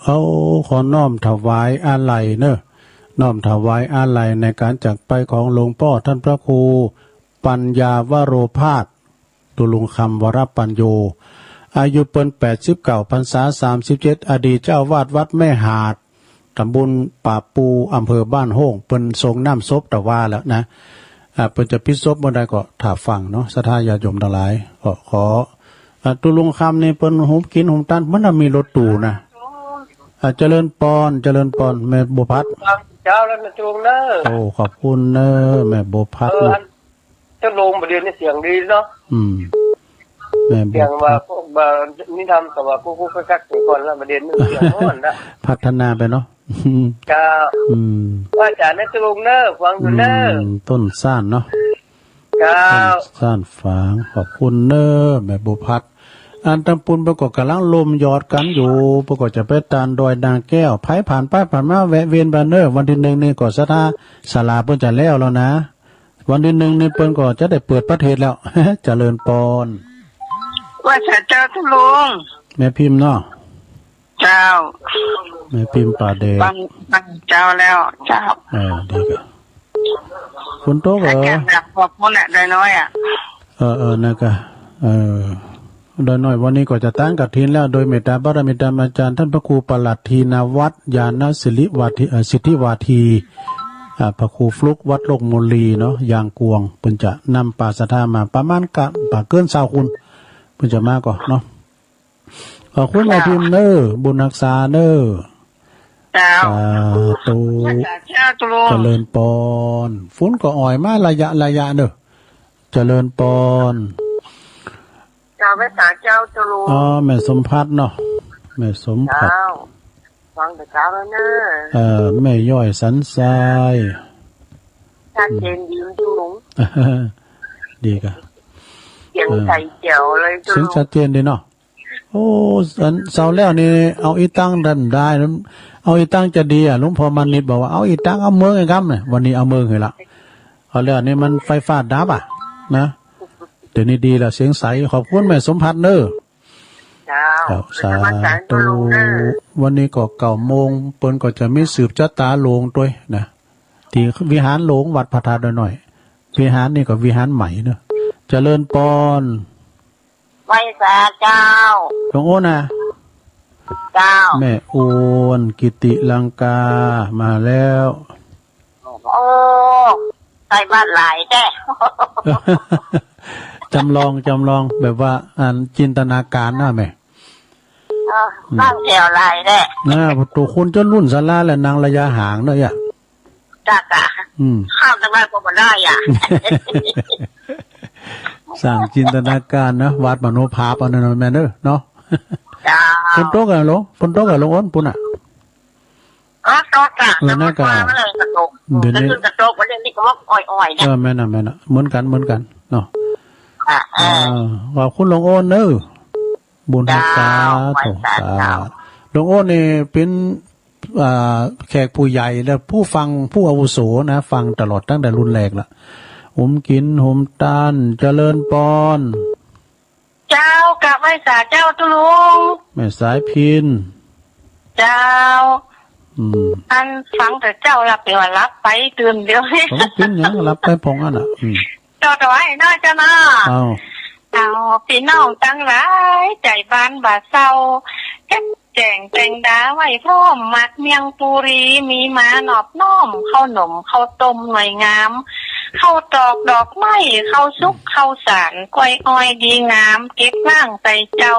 เอา ขอน้อมถวายอาลัยเนอะ น้อมถวายอาลัยในการจากไปของหลวงพ่อท่านพระครูปัญญาวโรภาส ตุ๊ลุงคำวรปัญโญ อายุเปิ้นแปดสิบเก้าพรรษาสามสิบเจ็ด อดีตเจ้าอาวาสวัดแม่หาด ตำบลป่าปู อำเภอบ้านโฮ่ง เปิ้นส่งน้ำศพตะวาแล้วนะ อ่า เปิ้นจะพิธีศพเมื่อใดก็ถ้าฟังเนาะ ศรัทธาญาติโยมทั้งหลาย ก็ขอ อ่า ตุ๊ลุงคำนี่เปิ้นหุมกินหุมตัน มันน่ะมีรถตู้นะ อ่า เจริญปอน เจริญปอน แม่บัวพัด เจ้าแล้วนะตุ๊ลุงเนอะ โอ้ ขอบคุณเนอะ แม่บัวพัด เออ เนาะ อัน เจ้าโลมประเด็นนี่เสียงดีเนาะ อืม แม่บอก เสียงว่า ว่า พวกว่านิทานก็ว่ากุ๊กกุ๊กกักกักเสียงก่อนแล้วประเด็นนี่เสียงอ่อนนะ พัฒนาไปเนาะ เจ้า อืม ว่าอาจารย์นะตุ๊ลุงเนอะ ฟังอยู่เนอะ อืม ต้นซ่านเนาะ เจ้า ต้นซ่านฝาง ขอบคุณเนอะ แม่บัวพัด อันตังปูนเปิ้นก็กำลังล้อมยอดกันอยู่ เปิ้นก็จะไปตานดอยนางแก้ว ใผผ่านไปผ่านมาแวะเวียนไปเน่อ วันตี้นึ่งนี่ก็ศรัทธาศาลาเปิ้นจะแล้วแล้วนะ วันตี้นึ่งนี่เปิ้นก็จะได้เปิดประเทศแล้ว เจริญปอน ไหว้สาเจ้าตุ๊ลุง แม่พิมพ์เนาะ เจ้า แม่พิมพ์ป่าแดด ฟัง ฟังเจ้าแล้ว เจ้า เออ ดีกะ ฝนตกเหรอ อากาศแบบพวกนู้นน่ะ ดอยน้อยอะ เออ เออ นั่นกะ เออ ดอยน้อยวันนี้ก็จะตั้งกฐินแล้ว โดยเมตตาบารมีธรรมอาจารย์ท่านพระครูประหลัดธีนวัฒน์ ญาณสิริวาที เอ่อ สิทธิวาที อ่า พระครูฟลุกวัดโลกมนลีเนาะ ยางกวง เปิ้นจะนำปาศรัทธามาประมาณกะบ่าเกินซาวคน เปิ้นจะมาก่อเนาะ ขอบคุณแม่พิมพ์เน่อ บุญฮักษาเน่อ เจ้า สาธุ เจ้าตุ๊ลุง เจริญปอน ฝนก็อ่อยมาระยะระยะเน่อ เจริญปอน เจ้า ไหว้สาเจ้าตุ๊ลุง อ๋อ แม่สมภัทรเนาะ แม่สมภัทร เจ้า ฟังแต่เจ้าแล้วเน่อ เอ่อ แม่ย้อยสันทราย ชัดเจนดีตุ๊ลุง ดีกะ เสียง เออ ใสแจ๋วเลยตุ๊ลุง เสียงชัดเจนดีเนาะ โอ้ อันเสาร์แล้วนี่ เอาอีตังได้บ่ได้ เอาอีตังจะดีอะ หลวงพ่อมานิดบอกว่า เอาอีตัง เอาเมิงไอ้กำเนี่ย วันนี้เอาเมิงให้ละ เอาแล้วนี่มันไฟฟ้าดับอะ นะ เดี๋ยวนี้ดีแล้ว เสียงใส ขอบคุณแม่สมภัทรเน่อ เจ้า เจ้า สาธุ นมัสการตุ๊ลุงเน่อ วันนี้ก็เก้าโมง เปิ้นก็จะมีสืบชะตาหลวงตวยนะ ที่วิหารหลวงวัดพระธาตุดอยน้อย วิหารนี่ก็วิหารใหม่เนาะ เจริญปอน ไหว้สาเจ้า หลวงโอ้นนะ เจ้า แม่อ้วน กิติลังกา มาแล้ว โอ้ ใส่บาตรหลายแท้ จำลอง จำลอง แบบว่า อันจินตนาการนะแม่ เออ อืม ตั้งแถวหลายแท้ อ่า ตัวคนจนรุ่นสาราและนางระยะห่างเนาะ จ้ะ จ้ะ อืม ข้ามตรงนั้นก็บ่ได้อ่ะ สร้างจินตนาการนะ วาดมโนภาพเอาหน่อยแม่เด้อเนาะ จ้า ฝนตกอะหลวง ฝนตกอะหลวงอ้น ปู้นน่ะ เออ ตกอะ เออ นั่นก็ ตกมาเลยกระตก เดี๋ยวนี้ กระตก วันนี้ก็ว่าอ่อยๆ เนี่ย เออ แม่นน่ะ แม่นน่ะ เหมือนกัน เหมือนกันเนาะ อ่ะ เออ อ่า ขอบคุณหลวงอ้นเด้อ บุญฮักษา เจ้า โถ ไหว้สา สา เจ้า หลวงอ้นนี่เป็น อ่า แขกผู้ใหญ่และผู้ฟังผู้อาวุโสนะ ฟังตลอดตั้งแต่รุ่นแรกละ หุมกิ๋นหุมตาน เจริญปอน เจ้า กราบไหว้สาเจ้าตุ๊ลุง แม่สายพิน เจ้า อืม อันฟังแต่เจ้าหลับเดี๋ยวหลับไปตื่นเดี๋ยว โอ้ เป็นหยังหลับไปพองอันน่ะ อืม ต่อถวายเนาะเจ้าเนาะ เอา เอา พี่น้องตังหลาย ใจ๋บ้านบ่าเซา แจ้งแจ้งแตงดาไว้พร้อม หมากเมี่ยงปูรี มีมานอบน้อม ข้าวหนมข้าวต้มหน่วยงาม ข้าวตอกดอกไม้ ข้าวสุกข้าวสาร กล้วยอ้อยดีงาม เก็บล้างใส่เจ้า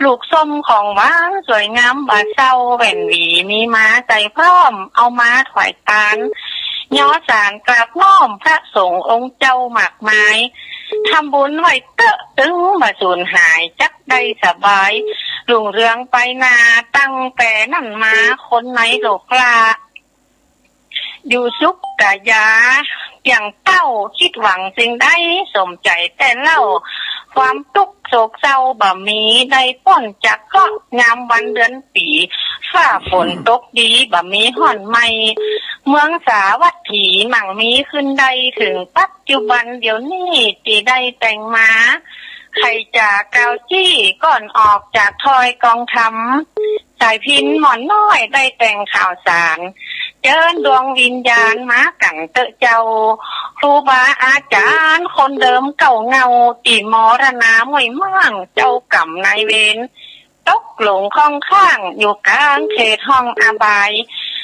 ลูกส้มของหวานสวยงามบ่าเซา แว่นหวีมีมาใส่พร้อม เอามาถวายตาน ย้อสารกราบน้อมพระสงฆ์องค์เจ้ามากมาย ทำบุญไว้เต๊อะตึงบ่สูญหาย จักได้สบาย รุ่งเรืองไปหน้า ตั้งแต่นั้นมา คนในโลกลา อยู่สุขกายา เพียงเต้า คิดหวังสิ่งใด สมใจแต่เล่า ความทุกข์โศกเศร้าบ่มี ได้ป๊นจากเคราะห์ ยามวันเดือนปี ฟ้าฝนตกดี บ่มีฮ้อนไหม้ เมืองสาวัตถีมั่งมีขึ้นได้ ถึงปัจจุบันเดี๋ยวนี้ ตี้ได้แต่งมา ใครจะกล่าวจี้ ก่อนออกจากถ้อยกองธรรม สายพินหม่อนน้อยได้แต่งข่าวสาร เจิญดวงวิญญาณมากั๋นเต๊อะเจ้า ครูบาอาจ๋ารย์คนเดิมเก่าเงา ตี้มรณาม้วยม่าง เจ้ากรรมนายเวร ตกหลงคล่องข้าง อยู่กลางเขตห้องอบาย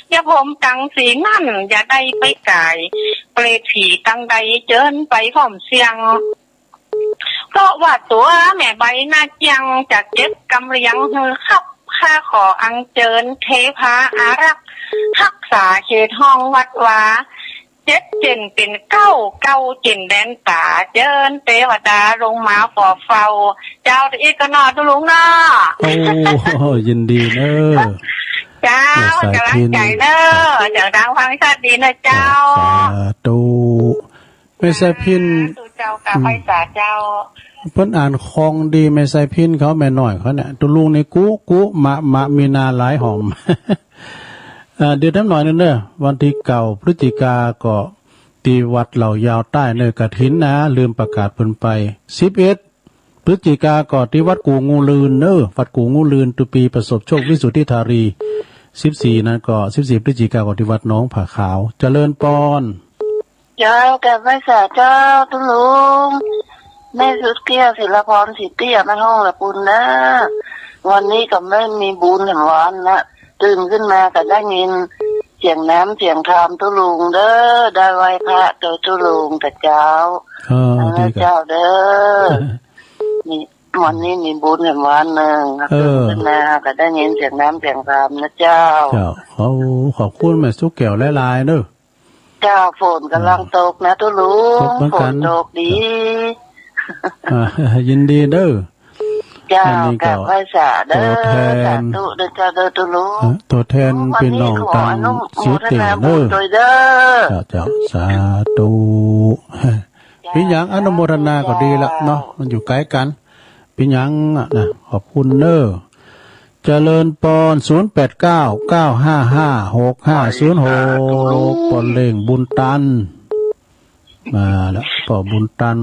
อย่าผมตังสีนั่น อย่าได้ไปก๋าย เปรตผีตังใดเจิญไปพร้อมเสี้ยง เพราะว่าตั๋วแม่ใบหน้าเจียง จะเก็บกำเลียงหื้อคับ ข้าขออัญเจิญเทพาอารักษ์ ฮักษาเขตห้องวัดวา เจ็ดเจ่นเป๋นเก้า เก้าเจ่นแดนต๋า เจิญเตวดาลงมาฝ่อเฝ้า เจ้า ตี้อี้ก่อนเนาะตุ๊ลุงเนาะ โอ้ ยินดีเนอะ เจ้า แม่สายพิน กำลังใจ๋เนอะ เจ้าดังฟังชัดดีเนอะเจ้า สาธุ แม่สายพิน สาธุเจ้า กราบไหว้สาเจ้า เปิ้นอ่านคล่องดี แม่สายพิณเขา แม่น้อยเขาเนี่ย ตุ๊ลุงนี่กุ กุ มะ มะ มีนาหลายห้อง เอ่อ เดี๋ยวแถมหน่อยหนึ่งเด้อ วันที่เก้าพฤศจิกาก็ ที่วัดเหล่ายาวใต้เนอะ กฐินนะ ลืมประกาศเปิ้นไป สิบเอ็ดพฤศจิกาก็ที่วัดกู่งูลืนเนอะ วัดกู่งูลืน ตุ๊ปีประสบโชควิสุทธิธารี สิบสี่นั้นก็ สิบสี่พฤศจิกาก็ที่วัดหนองผาขาว เจริญปอน เจ้า กราบไหว้สาเจ้าตุ๊ลุง แม่สุดเกลี้ยว ศิลพร ศรีเตี้ย แม่ห้องละปูนนะ วันนี้ก็ไม่มีบุญแหมวันนะ ตื่นขึ้นมาก็ได้ยินเสียงน้ำเสียงธรรมตุ๊ลุงเด้อ ได้ไหว้พระเจ้าตุ๊ลุงกับเจ้า เออ เออ ดีครับ เจ้าเด้อ นี่ วันนี้มีบุญแหมวันหนึ่ง เออ ตื่นขึ้นมาก็ได้ยินเสียงน้ำเสียงธรรมนะเจ้า เจ้า ขอ ขอบคุณแม่สุดเกลี้ยวหลายๆเด้อ เจ้า ฝนกำลังตกนะตุ๊ลุง ตกเหมือนกัน ฝนตกดี อ่า ยินดีเด้อ เจ้า อันนี้ก็ กราบไหว้สาเด้อ ตัวแทน สาธุเด้อเจ้าเด้อตุ๊ลุง เอ่อ ตัวแทนพี่น้อง โอ้ วันนี้ขออนุโมทนาบุญด้วยเด้อ ทางศรีเตี้ยเด้อ เจ้า เจ้า สาธุ เจ้า เป็นหยังอนุโมทนาก็ดีละเนาะ มันอยู่ใกล้กัน เป็นหยังอะนะ ขอบคุณเด้อ เจริญปอน ศูนย์แปดเก้า เก้าห้าห้า หกห้าศูนย์หก ปอเล่งบุญตัน มาแล้ว ปอบุญตัน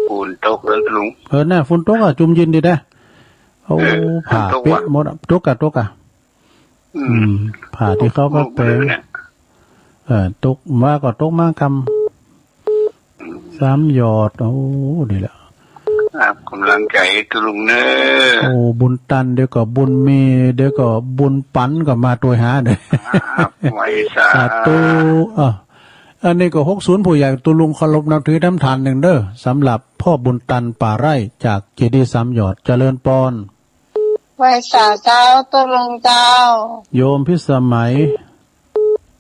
ฝนตกแล้วลุง เออ น่ะ ฝนตกอะ จุ่มเย็นดีนะ โอ้ เออ ผ้า ฝนตกว่ะ เปียกหมดอะ ตกอะ ตกอะ อืม อืม ผ้าที่เขาก็แปรง ตกเนี่ย เออ ตกมาก็ตกมากำ สามหยอด โอ้ ดีแล้ว ครับ กำลังใจให้ตุ๊ลุงเนอะ โอ้ บุญตัน เดี๋ยวก็บุญมี เดี๋ยวก็บุญปันก็มาตวยหาเด้อ ครับ ไหว้สา สาธุ อ่ะ อันนี้ก็ หกศูนย์ ผู้ใหญ่ตุ๊ลุงเคารพนับถือทำทานหนึ่งเด้อ สำหรับพ่อบุญตัน ป่าไร่ จากเจดีย์สามหยอด เจริญปอน ไหว้สาเจ้าตุ๊ลุงเจ้า โยมพิสมัย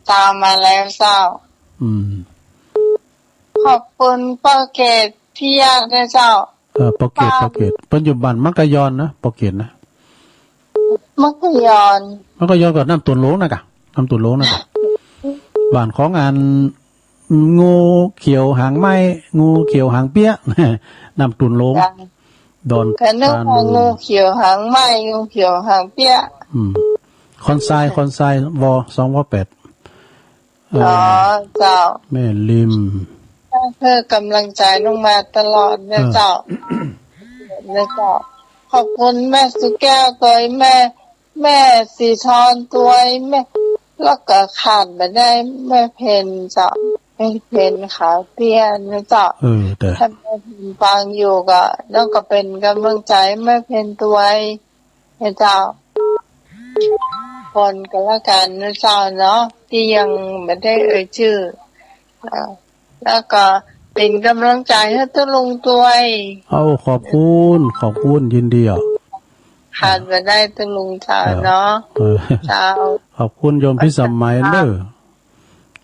ตามมาแล้วเจ้า อืม ขอบคุณป้อเกต พี่ยาดด้วยเจ้า เออ ป้อเกต ป้า ป้อเกต ปัจจุบันมักกะยอนนะ ป้อเกตนะ มักกะยอน มักกะยอนก็น้ำต้นหลวงนะกะ น้ำต้นหลวงนะกะ บ้านของอัน งูเขียวหางไหม้ งูเขียวหางเปี้ย น้ำต้นหลวง จ้ะ ดอน ก็นึกว่า ตาล งูเขียวหางไหม้ งูเขียวหางเปี้ย อืม คอนไซน์ คอนไซน์ ว สอง ว แปด เอ่อ อ๋อ เจ้า แม่ริม ก็คือกำลังใจลุงมาตลอดนะ เออ เจ้า นะเจ้า ขอบคุณแม่สุแก้ว โดยแม่ แม่สีทอนตวย แม่ แล้วก็ขาดบ่ได้แม่เพ็ญเจ้า แม่เพ็ญขาวเตี้ยนะเจ้า เออ แต่ ถ้าแม่เพ็ญฟังอยู่ก็ แล้วก็เป็นกำลังใจแม่เพ็ญตวยนะเจ้า คนก็แล้วกันนะเจ้าเนาะ ที่ยังไม่ได้เอ่ยชื่อ เอ่อ แล้วก็เป็นกำลังใจให้ตุ๊ลุงด้วย เอา ขอบคุณ ขอบคุณ ยินดีอ่ะ ขาดบ่ได้ตุ๊ลุงเจ้าเนาะ เออ เจ้า ขอบคุณโยมพิสมัยเด้อ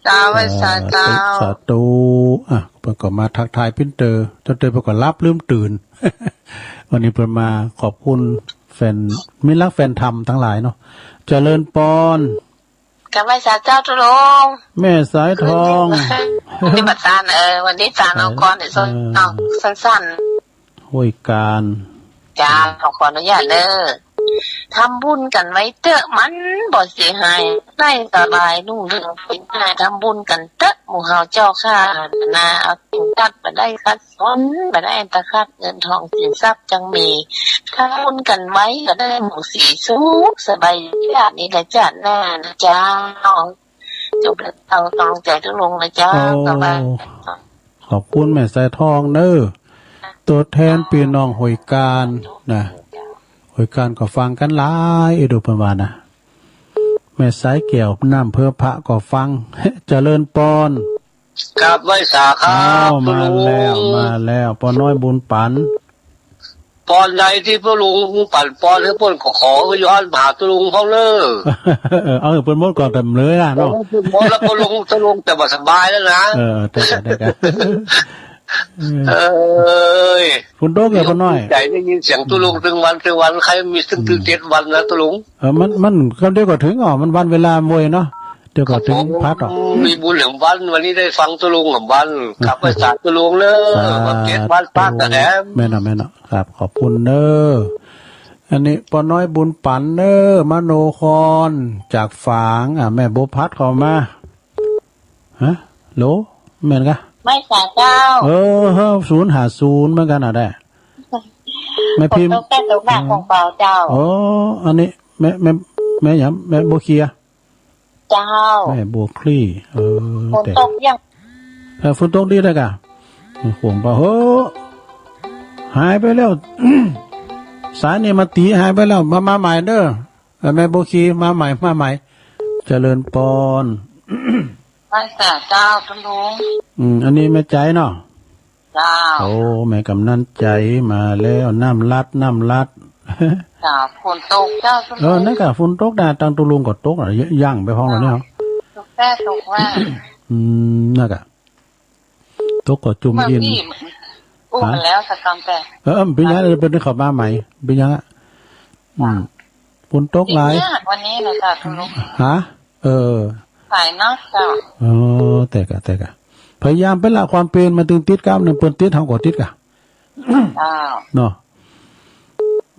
เจ้า ไหว้สาเจ้า สาธุ อ่ะ เปิ้นก็มาทักทายปิ้นเตอ จนเตอเปิ้นก็หลับลืมตื่น วันนี้เปิ้นมาขอบคุณแฟน มิตรรักแฟนธรรมทั้งหลายเนาะ เจริญปอน กราบไหว้สาเจ้าตุ๊ลุง แม่สายทอง คืนนี้ ปฏิบัติตาน เออ วันนี้ตานเอาก่อน เออ เดี๋ยวส้น เออ เอาสั้นๆ ห้วยกาญ จ้า ขออนุญาตเด้อ ทำบุญกันไว้เต๊อะ มันบ่เสียหาย ได้สบายรุ่งเรืองปีหน้า ทำบุญกันเต๊อะ หมู่เฮาเจ้าข้า นาเอาสิ่งตัดมาได้คัด สอนบ่ได้อันตะคัด เงินทองสินทรัพย์จังมี ทำบุญกันไว้ก็ได้หมู่สีสุขสบาย ชาตินี้และชาติหน้านะเจ้า จงเป็นเจ้าตองใจตุ๊ลุงนะเจ้า โอ้ สบาย ขอบคุณแม่สายทองเนอะ ตัวแทนพี่น้องห้วยกาญนะ ห้วยกาญก็ฟังกันหลาย เอดูเปิ้นว่านะ แม่สายแก้ว น้ำเพิ่มพระก็ฟัง เจริญปอน กราบไหว้สาครับ อ้าว ตุ๊ลุง มาแล้ว มาแล้ว ป้อน้อยบุญปัน ปอนใดที่ตุ๊ลุงปันปอนให้เปิ้นก็ขอย้อนหาตุ๊ลุงพ่องเน้อ เออ เอาเปิ้นหมดก่อนแต่เลยล่ะเนาะ เปิ้นหมดแล้วตุ๊ลุง ตุ๊ลุงแต่บ่สบายแล้วนะ เออ ได้กัน ได้กัน เอ้ย ฝนตกเหรอ ป้อน้อย ใจได้ยินเสียงตุ๊ลุงตึงวันตึงวัน ใครมีตึงตึงเจ็ดวันนะตุ๊ลุง เออ มัน มัน ก็เดี๋ยวก็ถึงอ๋อ มันวันเวลามันไวเนาะ เดี๋ยวก็ถึงพัดอ่ะ มีบุญแหลมวัน วันนี้ได้ฟังตุลุงแหลมวัน ครับ ไปสาธุลุงเนอะ สาธุ มาเก็บบ้านพักกันแหลม แม่นอ่ะ แม่นอ่ะ ครับ ขอบคุณเนอะ อันนี้ป้อน้อยบุญปันเนอะ มโนคร จากฝาง อ่ะ แม่บัวพัดเข้ามา ฮะ โหล แม่นกะ ไม่สาเจ้า เออ ศูนย์ห้าศูนย์ เหมือนกันอ่ะ ได้ แม่พิมพ์ ฝนตกแต่ตกหนักของเปล่าเจ้า อ๋อ อันนี้ แม่ แม่ แม่หยัง แม่บัวเคลีย เจ้า แม่บัวคลี่ เออ ฝน แต่ ตกยัง เออ ฝนตกดีแล้วกะ ห่วงเปล่า โห หายไปแล้ว สายนี่มาตีหายไปแล้ว มา มาใหม่เด้อ เออ แม่บัวคลี่ มาใหม่ มาใหม่ เจริญปอน ไหว้สาเจ้า ท่านลุง อืม อันนี้แม่ใจเนาะ เจ้า โอ้ แม่กำนันใจมาแล้ว น้ำลัด น้ำลัด เจ้า ฝนตกเจ้า เออ นั่นกะ ฝนตกนะ ตังตุลุงก็ตกอ่ะ ย่างไปพ้องแล้วเนี่ย ตกแป้ตกว่า อืม นั่นกะ ตกก็จุ่มเย็น เมื่อกี้ อู้ ฮะ มาแล้วสักกำแต่ เออ เออ เป็นยังไง เป็นได้เข้ามาใหม่ เป็นยังอ่ะ อืม ฝนตกหลาย เย็นมากวันนี้นะเจ้า ท่านลุง ฮะ เออ สายนักเจ้า เออ แต่กะ แต่กะ พยายามไปละความเป็น มันตึงติดกับหนึ่ง เปิ้นติด เฮาก็ติดกะ อ้าว เนาะ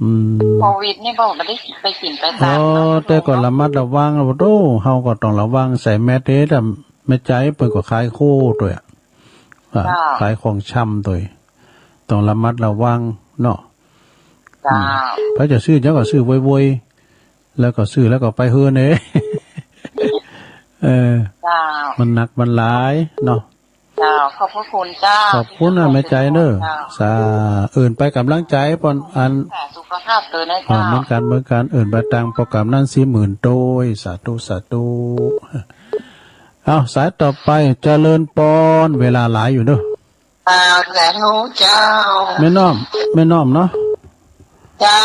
อืม โควิดนี่บอกไม่ได้ไปกินไปตาม เออ เนาะ แต่ก็ระมัดระวัง โอ้โห เฮาก็ต้องระวัง ใส่แมสเด้อ แต่แม่ใจเปิ้นก็ขายโคตัวอ่ะ อ่ะ เจ้า ขายของชำตัว ต้องระมัดระวังเนาะ เจ้า อืม ถ้าจะซื้อเจ้าก็ซื้อโวยๆ แล้วก็ซื้อแล้วก็ไปเฮือนเอง เออ เจ้า มันหนักมันหลายเนาะ เจ้า ขอบพระคุณเจ้า ขอบคุณนะแม่ใจเนอะ เจ้า สา เอิ้นไปกำลังใจปอนอัน สาสุขภาพตัวนะ อ่า เจ้า เหมือนกัน เหมือนกัน เอิ้นไปตังป้อกำนันสีหมื่นโตย สาธุ สาธุ เอา สายต่อไป เจริญปอน เวลาหลายอยู่เนอะ อ่า แสนรู้เจ้า แม่น้อม แม่น้อมเนาะ เจ้า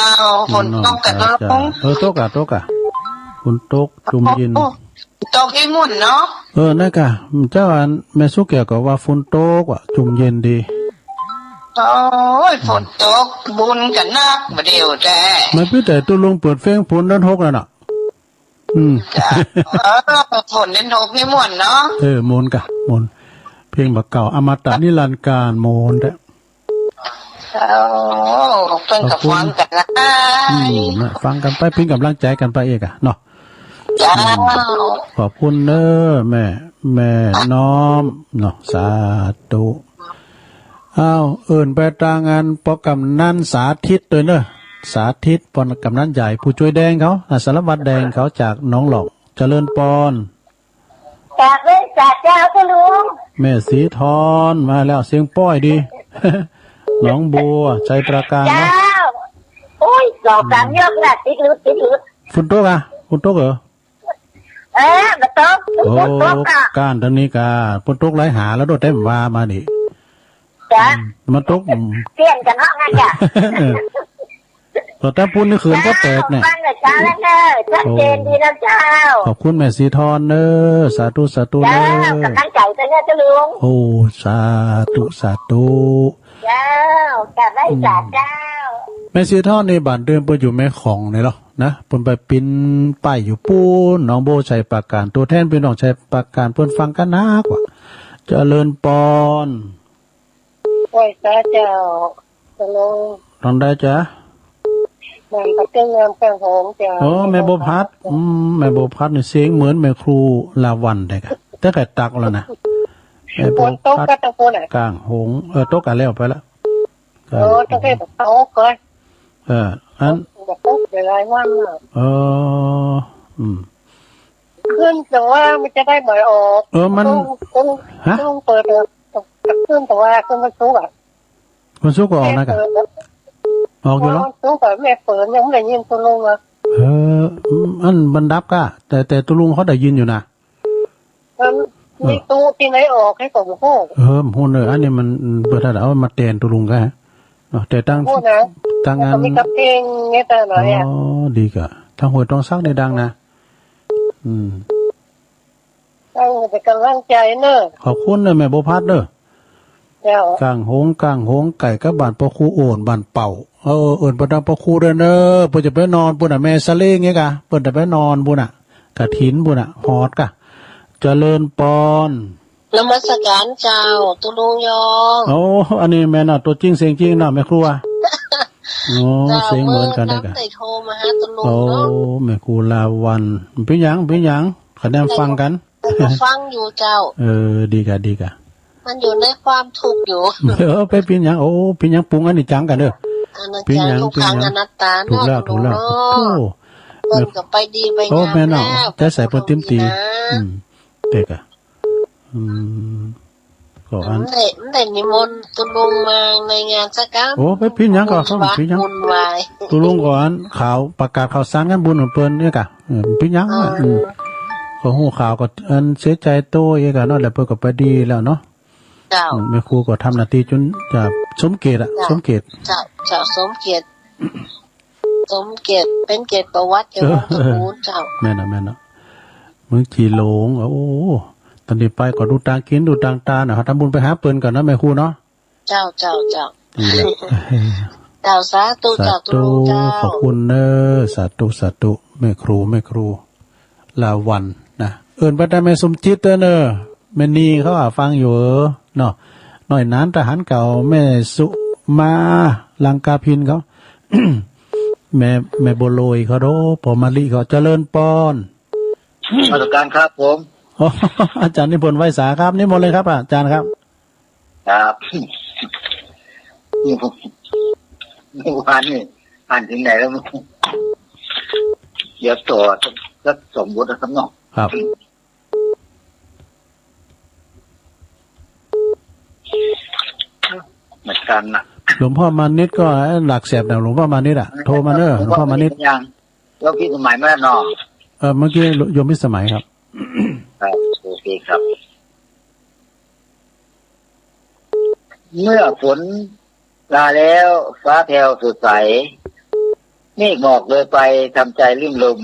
ฝนตกกะ แม่น้อม เจ้า เจ้า เออ ตกกะ ตกกะ ฝนตก จุ่มเย็น โอ้ ตกอีหมุ่นเนาะ เออ นั่นกะ เจ้าอัน แม่สุแก้วก็ว่าฝนตกว่ะ จุ่มเย็นดี โอ้ย ฝนตก บุญกันนักบ่เดียวแท้ มันเพิ่งแต่ตุลุงเปิดเพลงฝนเดือนหกแล้วน่ะ อืม จ้ะ เออ ฝนเดือนหกนี่ม่วนเนาะ เออ ม่วนกะ ม่วน เพลงบ่าเก่า อมตะนิรันดร์กาล ม่วนแท้ โอ้ เปิ้นก็ฟังกันนะ อืม นะ ฟังกันไป เป็นกำลังใจกันไปเองอะเนาะ จ้า อืม ขอบคุณเด้อแม่ แม่น้อมเนาะ สาธุ อ้าว เอิ้นไปตางานป้อกำนันสาธิตด้วยเนอะ สาธิต ป้อกำนันใหญ่ ผู้ช่วยแดงเขา อ่ะ สารวัตรแดงเขาจากหนองหลอก เจริญปอน กราบไหว้สาเจ้าค่ะลุง แม่สีทอนมาแล้ว เสียงป้อยดี หนองบัว ชัยปราการเนอะ เจ้า โอ้ย สองสามยกน่ะ ติดหลุด ติดหลุด ฝนตกอะ ฝนตกเหรอ เออ บ่ตก โอ้ ฝนตกอะ ก้านตรงนี้กะ ฝนตกหลายหาแล้วโดดเต็มว่ามานี่ จ้ะ อืม มันตก เปลี่ยนกันห้องกันจ้ะ ตอนตาปูนนี่เขินก็แตกเนี่ย ฟังแต่เช้าแล้วเนอะ ชัดเจนดีนะเจ้า โอ้ ขอบคุณแม่สีทอนเนอะ สาธุ สาธุเนอะ เจ้า กำลังใจเจ้าเนอะเจ้าลุง โอ้ สาธุ สาธุ เจ้า กราบไหว้สาเจ้า อืม แม่สีทอนนี่บ้านเดิมเปิ้นอยู่แม่ของนี่เหรอนะ เปิ้นไปปิ้นป้ายอยู่ปูน หนองบัว ชัยปราการ ตัวแทนพี่น้องชัยปราการเปิ้นฟังกันนักว่า เจริญปอน ไหว้สาเจ้า ฮัลโหล ตอนใดจ๊ะ บ้านปะเต็งงามกลางหงส์จ้ะ โอ้ แม่บัวพัด อืม แม่บัวพัดนี่เสียงเหมือนแม่ครูลาวัลย์เลยค่ะ แต่ก็ตักแล้วนะ แม่บัวพัด ฝนตกก็ตะโกนอะ กลางหงส์ เออ ตกกันแล้วไปละ โอ้ ตะเกียบตกก่อน เออ อัน ตกหลายวันแล้ว เออ อืม ขึ้นแต่ว่ามันจะได้หมายออก เออ มัน ต้อง ต้อง ฮะ ต้องเปิดเออ ขึ้นแต่ว่าขึ้นวันศุกร์อะ วันศุกร์ก็ออกนะกะ แม่เปิด ออกอยู่เหรอ วันศุกร์อะ แม่เปิดยังไม่ได้ยินตุลุงอะ เออ อืม อันมันดับกะ แต่ แต่ตุลุงเขาได้ยินอยู่นะ มัน เออ มีตู้ที่ไหนออกให้ผมพูด เออ พูดเลย อันนี้มัน เปิดถ้าเอามาแทนตุลุงกะ เนาะ แต่ตั้ง พูดนะ ตั้งงาน มันก็มีกับเพลงเนี่ยแต่ไหนอะ อ๋อ ดีกะ ทางห้วยตองสักนี่ดังนะ อืม ตั้งแต่กำลังใจเนอะ ขอบคุณนะแม่บัวพัดเนอะ เจ้า กลางหงส์ กลางหงส์ ใก้กับบ้านป้อครูโอน บ้านเป่า เออ เอิ้นไปตางป้อครูเด้อเนอะ เปิ้นจะไปนอนปู้นน่ะ แม่สะเลงไงกะ เปิ้นจะไปนอนปู้นน่ะ กระถินปู้นน่ะ ฮอดกะ เจริญปอน นมัสการเจ้า ตุลุงยอง โอ้ อันนี้แม่นเนาะ ตัวจริงเสียงจริงเนาะ แม่ครัว โอ้ เจ้า เสียงเหมือนกันเลยกะ เมื่อน้ำได้โทรมาหาตุลุงเนาะ โอ้ แม่ครูลาวัน เป็นหยัง เป็นหยัง คะแนนฟังกัน ก็ฟังอยู่เจ้า เออ ดีกะ ดีกะ มันอยู่ในความทุกข์อยู่ เออ ไปเป็นหยัง โอ้ เป็นหยังปรุงอันนี้จังกันเด้อ อนิจจัง เป็นหยัง ทุกขัง เป็นหยัง อนัตตา ถูกแล้ว เนาะ ถูกแล้ว ตุลุงเนาะ โอ้ เปิ้นก็ไปดีไป โอ้ งาม แม่นเนาะ แล้ว ใจใส่เปิ้นเต็มที่ ก็ดีนะ อืม เด็กอะ อืม ก็อัน มันได้ มันได้นิมนต์ตุลุงมาในงานสักครั้ง โอ้ ไปพินหยังก่อน บุญวาย พินหยัง บุญวาย ตุลุงก่อน ข่าว ประกาศข่าวสารงานบุญของเปิ้นเนี่ยกะ เออ พินหยังอะ เออ อืม ก็ฮู้ข่าวก็อันเสียใจโตเองกะเนาะ แล้วเปิ้นก็ไปดีแล้วเนาะ เจ้า อืม แม่ครูก็ทำหน้าที่จนจะสมเกียรติอะ เจ้า สมเกียรติ เจ้า เจ้า สมเกียรติ สมเกียรติ เป็นเกียรติประวัติแก่วงตระกูลเจ้า แม่นอะ แม่นอะ เมืองจีหลง โอ้ ตอนนี้ไปก็ดูตางกิน ดูตางตาเนาะ ทำบุญไปหาเปิ้นก่อนนะแม่ครูเนาะ เจ้า เจ้า เจ้า ดีแล้ว เจ้า สาธุ สาธุ เจ้า ตุลุงเจ้า ขอบคุณเนอะ สาธุ สาธุ แม่ครู แม่ครู ลาวันนะ เอิ้นไปแต่แม่สมจิตเด้อเนอะ แม่นีเขาอะฟังอยู่เออ เนาะ น้อยหนานทหารเก่า แม่สุมา ลังกาพินเขา แม่ แม่บัวลอยเขาโด พ่อมะลิเขา เจริญปอน นมัสการครับผม อ๋อ อาจารย์นิพนธ์ไวสาครับ นิมนต์เลยครับ อาจารย์ครับ ครับ เมื่อวานนี่อ่านถึงไหนแล้ว เดี๋ยวต่อสัก สักสองบทนะครับเนาะ ครับ เหมือนกันนะ หลวงพ่อมานิตก็หลักแสนนะ หลวงพ่อมานิตอะ โทรมาเนอะ หลวงพ่อมานิต ยัง โยมพิสมัยมาแล้วเนาะ เออ เมื่อกี้โยมพิสมัยครับ ครับ โอเคครับ เมื่อฝนลาแล้วฟ้าแผ่วสดใส เมฆหมอกเลยไปทำใจลื่นลม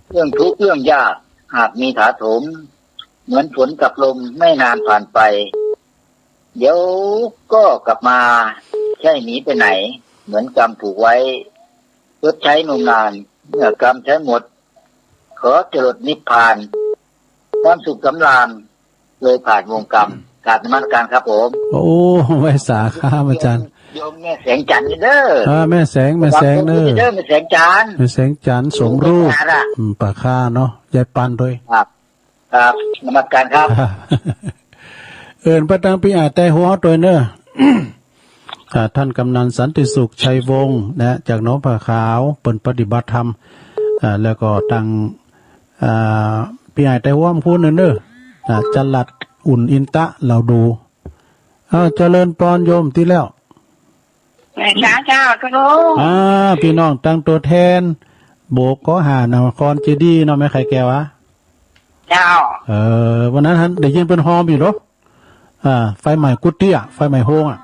เรื่องทุกข์เรื่องยากหากมีถาโถม เหมือนฝนกับลมไม่นานผ่านไป เดี๋ยวก็กลับมา ใช่หนีไปไหน เหมือนกรรมผูกไว้ ชดใช้นมนาน เมื่อกรรมใช้หมด ขอจรดนิพพาน ความสุขสำราญ เลยผ่านวงกรรม กราบนมัสการครับผม โอ้ ไหว้สาครับอาจารย์ โยมแม่แสงจันทร์นี่เด้อ อ่า แม่แสง แม่แสงเด้อ ระวังตัวด้วยเด้อ แม่แสงจันทร์ แม่แสงจันทร์ สมรูป แม่แสงจันทร์อะ อืม ปากข้าเนาะ ยายปันด้วย ครับ ครับ นมัสการครับ เอิ้นไปตางพี่อ้ายไต้หัวเฮาตวยเนอะ อ่า ท่านกำนันสันติสุขชัยวงศ์นะ จากหนองผาขาว เปิ้นปฏิบัติธรรม อ่า แล้วก็ตาง อ่า พี่อ้ายไต้หัวผู้หนึ่งเนอะ อ่า จรัสอุ่นอินตะ เราดู อ้าว เจริญปอนโยมตี้แล้ว แม่ค้าเจ้า ทุกคน อ่า พี่น้องตางตัวแทน โบกขอห้านครเจดีย์เนาะ แม่ไข่แก้วอะ เจ้า เออ วันนั้นหัน ได้ยินเปิ้นฮอมอยู่เนาะ อ่า ไฟไหม้กุฏิอะ ไฟไหม้โฮงอะ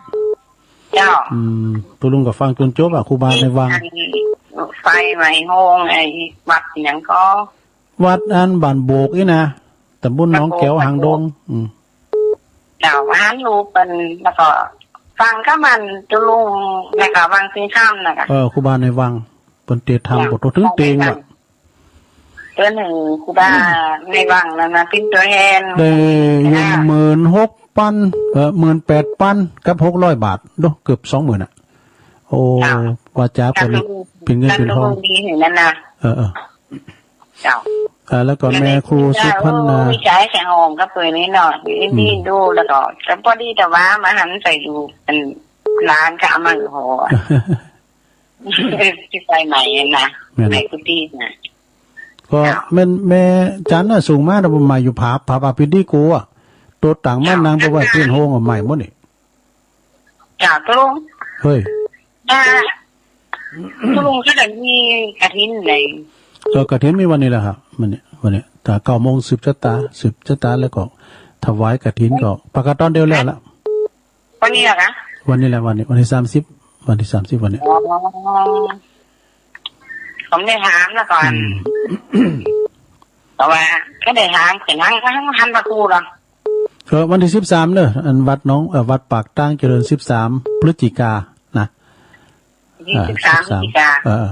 เจ้า อืม ตุลุงก็ฟังจนจบอะ ครูบาในวัง อันไฟไหม้โฮง ไอ้วัดหยังก็ วัดอันบ้านโบกนี่นะ ตำบลหนองแก้วหางดง อืม เจ้า หันรูปเปิ้น แล้วก็ฟังกับมันตุลุง แล้วก็วังสิงคำนะคะ เออ ครูบาในวัง เปิ้นเตรียมทำบทตัวถึงเต็งว่ะ เปิ้นหนึ่งครูบาในวังนั่นนะ เป็นตัวแทน ได้อยู่ อ่า หมื่นหกพัน เอ่อ หมื่นแปดพันกับหกร้อยบาทเนาะ เกือบสองหมื่นอะ โอ้ เจ้า ว่าจ๋าเปิ้น เจ้า เป็นเงินเป็นทอง เจ้า ดีเห็นนั่นนะ เออ เออ เจ้า อ่า แล้วก็แม่ครูสุพรรณา โอ้ มีใจแข็งอ่อนกับเปิ้นนี่เนาะ อืม นี่ดูแล้วก็ แต่พอดีแต่ว่ามาหันใส่ดู เป็นร้านก็เอามาห่อ ที่ไฟไหม้นะ แม่น ไหม้กุฏินะ ก็ เจ้า แม่น แม่จันน่ะส่งมานะ ผมไหม้อยู่ผา ผา ผาปินดีโกอ่ะ โตะตังมานั่งไปไหว้เปื้อนโฮงอ่ะ ไหม้หมดนี่ เจ้า ตกลง เฮ้ย อ่า ตกลงก็ได้มีกฐินไหน เออ กฐินมีวันนี้แหละครับ วันนี้ วันนี้ แต่เก้าโมงสืบชะตา สืบชะตาแล้วก็ถวายกฐินก็ ประกาศตอนเดียวแล้วละ วันนี้เหรอคะ วันนี้แหละ วันนี้ วันที่สามสิบ วันที่สามสิบ วันนี้ อ๋อ ผมได้ถามแล้วก่อน อืม เพราะว่าก็ได้ถาม เห็นทั้ง ทั้ง ทั้งพระครูเหรอ เออ วันที่สิบสามเนอะ อันวัดหนอง เอ่อ วัดปากตางเจริญ สิบสาม พฤศจิกานะ ยี่สิบสาม อ่า สิบสาม พฤศจิกา เออ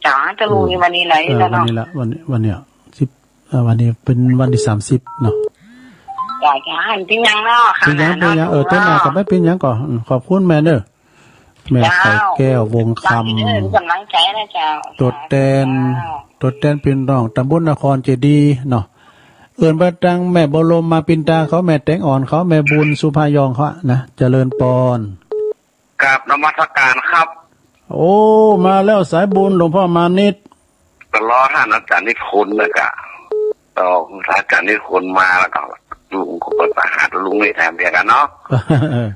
เจ้า จะรู้ อืม วันนี้ไหน เออ แล้วเนาะ วันนี้ละ วันนี้ วันเนี้ย สิบ เอ่อ วันนี้เป็นวันที่สามสิบเนาะ จ้า จ้า เปิ้นหยังเนาะ เปิ้นหยัง เปิ้นหยัง เออ เจ้า เปิ้นหยังเนาะ ก็บ่เปิ้นหยังก็ อืม ขอบคุณแม่เนอะ แม่ เจ้า ไข่แก้ว วงคำ เปิ้นหยังเปิ้นหยังก็เปิ้นกำลังใจนะเจ้า ตัวแทน เจ้า ตัวแทนพี่น้องตำบลนครเจดีย์เนาะ เอิ้นว่าตังแม่บัวลมมาปินตาเขา แม่แตงอ่อนเขา แม่บุญสุภายองเขานะ เจริญปอน กราบนมัสการครับ โอ้ มาแล้วสายบุญหลวงพ่อมานิต ก็รอท่านอาจารย์นิพนธ์นะกะ ต่ออาจารย์นิพนธ์มาแล้วก็ ลุงก็ประสานหาลุงนี่แทนเดียวกันเนาะ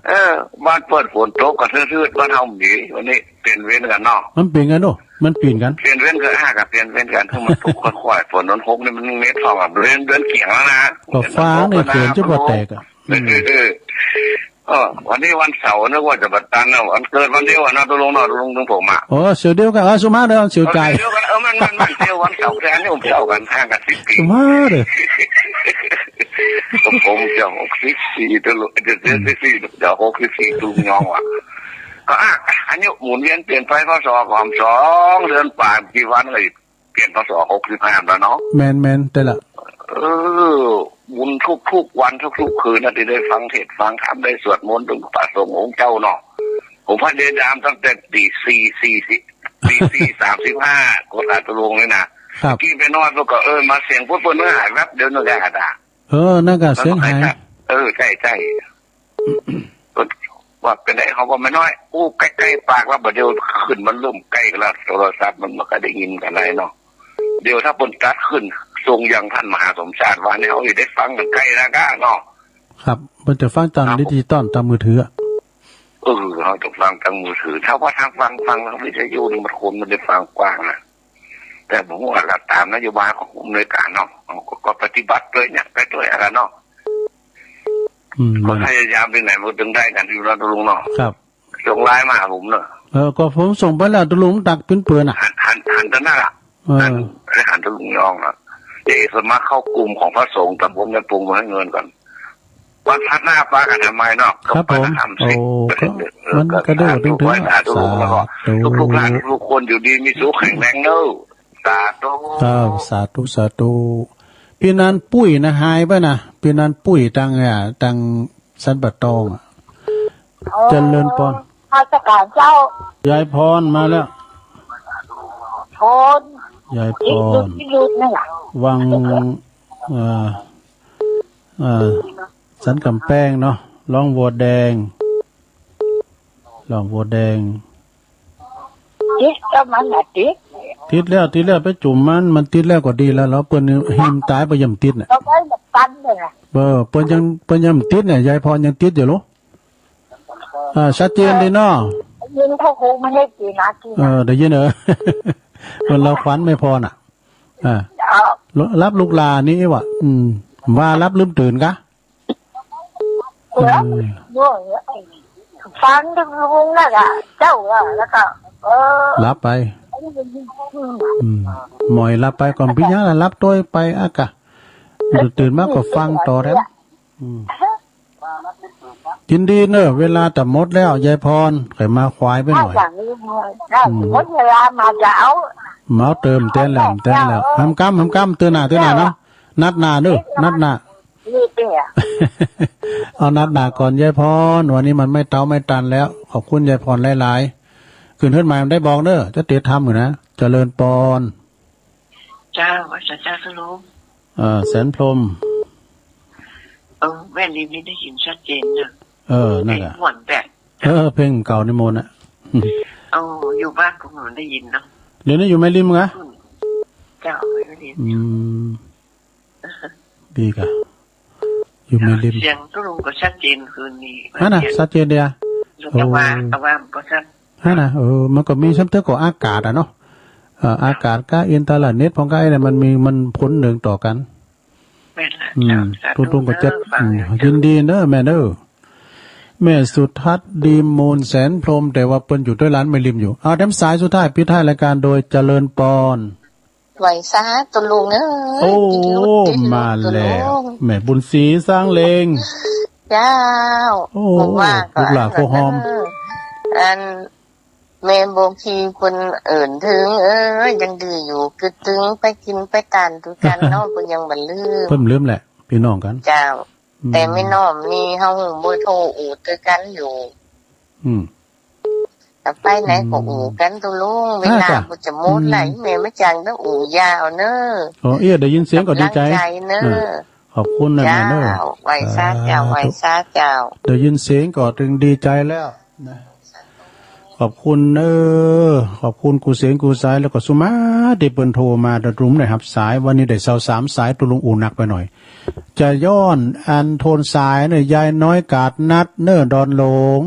เออ บ้านเปิ้นฝนตกก็ทืดๆ บ้านเฮามี วันนี้เปลี่ยนเวรกันเนาะ มันเปลี่ยนกันเนาะ มันเปลี่ยนกัน เปลี่ยนเวรกัน ห้ากับเปลี่ยนเวรกัน คือมันตกค่อยๆ ฝนมันหกนี่มันเม็ดสองอะ เดือน เดือนเกียงแล้วนะ ก็ฟ้าเนี่ย เดือนมันตกแล้วนะ เปลี่ยนจะบ่แตกอะ เออ เออ วันนี้วันเสาร์ นึกว่าจะบัดตันนะ วันเกิดวันเดียวอะนะ ตกลงเนาะ ตกลงถึงผมอะ โอ้ เสียวเดียวกัน เออ สุมาเด้อ เสียวใจ เออ เสียวเดียวกัน เออ มัน มัน มัน เสียววันเสาร์ แต่อันนี้ผมเสียวกัน ห่างกันสิบปี สุมาเด้อ ก็ผมจะหกสิบสี่ ตกลง จะ อืม เจ็ดสิบสี่ จะหกสิบสี่ ตกลงยองว่ะ ก็อ่ะ อันนี้หมุนเวียนเปลี่ยนไป พ.ศ. ก็สองเดือนปลาย กี่วันก็อีก เปลี่ยน พ.ศ. หกสิบห้า แล้วเนาะ แม่นๆ แต่ละ เออ บุญทุกๆ วันทุกๆ คืนนะ ที่ได้ฟังเทศน์ฟังธรรม ได้สวดมนต์ถึงพระสงฆ์องค์เจ้าเนาะ ผมพระเดชดามตั้งแต่ตีสี่สี่สิบ ตีสี่สามสิบห้า ก็ตาตะลงเลยนะ ครับ กี้ไปนอน แล้วก็ เออ มาเสียงปุ๊บ เปิ้นหายแวบเดียวนึงได้หาตา เออ นั่นก็เสียงหาย เออ ใช่ ใช่ ว่าเป็นไงเขาก็ไม่น้อย อู้ ใกล้ๆ ปากแล้ว บัดเดียวขึ้นมันเริ่มใกล้กันแล้ว โทรศัพท์มัน มันก็ได้ยินกันได้เนาะ เดี๋ยวถ้าเปิ้นตัดขึ้น ส่งยังท่านมหาสมชาติว่าเนี่ย เขาสิได้ฟังกันใกล้แล้วก็เนาะ ครับ เปิ้นจะฟังตามดิจิตอล ตามมือถืออะ เออ เขาต้องฟังตามมือถือ ถ้าว่าทางฟัง ฟังทางวิทยุนี่ มันคนมันได้ฟังกว้างนะ แต่ผมว่าตามนโยบายของผู้อำนวยการเนาะ ก็ ก็ปฏิบัติด้วยเนี่ย ไปด้วยอะไรเนาะ อืม ก็พยายามไปไหนมันถึงได้กันอยู่แล้ว ตกลงเนาะ ครับ ส่งไลน์มาหาผมเนาะ เออ ก็ผมส่งไปแล้ว ตกลงตักเป็นเปื่อนอ่ะ หัน หัน หันตะหน้า เออ หัน หันตะลุงยองอ่ะ เดี๋ยวสมัครเข้ากลุ่มของพระสงฆ์ตำบลแม่ปรุงมาให้เงินก่อน วันพระหน้าปากันทำไมเนาะ ครับผม ก็ไปทำสิ โอ้ ก็ เออ มันก็ได้ ก็ ถึง สาธุ ถึง สาธุ แล้วก็ สาธุ ทุกๆ ท่าน ทุกๆ คนอยู่ดีมีสุขแข็งแรงเนอะ สาธุ ครับ สาธุ สาธุ พี่นันปุ้ยนะ หายไปนะ พี่นันปุ้ยตัง อ่า ตังสันป่าตองอะ โอ้ เจริญปอน นมัสการเจ้า ยายพรมาแล้ว พร ยายพร พิรุธ พิรุธนั่นน่ะ วัง เอ่อ เอ่อ สันกำแพงเนาะ หนองบัวแดง หนองบัวแดง ติดก็มันน่ะติด ติดแล้ว ติดแล้ว ไปจุ่มมัน มันติดแล้วก็ดีแล้ว แล้วเปิ้นหิมตายไปยังติดน่ะ ก็ไว้แบบกันเลยน่ะ เออ เปิ้นยัง เปิ้นยังติดเนี่ย ยายพรยังติดอยู่ลูก อ่า ชัดเจนดีเนาะ ยินเขาคงไม่ให้กินนะกิน เออ ได้ยินเออ เปิ้นเล่าขวัญไม่พอน่ะ อ่า เอา รับลูกหลานนี่วะ อืม ว่ารับลืมตื่นกะ เออ เออ ฟังถึงลุงน่ะกะ เจ้าอะ แล้วก็ เออ หลับไป อืม อืม หมอยหลับไปก่อน พี่ยังล่ะ หลับตัวไปอะกะ ตื่นมาก็ฟังต่อแล้ว อืม ยินดีเนอะ เวลาจะหมดแล้ว ยายพร ค่อยมาขวายไปหน่อย อ่ะ อย่างนี้ อ่ะ อืม หมดเวลามาจะเอา เมาเติมแทนแล้ว แทนแล้ว หำกำ หำกำ เตื้อหน้า เตื้อหน้าเนาะ นัดหน้าเนอะ นัดหน้า นี่เนี่ย เอานัดหน้าก่อน ยายพร วันนี้มันไม่เต๊าไม่ตันแล้ว ขอบคุณยายพรหลายๆ ขึ้นเฮือนใหม่มันได้บอกเนอะ จะเตรียมทำอยู่นะ เจริญปอน เจ้า ว่าจะเจ้าสรุป เอ่อ แสนพรหม เออ แม่นดี ไม่ได้ยินชัดเจนเนอะ เออ นั่นแหละ เพลงม่วนแบบ เออ เพลงเก่าในโมนอะ เออ อยู่บ้านก็ไม่ได้ยินเนาะ เดี๋ยวนี้อยู่แม่ริมกะ อืม เจ้า ไม่ได้ยิน อืม ดีกะ อยู่แม่ริม เสียงตกลงก็ชัดเจนคืนนี้ ฮะน่ะ ชัดเจนเดีย แต่ว่า โอ้ แต่ว่าบ่ชัด ฮะน่ะ เออ มันก็มีซ้ำเตื้อก็อากาศอะเนาะ เอ่อ อากาศกับอินเทอร์เน็ตพ่องกับไอ้เนี่ย มันมี มันผลเนืองต่อกัน แม่นละ อืม เจ้า สาธุ ตกลงก็จะ เด้อ ฟัง อืม เด้อ ยินดีเนอะแม่เนอะ แม่สุทัศน์ ดีมูล แสนพรหม แต่ว่าเปิ้นอยู่ด้วยร้านแม่ริมอยู่ เอา แถมสายสุดท้าย ปิดท้ายรายการโดยเจริญปอน ไหวซะ ตกลงเอ้ย โอ้ ติดหลุด ติดหลุด มาแล้ว ตกลง แม่บุญศรี สร้างเลง เจ้า โอ้ ผมว่าก็ ลูกหลานโคหอม อัน แม่บ่ขี้คนอื่นถึง เอ้ย ยังดื้ออยู่ คิดถึงไปกินไปตานคือกันเนาะ เพิ่นยังบ่ลืม เพิ่นลืมแหละ พี่น้องกัน เจ้า อืม แต่แม่น้อมนี่เฮาบ่โทรอูดคือกันอยู่ อืม แต่ไปไหนก็ อืม อู่กันตุลุง เวลา อ่า จ้ะ บ่จะหมดไหล อืม แม่มาจังเด้อ อู่ยาวเนอะ อ๋อ เอี้ย ได้ยินเสียงก็ดีใจ กำลังใจเนอะ อ่า ขอบคุณนะแม่เนอะ เจ้า ไหว้สาเจ้า สาธุ ไหว้สาเจ้า ได้ยินเสียงก็ถึงดีใจแล้วนะ ขอบคุณเนอะ ขอบคุณกู้เสียงกู้สาย แล้วก็สุมาตี้เปิ้นโทรมา แต่ตุลุงได้รับสาย วันนี้ได้เซาสามสาย ตุลุงอู้หนักไปหน่อย จะย้อนอันโทนสายเนี่ย ยายน้อยกาดนัดเนอะ ดอนหลง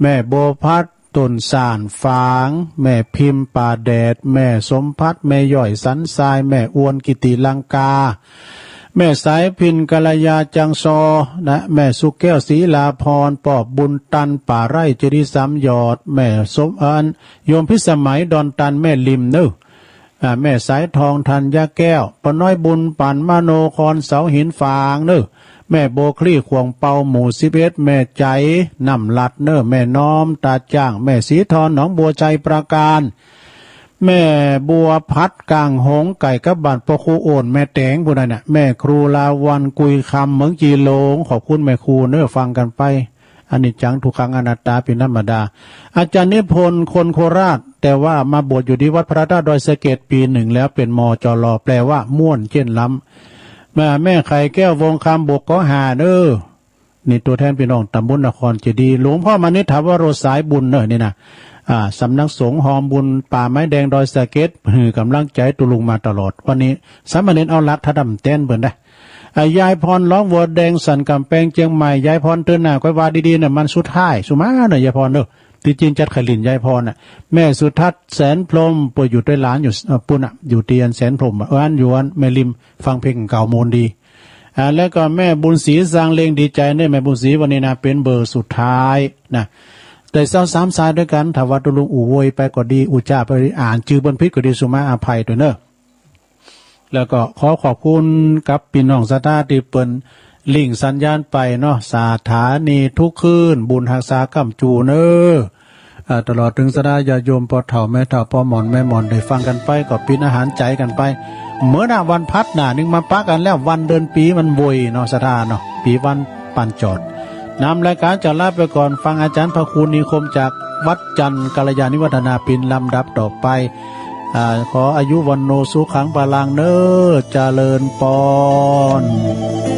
แม่บัวพัด ต้นสานฝาง แม่พิมพ์ป่าแดด แม่สมพัด แม่ย่อยสันทราย แม่อ้วนกิติลังกา แม่สายพินกัลยาจังซอนะ แม่สุแก้วศรีลาพร ปอบบุญตัน ป่าไร่เจดีย์สามยอด แม่สม อัน โยมพิสมัยดอนตัน แม่ริมเนอะ อ่า แม่สายทองธัญญาแก้ว ป้าน้อยบุญปั่น มโนคอน เสาหินฝางเนอะ แม่โบคลี่ ข่วงเปา หมู่สิบเอ็ด แม่ใจ น้ำลัดเนอะ แม่น้อม ตาจ้าง แม่สีทอน หนองบัว ชัยปราการ แม่บัวพัด กลางหงส์ ใกล้กับบ้านป้อครูโอน แม่แตง ผู้นั้นน่ะ แม่ครูลาวัลย์ กุยคำ เหมืองจีหลง ขอบคุณแม่ครูเนอะ ฟังกันไป อนิจจัง ทุกขัง อนัตตา เป็นธรรมดา อาจารย์นิพนธ์ คนโคราช แต่ว่ามาบวชอยู่ที่วัดพระธาตุดอยสะเก็ด ปีหนึ่งแล้ว เป็น มจร แปลว่าม่วนเจ้นล้ำ แม่ แม่ไข่แก้ว วงคำ บวก กอ ห้า เด้อ นี่ตัวแทนพี่น้องตำบลนครเจดีย์ หลวงพ่อมานิษฐวโร สายบุญเนอะ นี่นะ อ่า สำนักสงฆ์ฮอมบุญป่าไม้แดงดอยสะเก็ด หื้อกำลังใจตุลุงมาตลอด วันนี้สามเณรเอาหลักธรรมแตนเปิ้นได้ อ่ะ ยายพร ร้องวัวแดง สันกำแพง เชียงใหม่ ยายพร เตินหน้าก้อยว่าดีๆ เนี่ย มันสุดท้าย สุมาเนอะ ยายพรเนอะ ที่จริงจัดไข่หลินยายพรน่ะ แม่สุทัศน์ แสนพรหม เปิ้นอยู่ด้วยหลานอยู่ เอ่อ ปุ้นน่ะ อยู่เตียนแสนพรหมอ่ะ เออ อันอยู่อันแม่ริม ฟังเพลงเก่าโมนดี อ่า แล้วก็แม่บุญศรี สร้างเลงดีใจเนี่ย แม่บุญศรี วันนี้นะ เป็นเบอร์สุดท้ายนะ ได้เซาสามสายด้วยกัน ถ้าว่าตุลุงอู้โวยไปก็ดี อู้จ้าไปก็ดี อ่านจื่อเปิ้นผิดก็ดี สุมาอภัยด้วยเนอะ แล้วก็ขอขอบคุณกับพี่น้องศรัทธาที่เปิ้นลิงก์สัญญาณไปเนาะ สถานีทุกคืน บุญฮักษาค้ำจูเนอะ อ่า ตลอดถึงศรัทธาญาติโยม พ่อเฒ่าแม่เฒ่า พ่อหม่อนแม่หม่อน ได้ฟังกันไป ก็เป็นอาหารใจกันไป เมื่อหน้าวันพัดหน้าหนึ่งมาปะกันแล้ว วันเดือนปีมันโวยเนาะ ศรัทธาเนาะ ปีวันปันจอด นำรายการจะลาไปก่อน ฟังอาจารย์พระครูนิคมจากวัดจันทร์กัลยาณิวัฒนาเป็นลำดับต่อไป อ่า ขออายุวัณโณสุขังพลังเนอ เจริญปอน